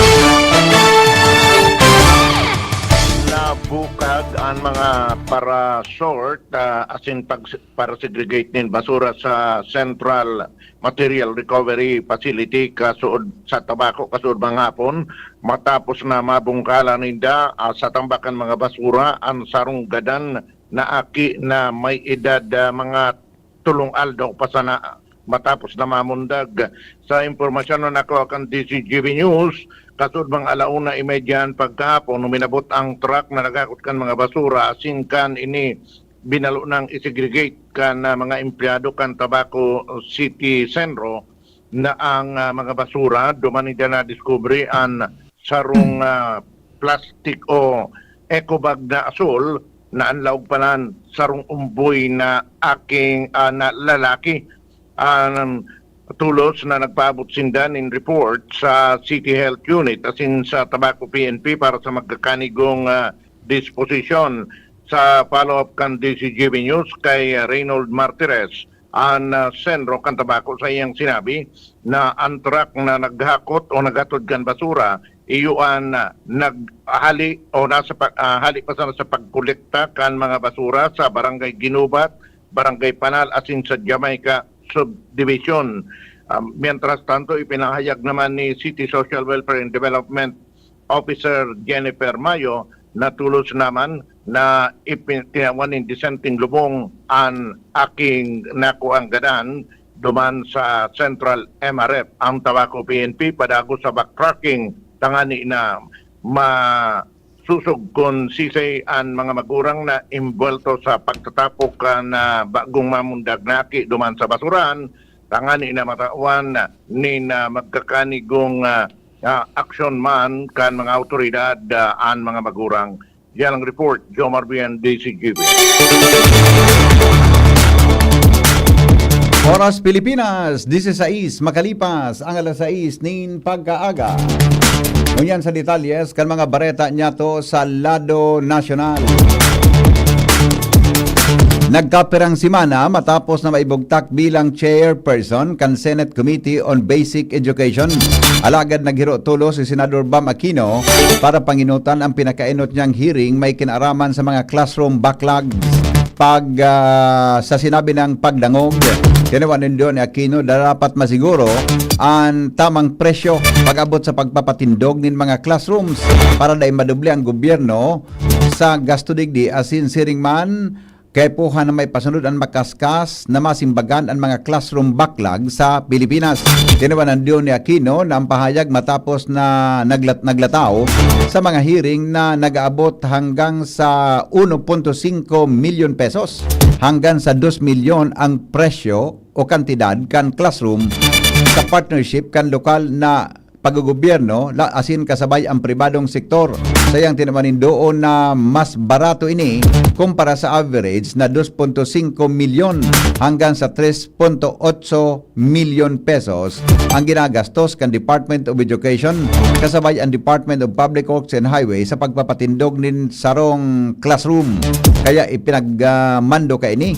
Nabukag ang mga para-sort ah, asin pag para segregate nin basura sa Central Material Recovery Facility kasuod sa Tabaco kasuod manghapon, matapos na mabungkalan ninda ah, sa tambakan mga basura ang sarong gadan na aki na may edad ah, mga tulong aldaw pa sana matapos na mamundag. Sa impormasyon na nakuha kan D Z G B News, kasuod mga alauna imedya pagkahapon, uminabot ang truck na nagakot kan mga basura asin kan ini binalo nang isegregate kan ah, mga empleyado kan Tabaco City Centro na ang ah, mga basura. Duman nila nadiskubre an sarong ah, plastic o eco bag na asul na an laog panan sarong umboy na aking ah, na lalaki. An tulos na nagpaabot sinda nin report sa City Health Unit asin sa Tabaco P N P para sa magkakanigong ah, disposisyon. Sa follow-up kan D Z G B News kay Reynold Martires, An, ah, Sen Roque Cantabaco sa iyang sinabi na an truck na naghakot o naghatod kan basura, iyo an, ah, naghali o nasa pa-, ah, hali pa sana sa pagkolekta kan mga basura sa Barangay Ginubat, Barangay Panal, asin sa Jamaica Subdivision. Ah, mientras tanto, ipinahayag naman ni City Social Welfare and Development Officer Jennifer Mayo na tolos naman na ipin-, tinawan nin disenteng lubong an aking nakuang gadan duman sa Central M R F. Ang Tabaco P N P padagos sa backtracking tangani na masusog kun sisay an mga magurang na imbwelto sa pagtatapok kan, ah, bagong mamundag na aki duman sa basurahan, tangani na matawan nin, ah, magkakanigong, ah, ah, aksyon man kan mga awtoridad, ah, an mga magurang. Yan ang report, Jomar Bien, D Z G B. Oras Pilipinas, disisais makalipas ang alas sais nin pagkaaga. Ngunyan sa detalles kan mga bareta niyato sa lado nasyonal. Nagkapirang semana matapos na maibugtak bilang chairperson kan Senate Committee on Basic Education. Alagad naghiro tolos si Senador Bam Aquino para panginutan ang pinakaenot niyang hearing may kinaaraman sa mga classroom backlogs. Pag, ah, sa sinabi niyang pagdangog, tinawan nindo ni Aquino na dapat masiguro an tamang presyo pag-abot sa pagpapatindog nin mga classrooms para dai madoble ang gobyerno sa gasto digdi asin siring man kaipuhan na maipasunod an makaskas na masimbagan an mga classroom backlog sa Pilipinas. Tinawan nindo ni Aquino na ang pahayag matapos na naglat-, naglataw sa mga hearing na nag-aabot hanggang sa uno punto singko milyon pesos hanggang sa dos milyon ang presyo o kantidad kan classroom sa partnership kan lokal na paggogobyerno, la-, asin kasabay ang pribadong sektor. Sa iyang tinawan nindo na mas barato ini kumpara sa average na dos punto singko milyon hanggang sa tres punto otso milyon pesos ang ginagastos kan Department of Education kasabay ang Department of Public Works and Highways sa pagpapatindog nin sarong classroom. Kaya ipinag, ah, mando kaini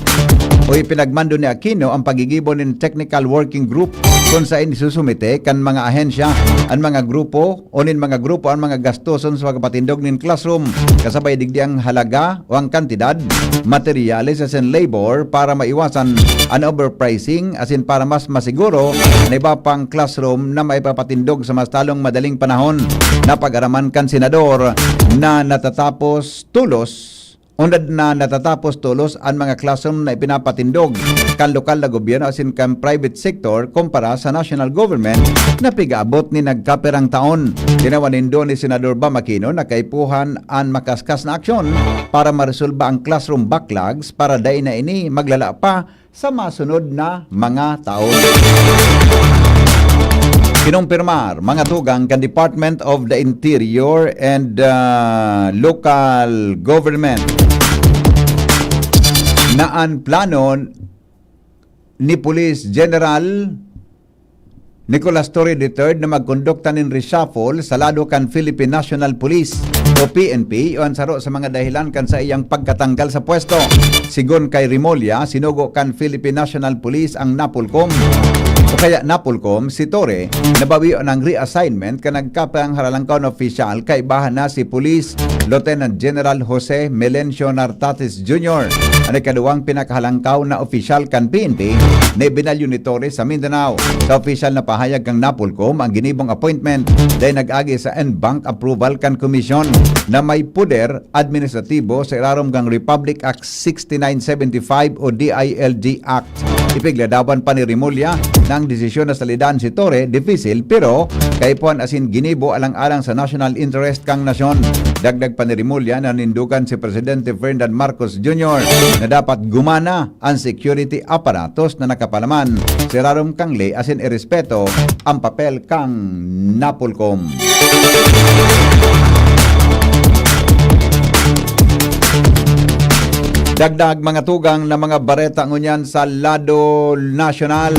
o ipinagmando ni Aquino ang paggigibo nin technical working group kun saen isusumite kan mga ahensya an mga grupo o nin mga grupo an mga gastoson sa pagpapatindog nin classroom, kasabay digdi ang halaga o ang kantidad, materyales asin labor para maiwasan an overpricing asin para mas masiguro na iba pang classroom na maipapatindog sa mas talong madaling panahon. Napag-araman kan senador na natatapos tolos o na, na natatapos tolos an mga classroom na ipinapatindog kan lokal na gobyerno asin kan private sector kumpara sa national government na pigaabot nin nagkapirang taon. Tinawan nindo ni Senador Bam Aquino na kaipuhan an makaskas na aksyon para maresolba ang classroom backlogs para dai na ini maglala pa sa masunod na mga taon. Kinumpirmar mga tugang kan Department of the Interior and, ah, Local Government na an plano ni Police General Nicolas Torre the third na magkondukta nin reshuffle sa lado kan Philippine National Police o P N P, iyo an saro sa mga dahilan kan saiyang pagkatanggal sa pwesto. Sigon kay Remulla, sinugo kan Philippine National Police ang NAPOLCOM o kaya NAPOLCOM si Torre na bawion ang reassignment kan nagkapirang halangkaw na opisyal, kaibahan na si Police Lieutenant General Jose Melencio Nartates Junior, an ikaduwang pinakahalangkaw na opisyal kan P N P na ibinalyo ni Torre sa Mindanao. Sa opisyal na pahayag kan NAPOLCOM, ang ginibong appointment dai nag-agi sa en banc approval kan komisyon na may poder administratibo sa irarom kan Republic Act sixty-nine seventy-five o D I L G Act. Ipigladawan pa ni Remulla na ang desisyon na salidan si Torre dipisil, pero kaipuhan asin ginibo alang-alang sa national interest kan nasyon. Dagdag pa ni Remulla na nanindogan si Presidente Ferdinand Marcos Junior na dapat gumana an security apparatus na nakapalaman sa irarom kan ley asin irespeto ang papel kan NAPOLCOM. Dagdag mga tugang na mga bareta ngunyan sa lado nasyonal.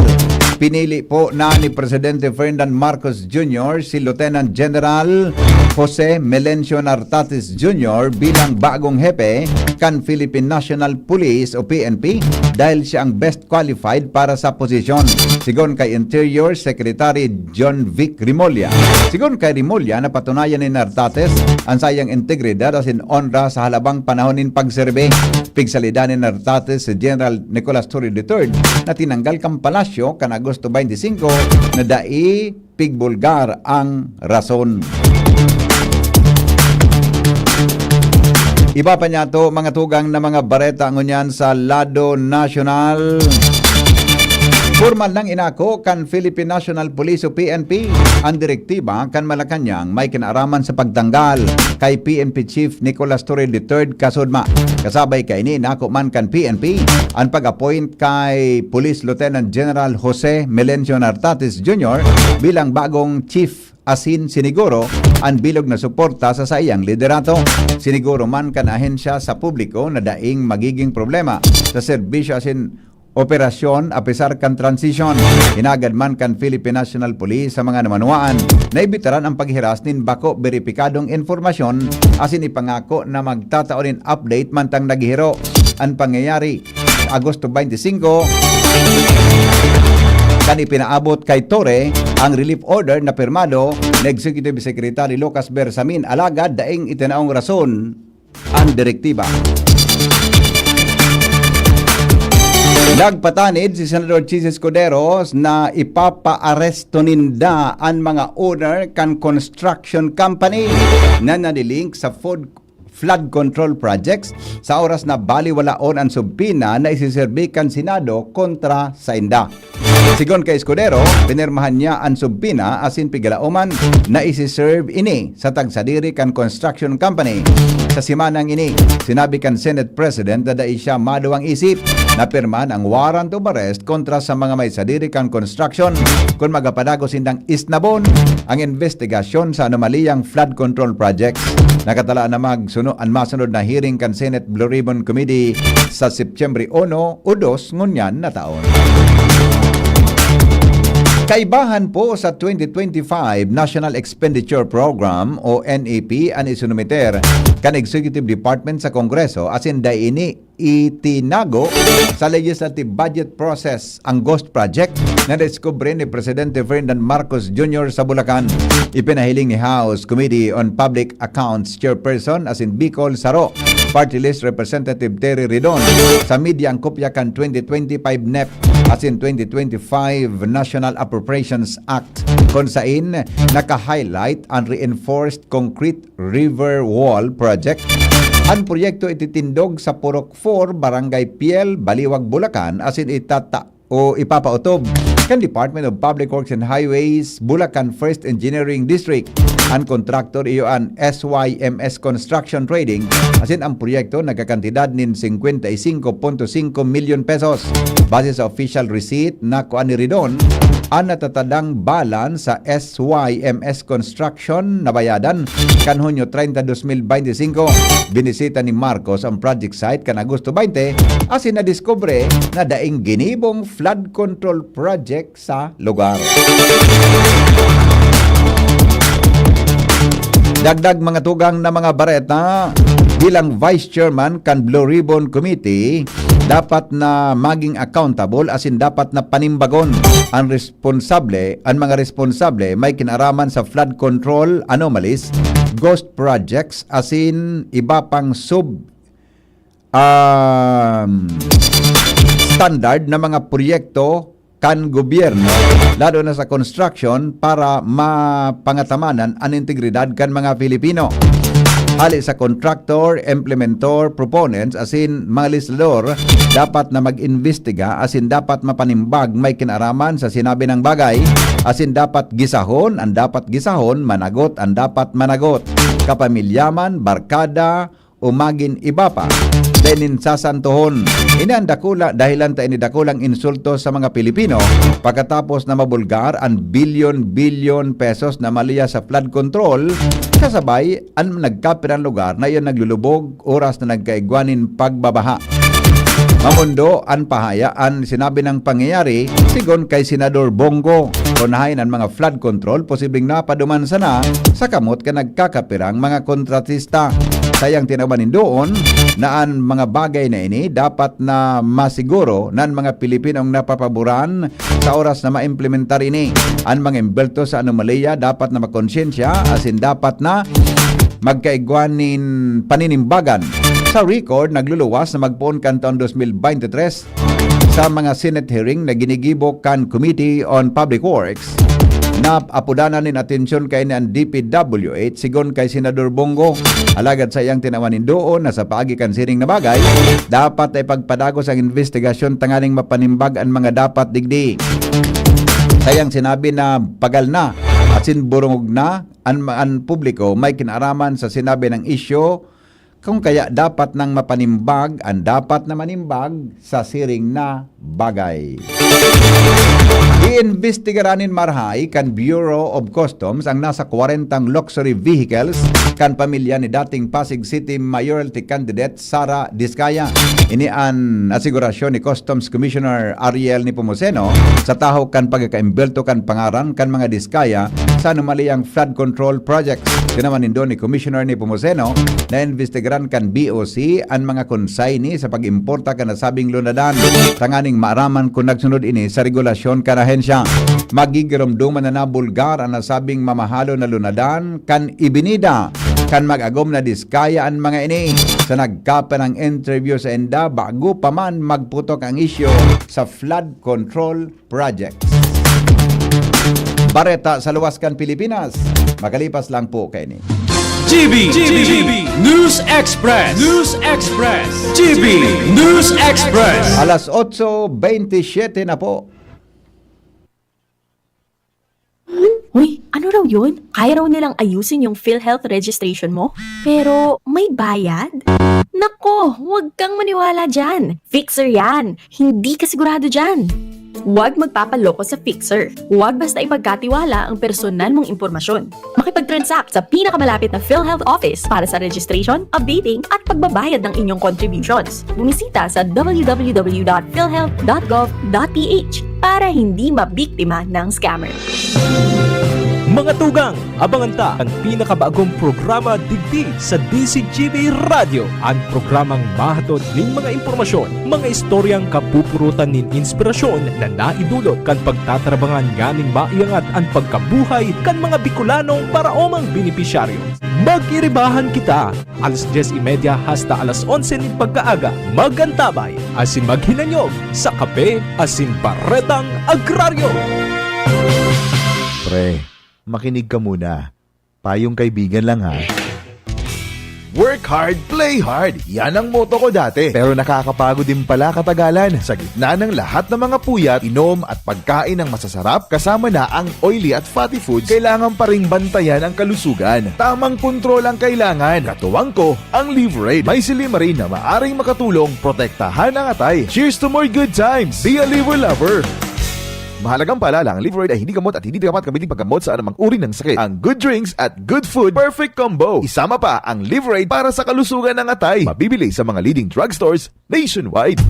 Pinili po na ni Presidente Ferdinand Marcos Junior si Lieutenant General Jose Melencio Nartates Junior bilang bagong hepe kan Philippine National Police o P N P dahil siya ang best qualified para sa posisyon, sigon kay Interior Secretary John Vic Remulla. Sigon kay Remulla, napatunayan ni Nartates ang saiyang integridad asin onra sa halabang panahon nin pagserbi. Pigsalidan ni Nartates si General Nicolas Torre the third na tinanggal kan palasyo kan Agosto twenty-five na dai pigbulgar ang rason. Iba pa niya to, mga tugang na mga bareta ngunyan sa lado nasyonal. Formal nang inako kan Philippine National Police o P N P ang direktiba kan Malacañang may kinaaraman sa pagtanggal kay P N P Chief Nicolas Torre the third kasudma. Kasabay kaini, inako man kan P N P ang pag-appoint kay Police Lieutenant General Jose Melencio Nartates Junior bilang bagong Chief asin siniguro an bilog na suporta sa saiyang liderato. Siniguro man kan ahensya sa publiko na daing magiging problema sa serbisyo asin operasyon apesar kan transisyon. Hinagad man kan Philippine National Police sa mga namanwaan na ibitaran ang paghiras nin bako beripikadong impormasyon asin ipangako na magtatao nin update mantang naghihiro an pangyayari. Agosto twenty-five, kan ipinaabot kay Torre ang relief order na pirmado ni Executive Secretary Lucas Bersamin, alagad daing itinaong rason ang direktiba. Nagpatanid si Senador Chiz Escudero na ipapaaresto ninda an mga owner kan construction company na nalilink sa food, flood control projects sa oras na baliwalaon an subpina na isiserbi kan Senado kontra sainda. Sigon kay Escudero, pinirmahan niya an subpina asin pigalaoman na isiserve ini sa tagsadiri kan construction company. Sa semanang ini, sinabi kan Senate President na dai siya maduwang isip na pirmahan ang warrant of arrest kontra sa mga may sadiri kan construction kun magapadago sindang isnabon ang investigasyon sa anomaliyang flood control projects. Nakatala na magsuno an masunod na hearing kan Senate Blue Ribbon Committee sa Setyembre uno o dos ngunyan na taon. Kaibahan po sa twenty twenty-five National Expenditure Program o N E P an isinumiter kan Executive Department sa Kongreso asin dai ini itinago sa legislative budget process ang ghost project na nadiskubre ni Presidente Ferdinand Marcos Junior sa Bulacan. Ipinahiling ni House Committee on Public Accounts Chairperson asin Bicol Saro Party List Representative Terry Ridon sa media ang kopya kan twenty twenty-five nep asin twenty twenty-five National Appropriations Act, kun sain naka-highlight ang reinforced concrete river wall project. Ang proyekto ititindog sa Purok four, Barangay Piel, Baliwag, Bulacan, asin itata o ipapaotob kan Department of Public Works and Highways, Bulacan First Engineering District. Ang kontraktor iyo an S Y M S Construction Trading, asin ang proyekto nagkakantidad nin singkwenta y singko punto singko milyon pesos. Base sa official receipt na kua ni Ridon, ang natatadang balance sa S Y M S Construction nabayadan kan Hunyo treinta, dos mil beinti singko. Binisita ni Marcos ang project site kan Agosto baynte, asin nadiskubre na daing ginibong flood control project sa lugar. Dagdag mga tugang na mga bareta, bilang Vice Chairman kan Blue Ribbon Committee, dapat na maging accountable asin dapat na panimbagon ang responsable, ang mga responsable may kinaraman sa flood control anomalies, ghost projects, asin iba pang sub, um, standard na mga proyekto kan gobyerno, lalo na sa construction, para mapangatamanan an integridad kan mga Pilipino. Hali sa contractor, implementor, proponents, asin mga legislador, dapat na mag-imbestiga asin dapat mapanimbag may kinaraman sa sinabi nang bagay, asin dapat gisahon an dapat gisahon, managot an dapat managot. Kapamilya man, barkada, o magin iba pa, dai nin sasantohon. Ini an dakula, dahilan ta ini dakulang insulto sa mga Pilipino, pagkatapos na mabulgar an bilyon-bilyon pesos na maliya sa flood control, kasabay an nagkapirang lugar na iyan naglulubog oras na nagkaigwa nin pagbabaha. Mamondo an pahaya an sinabi nang pangyayari, sigon kay Senador Bong Go. Kun haen an mga flood control, posibleng napaduman sana sa kamot kan nagkakapirang mga kontratista. Saiyang tinawan nin doon na an mga bagay na ini dapat na masiguro na an mga Pilipinong napapaboran sa oras na maimplementar ini. An mga embelto sa anomalya dapat na makonsyensya asin dapat na magkaigwa nin paninimbagan. Sa record, nagluluwas na magpoon kan taon dos mil beintitres sa mga Senate hearing na ginigibo kan Committee on Public Works, naapodanan nin atensyon kaini an D P W H, sigon kay Senador Bong Go. Alagad saiyang tinawan nin doon na sa paagi kan siring na bagay, dapat na ipagpadagos ang investigasyon tanganing mapanimbag an mga dapat digdi. Saiyang sinabi na pagal na asin burungog na an, an publiko may kinaaraman sa sinabi nang isyu, kung kaya dapat nang mapanimbag an dapat na manimbag sa siring na bagay. Iimbestigaran nin marahay kan Bureau of Customs ang nasa kwarentang luxury vehicles kan pamilya ni dating Pasig City Mayoralty candidate Sara Discaya. Ini an asigurasyon ni Customs Commissioner Ariel Nepomuceno sa tahaw kan pagkakaimbelto kan pangaran kan mga Discaya sa anomalyang flood control projects. Tinawan nindo ni Commissioner Nepomuceno na imbestigaran kan B O C an mga consignee sa pag-importa kan nasabing lunadan, tanganing maaraman kun nagsunod ini sa regulasyon kan ahensya. Magigiromdoman na nabulgar an nasabing mamahalon na lunadan kan ibinida kan mag-agom na Discaya an mga ini. Sa nagkapirang interview sainda, bago pa man magputok ang isyu sa flood control projects. Bareta sa luwas kan Pilipinas, makalipas lang po kaini. G B, G B, News Express, News Express, G B News Express. Alas otso bentisiete na po. Uy, ano raw yun? Kaya raw nilang ayusin yung PhilHealth registration mo? Pero may bayad? Nako, huwag kang maniwala dyan. Fixer yan. Hindi ka sigurado dyan. Huwag magpapaloko sa fixer. Huwag basta ipagkatiwala ang personal mong impormasyon. Makipag-transact sa pinakamalapit na PhilHealth office para sa registration, updating, at pagbabayad ng inyong contributions. Bumisita sa w w w dot philhealth dot gov dot p h para hindi mabiktima ng scammer. Mga tugang, abangan ta an pinakabagong programa digdi sa D Z G B Radyo, an programang mahatod nin mga impormasyon, mga istoryang kapupurutan nin inspirasyon na naidulot kan pagtatrabangan nganing maiangat an pagkabuhay kan mga Bicolanong paraomang benepisyaryo. Magiribahan kita, alas dyes y media hasta alas onse nin pagkaaga. Mag-antabay asin maghinanyog sa Kape asin Baretang Agraryo. Pre, makinig ka muna. Payong kaibigan lang, ha. Work hard, play hard. Yan ang motto ko dati. Pero nakakapagod din pala katagalan. Sa gitna ng lahat ng mga puyat, inom at pagkain ng masasarap, kasama na ang oily at fatty foods, kailangan pa ring bantayan ang kalusugan. Tamang kontrol ang kailangan. Katuwang ko, ang Liverade. May silymarin na maaring makatulong protektahan ang atay. Cheers to more good times! Be a Liver Lover! Mahalagang paalala, ang Liverade ay hindi gamot at hindi dapat gamitin paggamot sa anumang uri ng sakit. Ang good drinks at good food, perfect combo. Isama pa ang Liverade para sa kalusugan ng atay. Mabibili sa mga leading drugstores nationwide.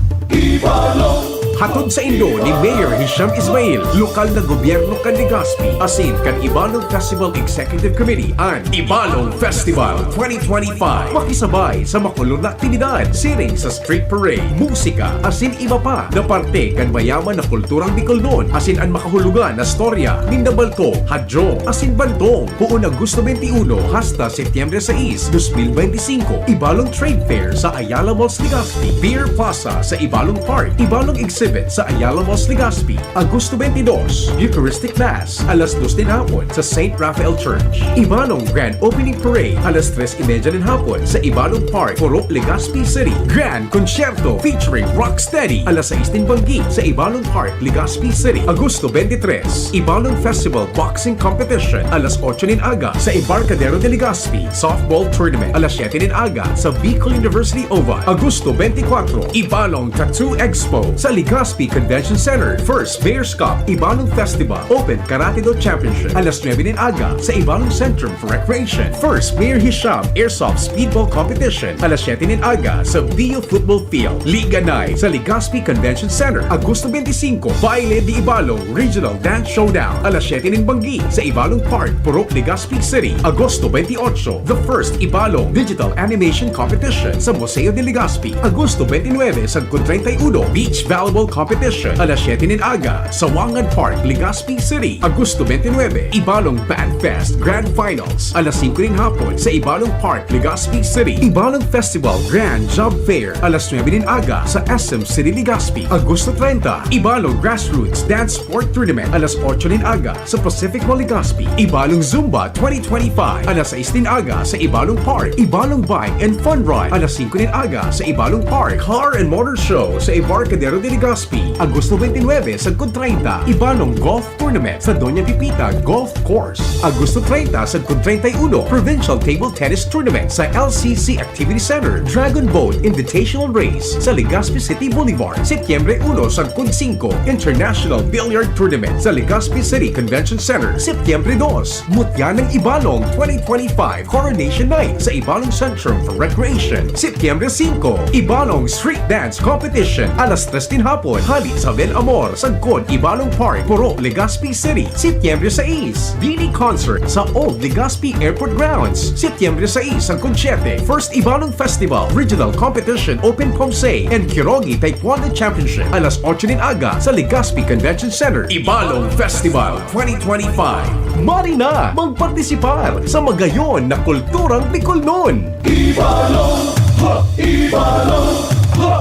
Hatod saindo ni Mayor Hisham Ismail, lokal na gobyerno kan Legazpi, asin kan Ibalong Festival Executive Committee, an Ibalong Festival twenty twenty-five. Makisabay sa makulog na aktibidad, siring sa street parade, musika, asin iba pa na parte kan mayaman na kulturang Bicolnon, asin an makahulugan na storya ninda Baltong, Hadjong, asin Bantong. Poon Agosto twenty-one hasta Setyembre sais, dos mil beintisinko, Ibalong Trade Fair sa Ayala Malls, Legazpi, Beer Plaza sa Ibalong Park, Ibalong Exhibit sa Ayala Malls, Legazpi, Agosto twenty-dos, Eucharistic Mass, alas dos nin hapon sa Saint Raphael Church, Ibalong Grand Opening Parade, alas tres y media nin hapon sa Ibalong Park, Purok, Legazpi City, Grand Concierto featuring Rocksteady, alas sais nin banggi sa Ibalong Park, Legazpi City, Agosto twenty-three, Ibalong Festival Boxing Competition, alas otso nin aga sa Embarcadero de Legazpi Softball Tournament, alas siyete nin aga sa Bicol University Oval, Agosto twenty-four, Ibalong Tattoo Expo sa Legazpi Legazpi Convention Center, First Mayor's Cup, Ibalong Festival, Open Karate Do Championship, alas nuebe nin aga sa Ibalong Centrum for Recreation, First Mayor Hisham Airsoft Speedball Competition, alas siyete nin aga sa B U Football Field, Liga Night sa Legazpi Convention Center, Agosto twenty-five, Baile de Ibalong Regional Dance Showdown, alas siyete nin banggi sa Ibalong Park, Purok Legazpi City, Agosto twenty-eight, The First Ibalong Digital Animation Competition sa Museo de Legazpi, Agosto twenty-nine sagkod treinta y uno, Beach Volleyball Competition, alas siyete nin aga, Sawangan Park, Legazpi City, Agosto twenty-nine, Ibalong Band Fest Grand Finals, alas singko nin hapon, sa Ibalong Park, Legazpi City, Ibalong Festival Grand Job Fair, alas nuebe nin aga, sa S M City, Legazpi, Agosto treinta, Ibalong Grassroots Dance Sport Tournament, alas otso nin aga, sa Pacific Mall Legazpi, Ibalong Zumba twenty twenty-five, alas sais nin aga sa Ibalong Park, Ibalong Bike and Fun Ride, alas singko nin aga sa Ibalong Park, Car and Motor Show sa Embarcadero de Legazpi, Agosto twenty-nine sagkod treinta, Ibalong Golf Tournament sa Doña Pepita Golf Course, Agosto treinta sagkod treinta y uno, Provincial Table Tennis Tournament sa L C C Activity Center, Dragon Boat Invitational Race sa Legazpi City Boulevard, Setyembre uno sagkod singko, International Billiard Tournament sa Legazpi City Convention Center, Setyembre dos, Mutya ng Ibalong twenty twenty-five Coronation Night sa Ibalong Centrum for Recreation, Setyembre singko, Ibalong Street Dance Competition, alas tres nin hapon, hali sa Bel Amor, sagkod Ibalong Park, Purok Legazpi City, Setyembre sais, Dini Concert sa Old Legazpi Airport Grounds, Setyembre sais sagkod siyete, First Ibalong Festival Regional Competition Open Pomsey and Kirogi Taekwondo Championship, alas otso nin aga sa Legazpi Convention Center, Ibalong Festival twenty twenty-five. Mari na magpartisipar sa magayon na kulturang Bicolnon! Ibalong! Ha! Ibalong! Ha!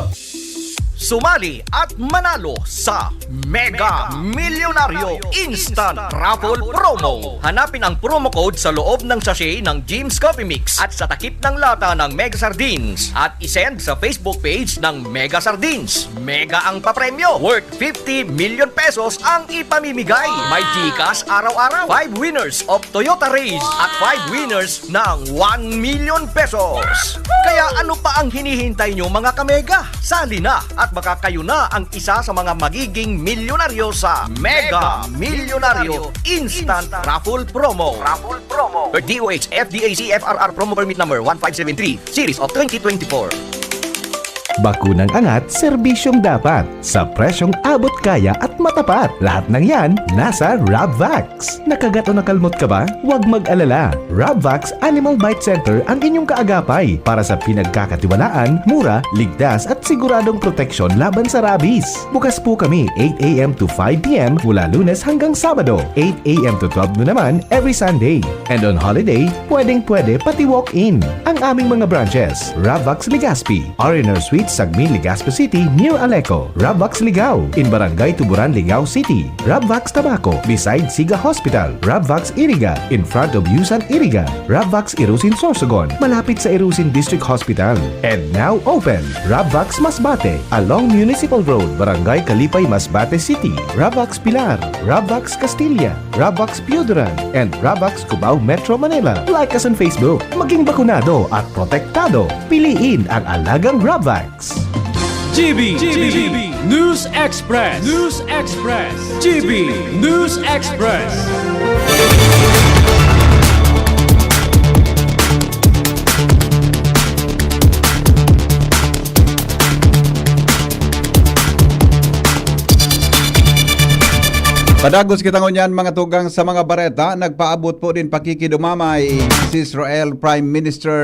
Sumali at manalo sa Mega Milyonaryo Instant Raffle Promo. Hanapin ang promo code sa loob ng sachet ng Jim's Coffee Mix at sa takip ng lata ng Mega Sardines at isend sa Facebook page ng Mega Sardines. Mega ang papremyo, worth fifty million pesos ang ipamimigay. May GCash araw-araw. Five winners of Toyota Raize at five winners ng one million pesos. Kaya ano pa ang hinihintay nyo, mga kamega? Sali na at baka kayo na ang isa sa mga magiging milyonaryo sa Mega Milyonaryo Instant Raffle Promo. Raffle Promo. D O H F D A C F R R Promo Permit Number one five seven three, Series of twenty twenty-four. Bakunang angat, serbisyong dapat, sa presyong abot kaya at matapat. Lahat ng yan, nasa Rabvax. Nakagat o nakalmot ka ba? Huwag mag-alala. Rabvax Animal Bite Center ang inyong kaagapay para sa pinagkakatiwalaan, mura, ligtas at siguradong proteksyon laban sa rabies. Bukas po kami eight a m to five p m mula Lunes hanggang Sabado, eight a m to twelve noon naman every Sunday. And on holiday, pwedeng-pwede pati walk-in. Ang aming mga branches, Rabvax Legazpi, R and R Suite, Sagmin, Legazpi City, near Aleco, Rabvax Ligao, in Barangay Tuburan, Ligao City, Rabvax Tabaco, beside Siga Hospital, Rabvax Iriga, in front of Yusan Iriga, Rabvax Irusin Sorsogon, malapit sa Irusin District Hospital. And now open, Rabvax Masbate, along Municipal Road, Barangay Kalipay, Masbate City, Rabvax Pilar, Rabvax Castilla, Rabvax Pioduran, and Rabvax Cubao, Metro Manila. Like us on Facebook. Maging bakunado at protektado. Piliin ang alagang Rabvax. G B, G B, News Express. News Express. G B News Express. Padagos kita ngunyan, mga tugang, sa mga bareta. Nagpaabot po nin pakikidumamay si Israel Prime Minister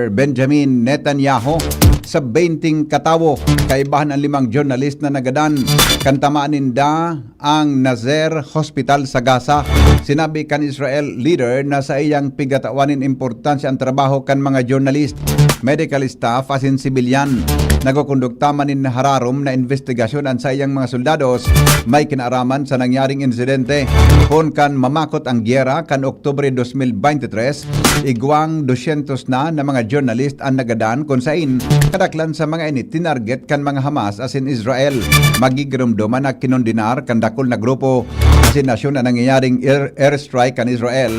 Benjamin Netanyahu sa benteng katawo. Kaibahan ang limang journalist na nagadan kan tamaan ninda ang Nasser Hospital sa Gaza. Sinabi kan Israel leader na saiyang pigtatawan nin importansya an trabaho kan mga journalist, medical staff asin sibilyan. Nagkukondukta man nin hararom na imbestigasyon an saiyang mga soldados may kinaaraman sa nangyaring insidente. Poon kan mamakot ang gyera kan Oktubre dos mil bente tres, igwang dosyentos na na mga journalist an nagadan, kun sain kadaklan sa mga ini tinarget kan mga Hamas asin Israel. Magigiromdoman na kinondenar kan dakul na grupo asin nasyon an nangyayaring air, airstrike kan Israel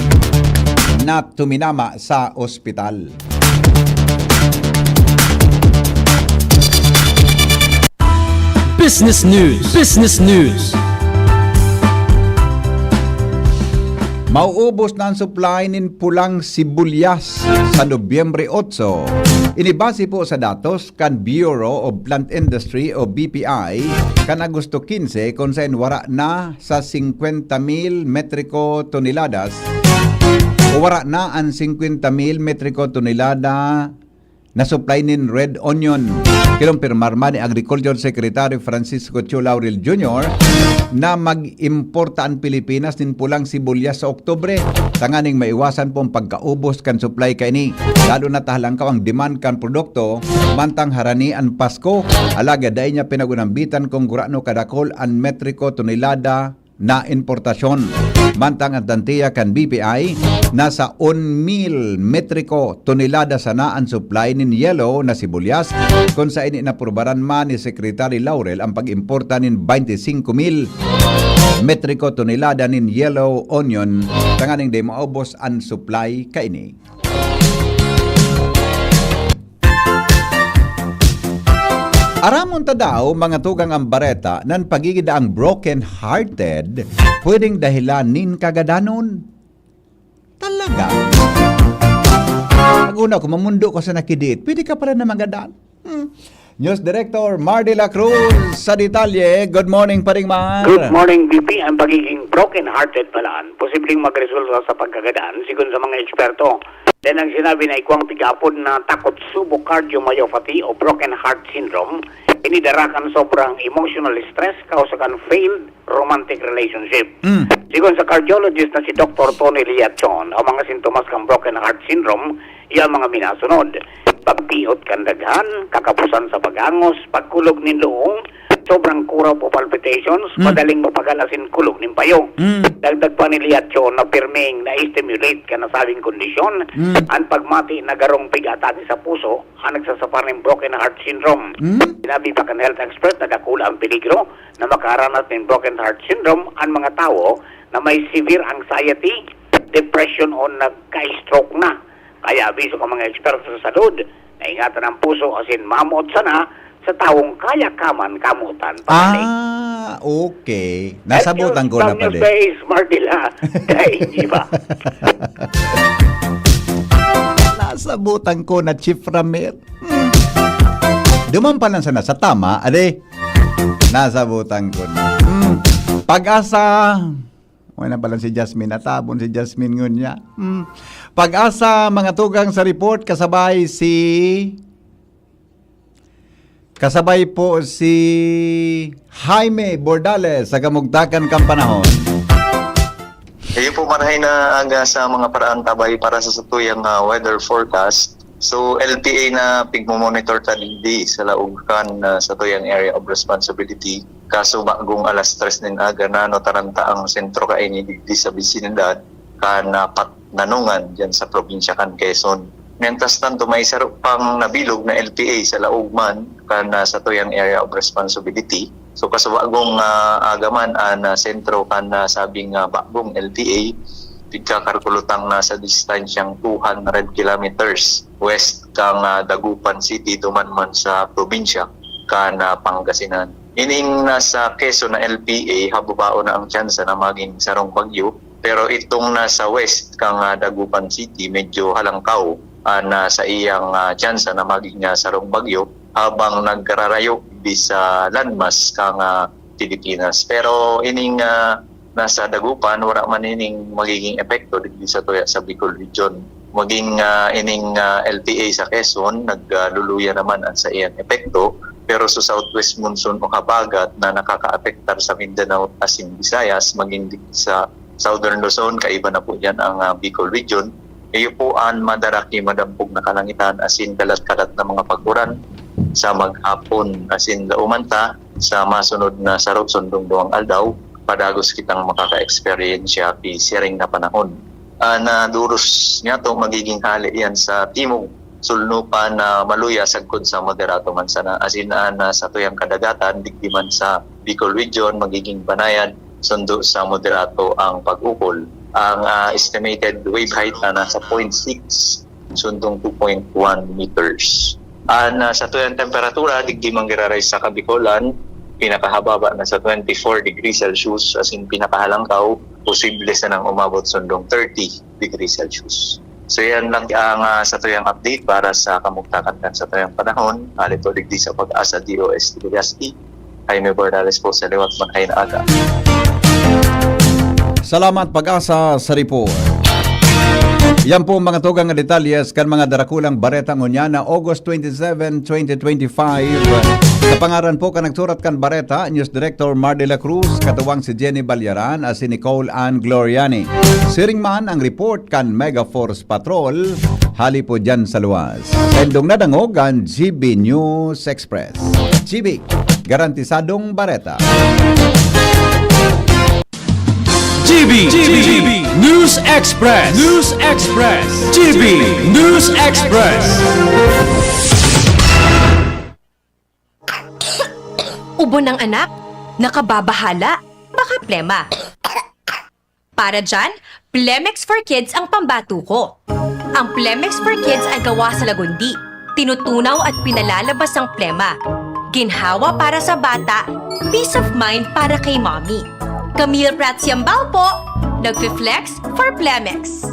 na tuminama sa ospital. Business News. Business News. Mauubos na ang supply nin pulang sibulyas sa Nobyembre otso. Ini base po sa datos kan Bureau of Plant Industry o B P I kan Agosto quince, kung sain wara na sa singkwenta mil metriko toneladas o wara na an singkwenta mil metriko tonelada na supply nin red onion. Kinumpirmar man ni Agriculture Secretary Francisco Chu Laurel Junior na mag-importa an Pilipinas nin pulang sibulyas sa Oktubre, tanganing maiwasan pong pagkaubos kan supply kaini, lalo na ta halangkaw ang demand kan produkto mantang harani an Pasko. Alagad dai niya pinagunambitan kung gurano kadakul an metriko tonelada na importasyon. Mantang an tantiya kan B P I, nasa un mil metriko tonelada sana an supply nin yellow na sibulyas, kun saen inaprubaran man ni Secretary Laurel ang pag-importa nin baynte singko mil metriko tonelada nin yellow onion tanganing dai maubos an supply kaini. Aramon ta daw, mga tugang, ang bareta na an pagigin daang broken-hearted pwedeng dahilan nin kagadanon. Talaga? Haguna ko, mamundo ko sa nakidiit. Pwede ka pala na magadan. Hmm. News Director Mar de la Cruz sa detalye. Good morning, Paring Mar. Good morning, B P. Ang pagiging broken-hearted palaan, posibleng magresulta sa pagkagadan, sigon sa mga eksperto. Dahil ang sinabi na igwang tig-apod na takot subok cardiomyopathy o broken heart syndrome, ini dara kan sobrang emotional stress kausa kan failed romantic relationship. Mm. Sigon sa cardiologist na si Doktor Tony Liachon, ang mga sintomas kan broken heart syndrome, iya ang mga minasunod: pagpiot kan daghan, kakapusan sa pag-angos, pagkulog nin luong, sobrang kurap o palpitations, Mm. madaling mapagal asin kulog nin payo. Mm. Dagdag pa ni Liachon na pirming na-stimulate kan nasabing kondisyon Mm. an pagmati na garong pig-atake sa puso, ang nagsasapar nin broken heart syndrome. Mm. Sinabi pa kan health expert na dakula ang peligro na makaranas nin broken heart syndrome an mga tawo na may severe anxiety, depression o nagka-stroke na. Kaya abiso kan mga eksperto sa salud na ingatan ang puso asin mamoot sana sa tawong kaya ka man kamotan. Pabalik. Ah, okay. Nasabutan ko na Thank you, pala. Space Mardila. Dahil di ba? Nasabutan ko na, Chief Ramir. Hmm. Duman pa lang sana sa tama, ade. Nasabutan ko na. Hmm. Pag-asa. Wala na pala si Jasmine. Natabon si Jasmine ngunya. Hmm. Pag-asa, mga tugang sa report, kasabay si... Kasabay po si Jaime Bordales sa kamugtakan kan panahon. Iyo po, marahay na aga sa mga paraang tabay para sa satuyang ah, weather forecast. So, L T A na pigmomonitor ta digdi sa laog kan ah, satuyang area of responsibility. Kaso bagong alas tres nin aga na no taranta ang sentro kaini digdi sa bisinidad kan ah, Patnanongan diyan sa probinsya kan Quezon. Mientras tanto, may saro pang nabilog na L T A sa laog man kan ah, satuyang area of responsibility. So, kasubagong ah, aga man an ah, sentro kan ah, sabing ah, bagong L T A, pigkakalkulotang nasa distansyang two hundred kilometers west kan ah, Dagupan City, duman man sa probinsya kan ah, Pangasinan. Ining nasa Quezon na L T A, hababaon na ang tsansa na maging sarong bagyo, pero itong nasa west kan ah, Dagupan City, medyo halangkaw ah, na sa iyang ah, tsansa na maging ah, sarong bagyo habang nagrarayo di sa landmass kan ah, Pilipinas. Pero ining ah, nasa Dagupan, wala man ining magiging epekto digdi sa tuya sa Bicol Region. Maging ah, ining ah, L T A sa Quezon, nagluluya naman ang sa iyang epekto, pero sa southwest monsoon o habagat na nakakaapektar sa Mindanao asin Visayas, maging digdi sa Southern Luzon, kaiba na po diyan ang ah, Bicol Region. Iyo po an madaraki madampog na kalangitan asin kalat-kalat na mga pag-uran sa maghapon asin lauman ta sa masunod na saro sundong duwang aldaw, padagos kitang makaka-eksperyensya ki siring na panahon. Ah, na duros niya to magiging hali yan sa timog, sulnupan na maluya sagkod sa moderato man sana. Asin an ah, sa tuyang kadagatan, digdi man sa Bicol Region, magiging banayad, sundo sa moderato ang pag-ukol. Ang ah, estimated wave height na nasa zero point six sundong two point one meters. An ah, sa tuyang temperatura, digdi manggiraray sa Kabikolan, pinakahababa na sa twenty-four degrees Celsius, as in pinakahalangkaw, posible sanang umabot sundong thirty degrees Celsius. So yan lang ang uh, sa tuyang update para sa kamugtakan kan sa tuyang panahon. Hali po digdi sa Pag-asa D O S T Legazpi. Jaime Bordales po sa liwat, maghain aga. Salamat Pag-asa sa report. Yan po ang mga tugang na detalyes kan mga darakulang bareta ngunyan na August twenty-seven, twenty twenty-five. Sa pangaran po kan nagsurat kan bareta, News Director Mar de la Cruz, katuwang si Jenny Balyaran at si Nicole Ann Gloriani. Siring man ang report kan Mega Force Patrol, hali po dyan sa luwas. Sendong nadangog ang G B News Express. G B, garantisadong bareta. G B, G B, G B, News Express, News Express, G B, News Express. Ubo ng anak, nakababahala, baka plema. Para dyan, Plemex for Kids ang pambato ko. Ang Plemex for Kids ay gawa sa lagundi, tinutunaw at pinalalabas ang plema. Ginhawa para sa bata, peace of mind para kay mommy. Camille Prats Yambao po, nagfi-flex for Plemex.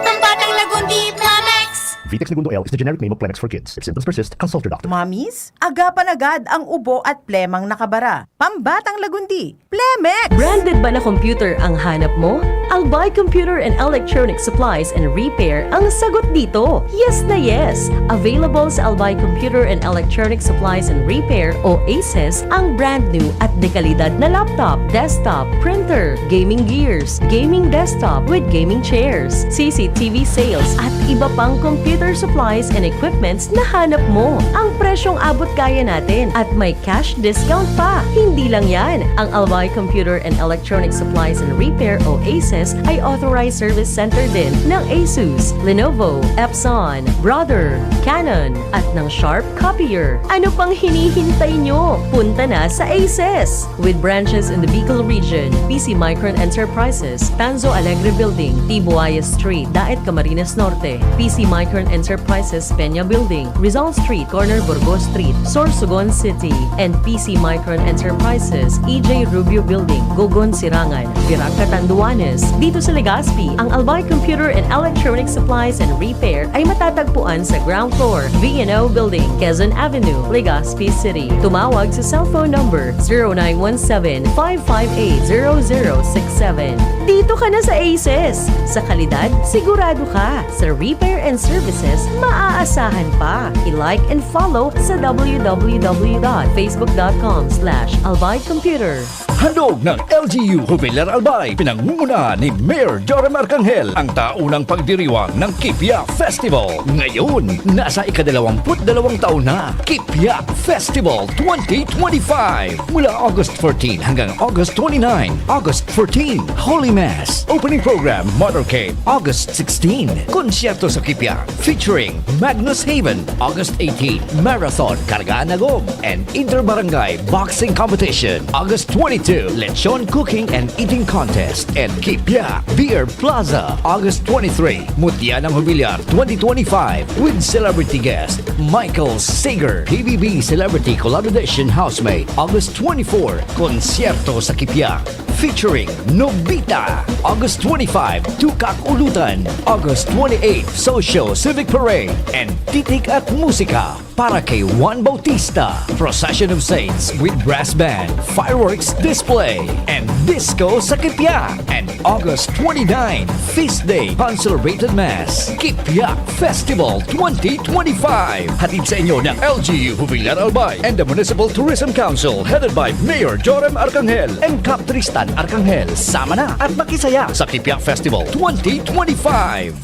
Pambatang Lagundi, Plemex! Vitex Negundo L is the generic name of Plemex for Kids. If symptoms persist, consult your doctor. Mommies, agapan agad ang ubo at plemang nakabara. Pambatang Lagundi, Plemex! Branded ba na computer ang hanap mo? Albay Computer and Electronic Supplies and Repair ang sagot dito. Yes na yes! Available sa Albay Computer and Electronic Supplies and Repair o ACES ang brand new at dekalidad na laptop, desktop, printer, gaming gears, gaming desktop with gaming chairs, C C T V sales at iba pang computer supplies and equipments na hanap mo. Ang presyong abot kaya natin at may cash discount pa. Hindi lang yan, ang Albay Computer and Electronic Supplies and Repair o ACES ay authorized service center din ng Asus, Lenovo, Epson, Brother, Canon, at ng Sharp Copier. Ano pang hinihintay nyo? Punta na sa ACES! With branches in the Bicol region, P C Micron Enterprises, Tanzo Alegre Building, Tibuaya Street, Daet Camarines Norte, P C Micron Enterprises, Peña Building, Rizal Street, corner Burgos Street, Sorsogon City, and P C Micron Enterprises, E J Rubio Building, Gogon Sirangan, Virac Catanduanes. Dito sa Legazpi, ang Albay Computer and Electronic Supplies and Repair ay matatagpuan sa ground floor, V and O Building, Quezon Avenue, Legazpi City. Tumawag sa cellphone number zero nine one seven, five five eight, zero zero six seven. Dito ka na sa ACES! Sa kalidad, sigurado ka! Sa repair and services, maaasahan pa. I-like and follow sa w w w dot facebook dot com slash albay computer. Handog ng L G U Jubilar Albay, pinangungunahan ni Mayor Joram Arcangel, ang taunang pagdiriwang ng Kipia Festival. Ngayon, nasa ikadalawamput dalawang taon na, Kipia Festival twenty twenty-five. Mula August fourteen hanggang August twenty-nine, August fourteen, Holy Mass, opening program, motorcade, August sixteen, konsyerto sa Kipia, featuring Magnus Haven, August eighteen, Marathon, Kargaan Agom, and Interbarangay Boxing Competition, August twenty-two, Lechon Cooking and Eating Contest, and Kipia Beer Plaza, August twenty-three, Mutya ng Jubilar twenty twenty-five, with celebrity guest Michael Sager, P B B Celebrity Collaboration Housemate, August twenty-four, Konsyerto sa Kipia, featuring Nobita, August twenty-five, Tukak Ulutan, August twenty-eight, Socio Civic Parade, and Titik at Musika para kay Juan Bautista, Procession of Saints with Brass Band, Fireworks Display, and Disco sa Kipia, and August twenty-nine, Feast Day, Consecrated Mass, Kipia Festival twenty twenty-five. Hatid sa inyo ng L G U Jubilar Albay and the Municipal Tourism Council, headed by Mayor Joram Arcangel and Cap Tristan Arcangel. Sama na at makisaya sa Kipia Festival twenty twenty-five.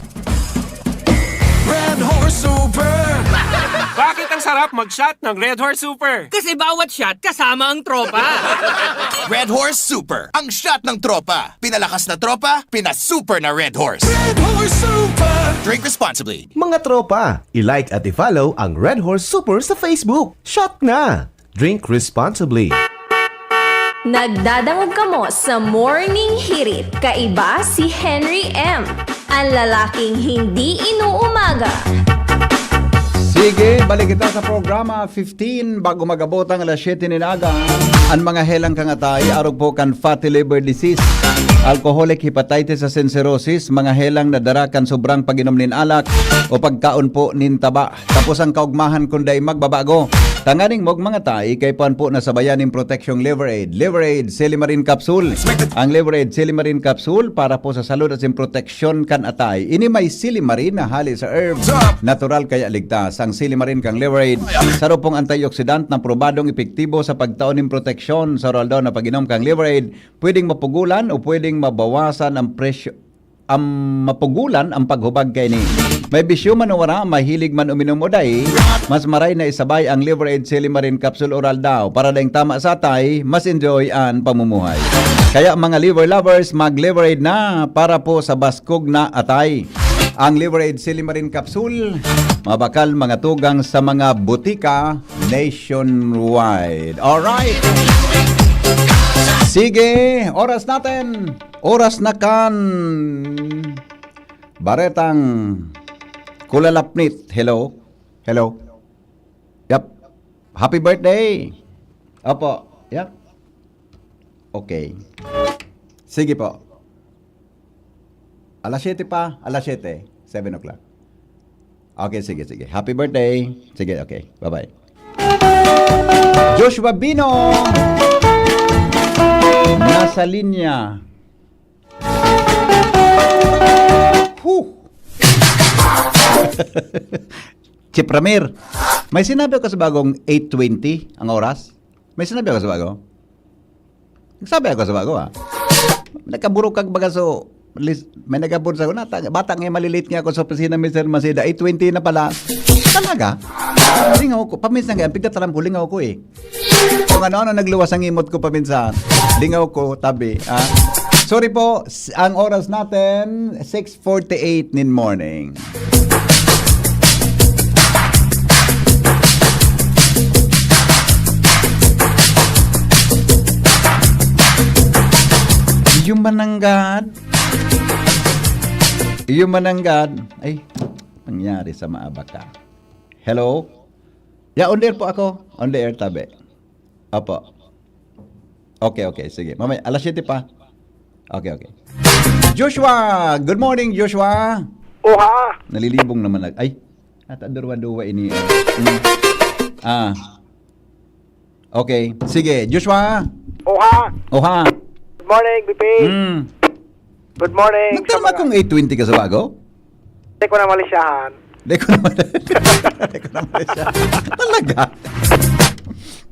Red Horse Super! Bakit ang sarap mag-shot ng Red Horse Super? Kasi bawat shot kasama ang tropa. Red Horse Super, ang shot ng tropa. Pinalakas na tropa, pinasuper na Red Horse. Red Horse Super! Drink responsibly. Mga tropa, i-like at i-follow ang Red Horse Super sa Facebook. Shot na! Drink responsibly. Nagdadangog kamo sa Morning Hirit. Kaiba si Henry M. Ang lalaking hindi inuumaga. Si Sige, balik kita sa programa fifteen bago mag-abot ang alas siyete nin aga. An mga helang kan atay, arog po kan fatty liver disease, alcoholic hepatitis asin cirrhosis, mga helang na dara kan sobrang pag-inom nin alak o pagkaon po nin taba. Tapos ang kaugmahan kun dai magbabago. Tanganing mog mga tay, kay puan po na sabayan nin proteksyong Liver Aid. Liver Aid Silimarin Capsule. Ang Liver Aid Silimarin Capsule para po sa salud asin proteksyon kan atay. Ini may silimarin na hali sa herb. Natural kaya ligtas. Ang silimarin kang Liver Aid, saro pong antioxidant na probadong epektibo sa pagtao nin proteksyon sa oral daw na pag-inom kang Liver Aid. Pwedeng mapugulan o pwedeng mabawasan ang presyo, ang mapugulan ang paghubag kaini. May bisyo man o wara, mahilig man uminom o dai, mas maray na isabay ang Liver Aid Silimarin Capsule Oral daw para daing tama sa atay, mas enjoy an pamumuhay. Kaya mga liver lovers, mag Liver Aid na para po sa baskog na atay. Ang Liver Aid Silimarin Capsule, mabakal mga tugang sa mga butika nationwide. Alright! Sige, oras natin. Oras na kan Baretang Kulalapnit. Hello? Hello? Yep. Happy birthday! Opo. Yep. Okay. Sige po. Alas siyete pa. Alas siyete. Seven o'clock. Okay, sige, sige. Happy birthday. Sige, okay. Bye-bye. Joshua Bino. Nasa linya. Huh! Chip Ramir, may sinabi ako sa bagong eight twenty ang oras? May sinabi ako sa bago? Nagsabi ako sa bago, ah. Nagkaburukag baga so, lis-, may nagabon sa una, ta-, bata nga malilate nga ako sa opisina, Mister Masida, eight twenty na pala. Talaga? Lingaw ko. Paminsan nga, pigtataram ko, lingaw ko eh. Kung ano-ano nagluwas ang imot ko paminsan. Lingaw ko, tabi. Ah. Sorry po, s-, ang oras natin, six forty-eight nin morning. Iyo mananggad. Iyo mananggad. Ay, nangyari sa maabak ka. Hello? Yeah, on the air po ako. On the air, tabi. Opo. Okay, okay. Sige. Mamaya, alas siyete pa. Okay, okay. Joshua! Good morning, Joshua! Oha! Nalilibong naman ag-, ay, nataduruwa-duwa ini, eh. Mm. Ah. Okay. Sige, Joshua! Oha! Oha! Good morning, B P! Mm. Good morning, Nagtama sa mga kong eight twenty ka sa bago? Di ko na malisyahan. Di ko naman, di ko naman siya. Talaga?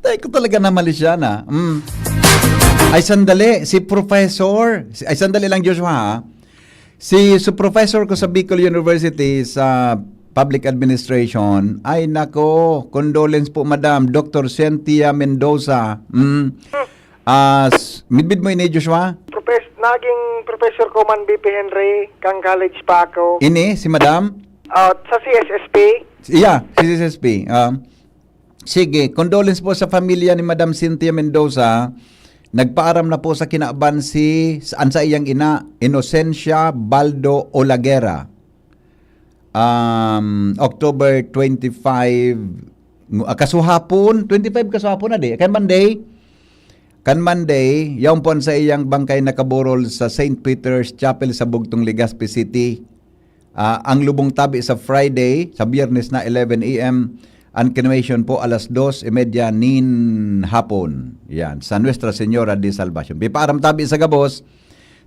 Di ko talaga namalisyahan, ah. Mm. Ay, sandali. Si Professor, si, ay, sandali lang, Joshua, ha? Si, si professor ko sa Bicol University sa Public Administration, ay nako, condolence po, Madam, Doctor Cynthia Mendoza. Mm. Ah, s-, midbid mo ini, Joshua? Profes-, naging professor ko man, B P Henry, kang college pa ako. Ini, si Madam? Ah, sa C S S P. Iya, si C S S P. Ah, sige, condolence po sa pamilya ni Madam Cynthia Mendoza. Nagpaaram na po sa kinaban si, sa, an sa iyang ina, Inocencia Baldo Olaguera. Um, October twenty-five, ngu-, ah, kasuhapon, twenty-five kasuhapon na di. Kan Monday, kan Monday, yaon po an saiyang bangkay nakaburol sa Saint Peter's Chapel sa Bugtong, Legazpi City. Ah, ang lubong tabi sa Friday, sa Biyernes na eleven A M, an cremation po alas dos y media nin hapon. Yan, sa Nuestra Señora de Salvacion. Pipaaram tabi sa gabos,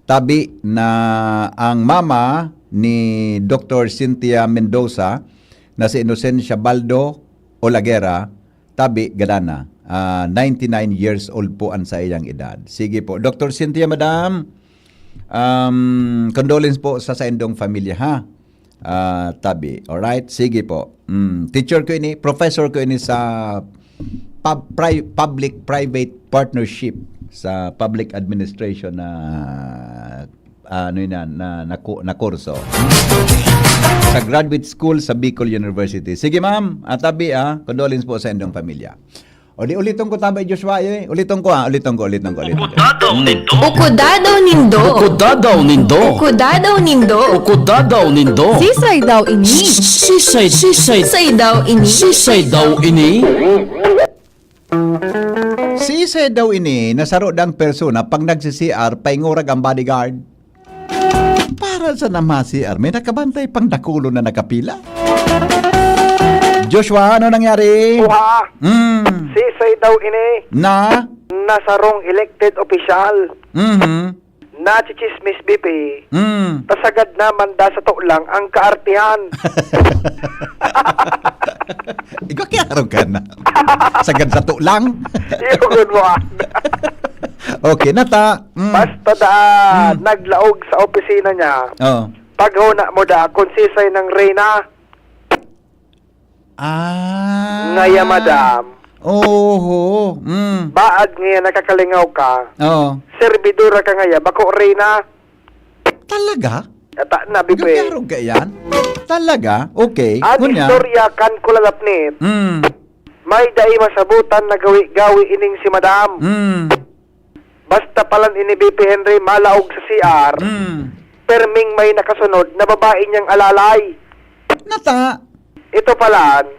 tabi na ang mama ni Doctor Cynthia Mendoza na si Inocencia Baldo Olaguera, tabi, gadan na. Ah, ninety-nine years old po an saiyang edad. Sige po. Doctor Cynthia, Madam, um, condolence po sa saindong pamilya, ha? Ah, tabi. Alright? Sige po. Mm, teacher ko ini, professor ko ini sa pub-, pri-, public-private partnership sa public administration na, ano yun, na, na, na ku-, na kurso. Sa graduate school sa Bicol University. Sige, ma'am. Ah, tabi, ah. Condolence po sa indong pamilya. O di, uliton ko tama, Joshua, eh. Uliton ko, ah. Uliton ko, uliton ko, uliton ko, uliton ko. Uko dadaw nindo. Uko dadaw nindo. Uko dadaw nindo. Uko dadaw nindo. Uko dadaw nindo. Sisay daw ini? Sisay, sisay. Sisay daw ini? Sisay daw ini? Sisay daw ini na saro dang persona pag nagsi-C R, paingurag ang bodyguard? Para sa nama C R, may nakabantay pang dakulo na nakapila. Joshua, ano nangyari? Kuha. Mm. Sisay daw ini? Na? Na sarong elected official. Mhm. Nachichismis, B P. Mm. Ta sagad naman da sa tulang ang kaartihan. Ikaw, kaya araw ka na. Sagad sa tulang? Iyogon mo, ah. Okay, nata. Mm. Basta da, Mm. naglaog sa opisina niya. Oh. Paghuna mo da kung sisay ng reyna. Ah. Ngaya, madam. Oho. Mm. Baad ngaya nakakalingaw ka. Oo. Servidora ka ngaya, bako reyna. Talaga? Ata na, bibi. Gabyarog ka yan? Talaga? Okay. Ang Ngunyan? istorya kan kulalapnit. Mm. May dai masabutan na gawi-gawi ining si madam. Mm. Basta palan ini, B P Henry, malaog sa C R. Mm. Perming may nakasunod na babae niyang alalay. Nata. Ito palan,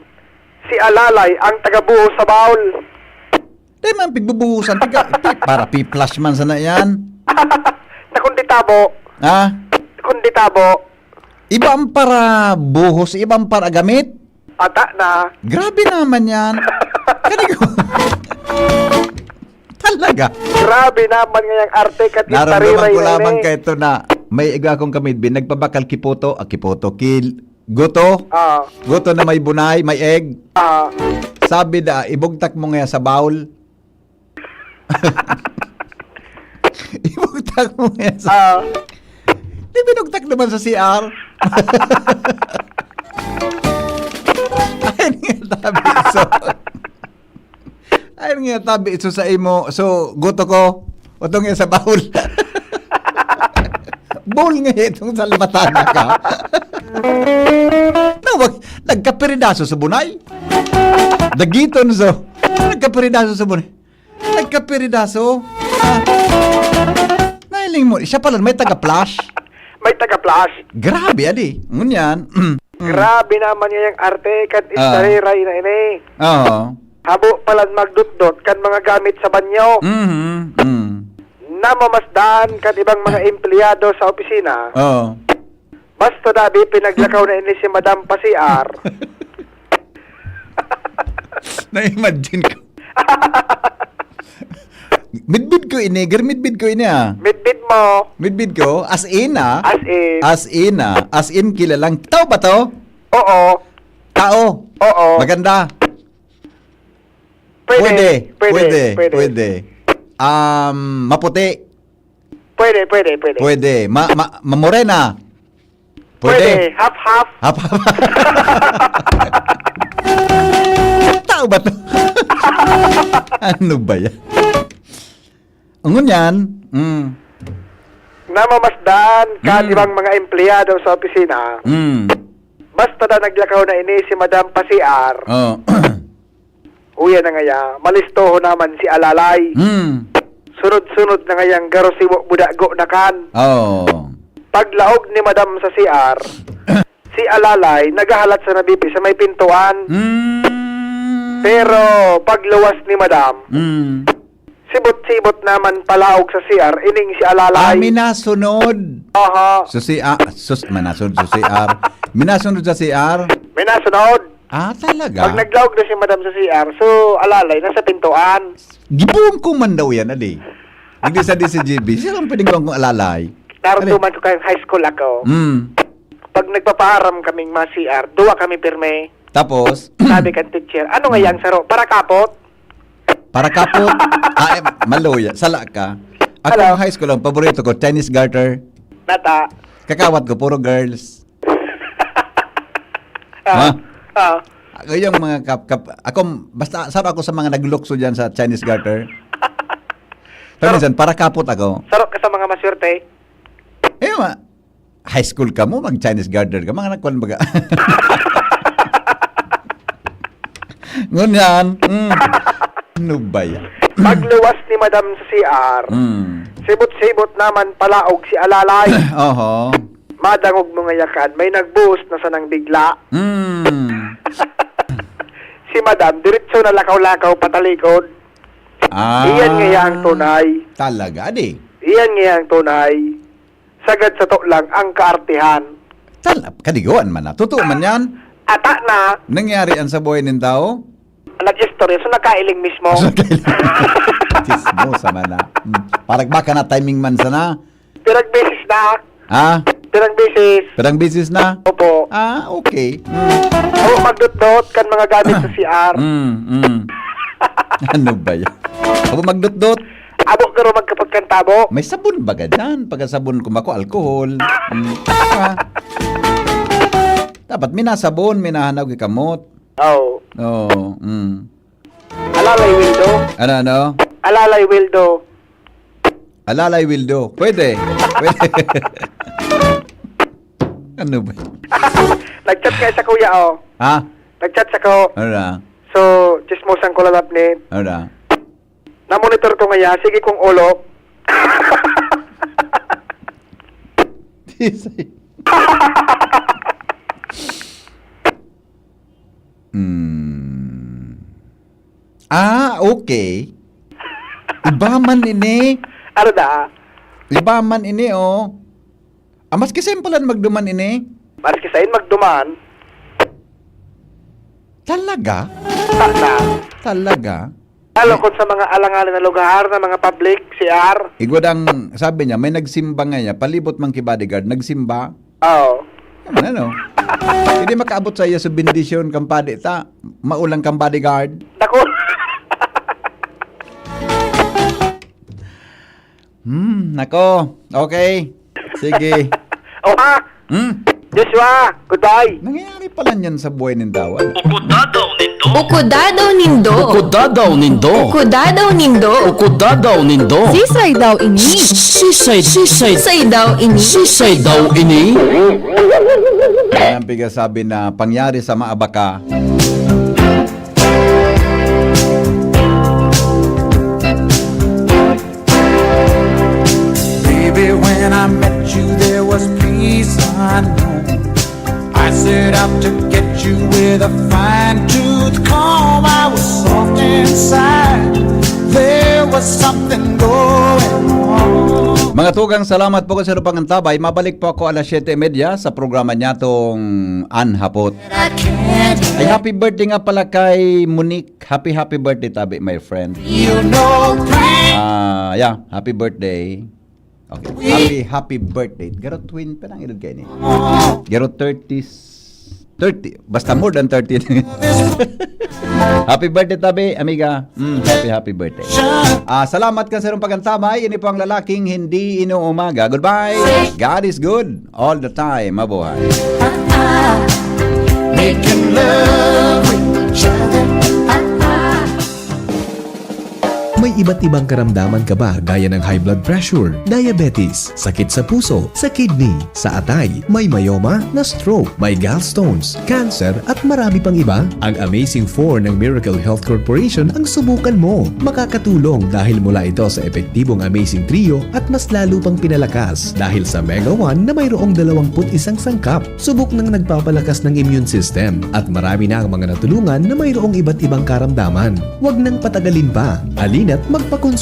si alalay ang tagabuhos sa baul. Di man pigbubuhusan. Tiga, ti, para pi-flash man sana yan. Nakundi tabo. Ha? Nakundi tabo. Iba ang para buhos, iba ang para gamit. Ata na. Grabe naman yan. Kani ko. Talaga. Grabe naman ngayang arte kat Naramdaman istarira ko na lamang ini. Kay ito na may iga akong kamidbin, nagpabakal kiputo, ah, kiputo, kil, guto. Ah. Guto na may bunay, may egg. Ah. Sabi da, "Ibugtak mo nga sa bowl." Ibugtak mo nga sa Ah. Di binugtak naman sa C R. Ay, nga tabi, so. Ay, nga tabi, so sa imo. So, guto ko. Utong yan sa bahol. Bahol nga itong salbatana ka. Nawag, nagkapiridaso sa bunay. Dagiton, so. Nagkapiridaso sa bunay. Nagkapiridaso. Ah. Nailing mo. Siya pala, may taga-flash. May taga-flash. Grabe, adi. Ngunyan. Mm. Grabe naman ngayang arte kan Ah. Istarira na ini. Oo. Habo palan magdutdot kan mga gamit sa banyo. Mhm. Mm. Namamasdan kan ibang mga empleyado sa opisina. Oo. Basta dabi pinaglakaw na ini si Madam pa C R. Na-imagine ko. Midbid ko ini, gar midbid ko ini, ah. Midbid mo. Midbid ko, as in, ah. As in. As in, ah. As in, kilalang. Tao ba to? Oo. Tao? Oo. Maganda? Pwede. Pwede, Pwede, pwede, pwede. pwede. Um, maputi? Pwede, pwede, pwede. Pwede. Ma-, ma-, mamorena? Pwede. Pwede. Half-half. Half-half. Tao ba to? Ano ba yan? Ngunyan, mm. Namamasdan kan Mm. ibang mga empleyado sa opisina. Mm. Basta na naglakaw na ini si Madam pa C R. Oh. Uya na ngaya, malistoho naman si Alalay. Mm. Sunod-sunod na ngayang garo siwo budago na kan. Oh. Paglaog ni Madam sa C R, si Alalay naghahalat sa nabipi sa may pintuan. Mm. Pero pagluwas ni Madam, Mm. sibot-sibot naman palaog sa C R, ining si Alalay. Ah, minasunod. Aha. So si, ah, sus, manasunod sa C R. Minasunod sa C R? Minasunod. Ah, talaga? Pag naglaog na si Madam sa C R, so Alalay, nasa pintuan. Gibuong ko man daw yan, adi. Hindi sa D C G B. Siya lang pwedeng gawang kong Alalay. Naramdaman ko kayong high school ako. Mm. Pag nagpapaaram kaming mga C R, duwa kami pirme. Tapos? Sabi kan teacher, "Ano nga Hmm. yang saro? Para kapot?" Para kapot? Ah, eh, maluya. Sala ka. Ako, Hello? Ang high school, ang paborito ko, Chinese garter. Nata. Kakawat ko, puro girls. Ah. Ha? Ah. Ako yung mga kap-, kap-, ako, basta, saro ako sa mga naglukso dyan sa Chinese garter. Pero Saro. minsan, para kapot ako. Saro ka sa mga maswerte? Eh, ma-, high school ka mo, mag-Chinese garter ka, mga nagkuhan baga. Ngunyan, mm. Ano ba yan? Pagluwas ni Madam sa C R, Mm. sibot-sibot naman palaog si Alalay. Oho. Madangog mo nga yakan, may nagbuhos na sanang bigla. Mm. Si Madam, diretso na lakaw-lakaw patalikod. Ah. Iyan nga ang tunay. Talaga, di? Iyan nga ang tunay. Sagad sato lang ang kaartehan. Tal-, kadigoan man na. Totoo man yan. Ata na. Nangyari ang sa buhay ng tao? Nag-istorya, so nakailing mismo. So, kailan? Chismosa man na. Hmm. Parang baka na timing man sana. Pirang beses na. Ha? Pirang beses. Pirang beses na? Opo. Ah, okay. Hmm. Ako magdot-dot kan mga gamit sa C R. Hmm, hmm. Ano ba yan? Ako magdot-dot. Abo garo magkapagkantabo. May sabon baga dyan? Pagkasabon ko, bako alcohol. Mm. Ah. Dapat minasabon, minahanag ikamot. Oo. Oo, mm. Alalay Wildo. Ano, ano? Alalay Wildo. Alalay Wildo. Pwede. Pwede. Ano ba? Nag-chat ka sa kuya, oh. Ha? Nag-chat sa ko. Ano na? So, chismosan ko lalapnit. Ano na? Na-monitor ko ngaya, sige kong ulo. Ah, okay. Iba man ini. Ano da? Iba man ini, oh. Ah, maski simple lang magduman ini. Maski sain magduman. Talaga? Sana. Talaga? Lalo kung sa mga alanganin na lugar, na mga public, C R. Igwa dang, sabi niya, may nagsimba nga niya, palibot man ki bodyguard, nagsimba. Oo. Ano, ano? Hindi makaabot sa iya sa bendisyon kang padi ta, maulang kang bodyguard. Dako. Hmm, nako. Okay. Sige. O ha? Hmm? Joshua, goodbye. Nangyayari pala niyan sa buhay ng tao, ano? Ukudadaw nindo. Ukudadaw nindo. Ukudadaw nindo. Ukudadaw nindo. Ukudadaw nindo. Sisay daw ini? Sisay, sisay. Sisay daw ini? Sisay daw ini? Yan ang pigasabi na pangyari sa maabaka. Baby, when I met you, there was peace unknown. I set out to get you with a fine tooth comb. I was soft inside. There was something going on. Mga tugang, salamat po sa lupang antabay. Mabalik po ako alas siyete y media sa programa niya tong An Hapot. I can't Ay, happy birthday nga pala kay Monique. Happy, happy birthday, tabi, my friend. You know, pray. Ah, yeah, happy birthday. Okay. Happy, happy birthday. Garo twin pa lang edad kayo ni. Garo thirty, thirty. Basta more than thirty. Happy birthday, tabi, amiga. Mm, happy, happy birthday. Ah, salamat kan sarong pagantabay. Ini po ang lalaking hindi inuumaga. Goodbye. God is good all the time. Mabuhay. Making love with each other. May iba't ibang karamdaman ka ba, gaya ng high blood pressure, diabetes, sakit sa puso, sa kidney, sa atay, may myoma, na-stroke, may gallstones, cancer, at marami pang iba? Ang Amazing four ng Miracle Health Corporation ang subukan mo. Makakatulong dahil mula ito sa epektibong Amazing Trio at mas lalo pang pinalakas dahil sa Mega one na mayroong dalawampu't isang sangkap. Subok nang nagpapalakas ng immune system at marami na ang mga natulungan na mayroong iba't ibang karamdaman. Huwag nang patagalin pa. Halina't magpakonsulta.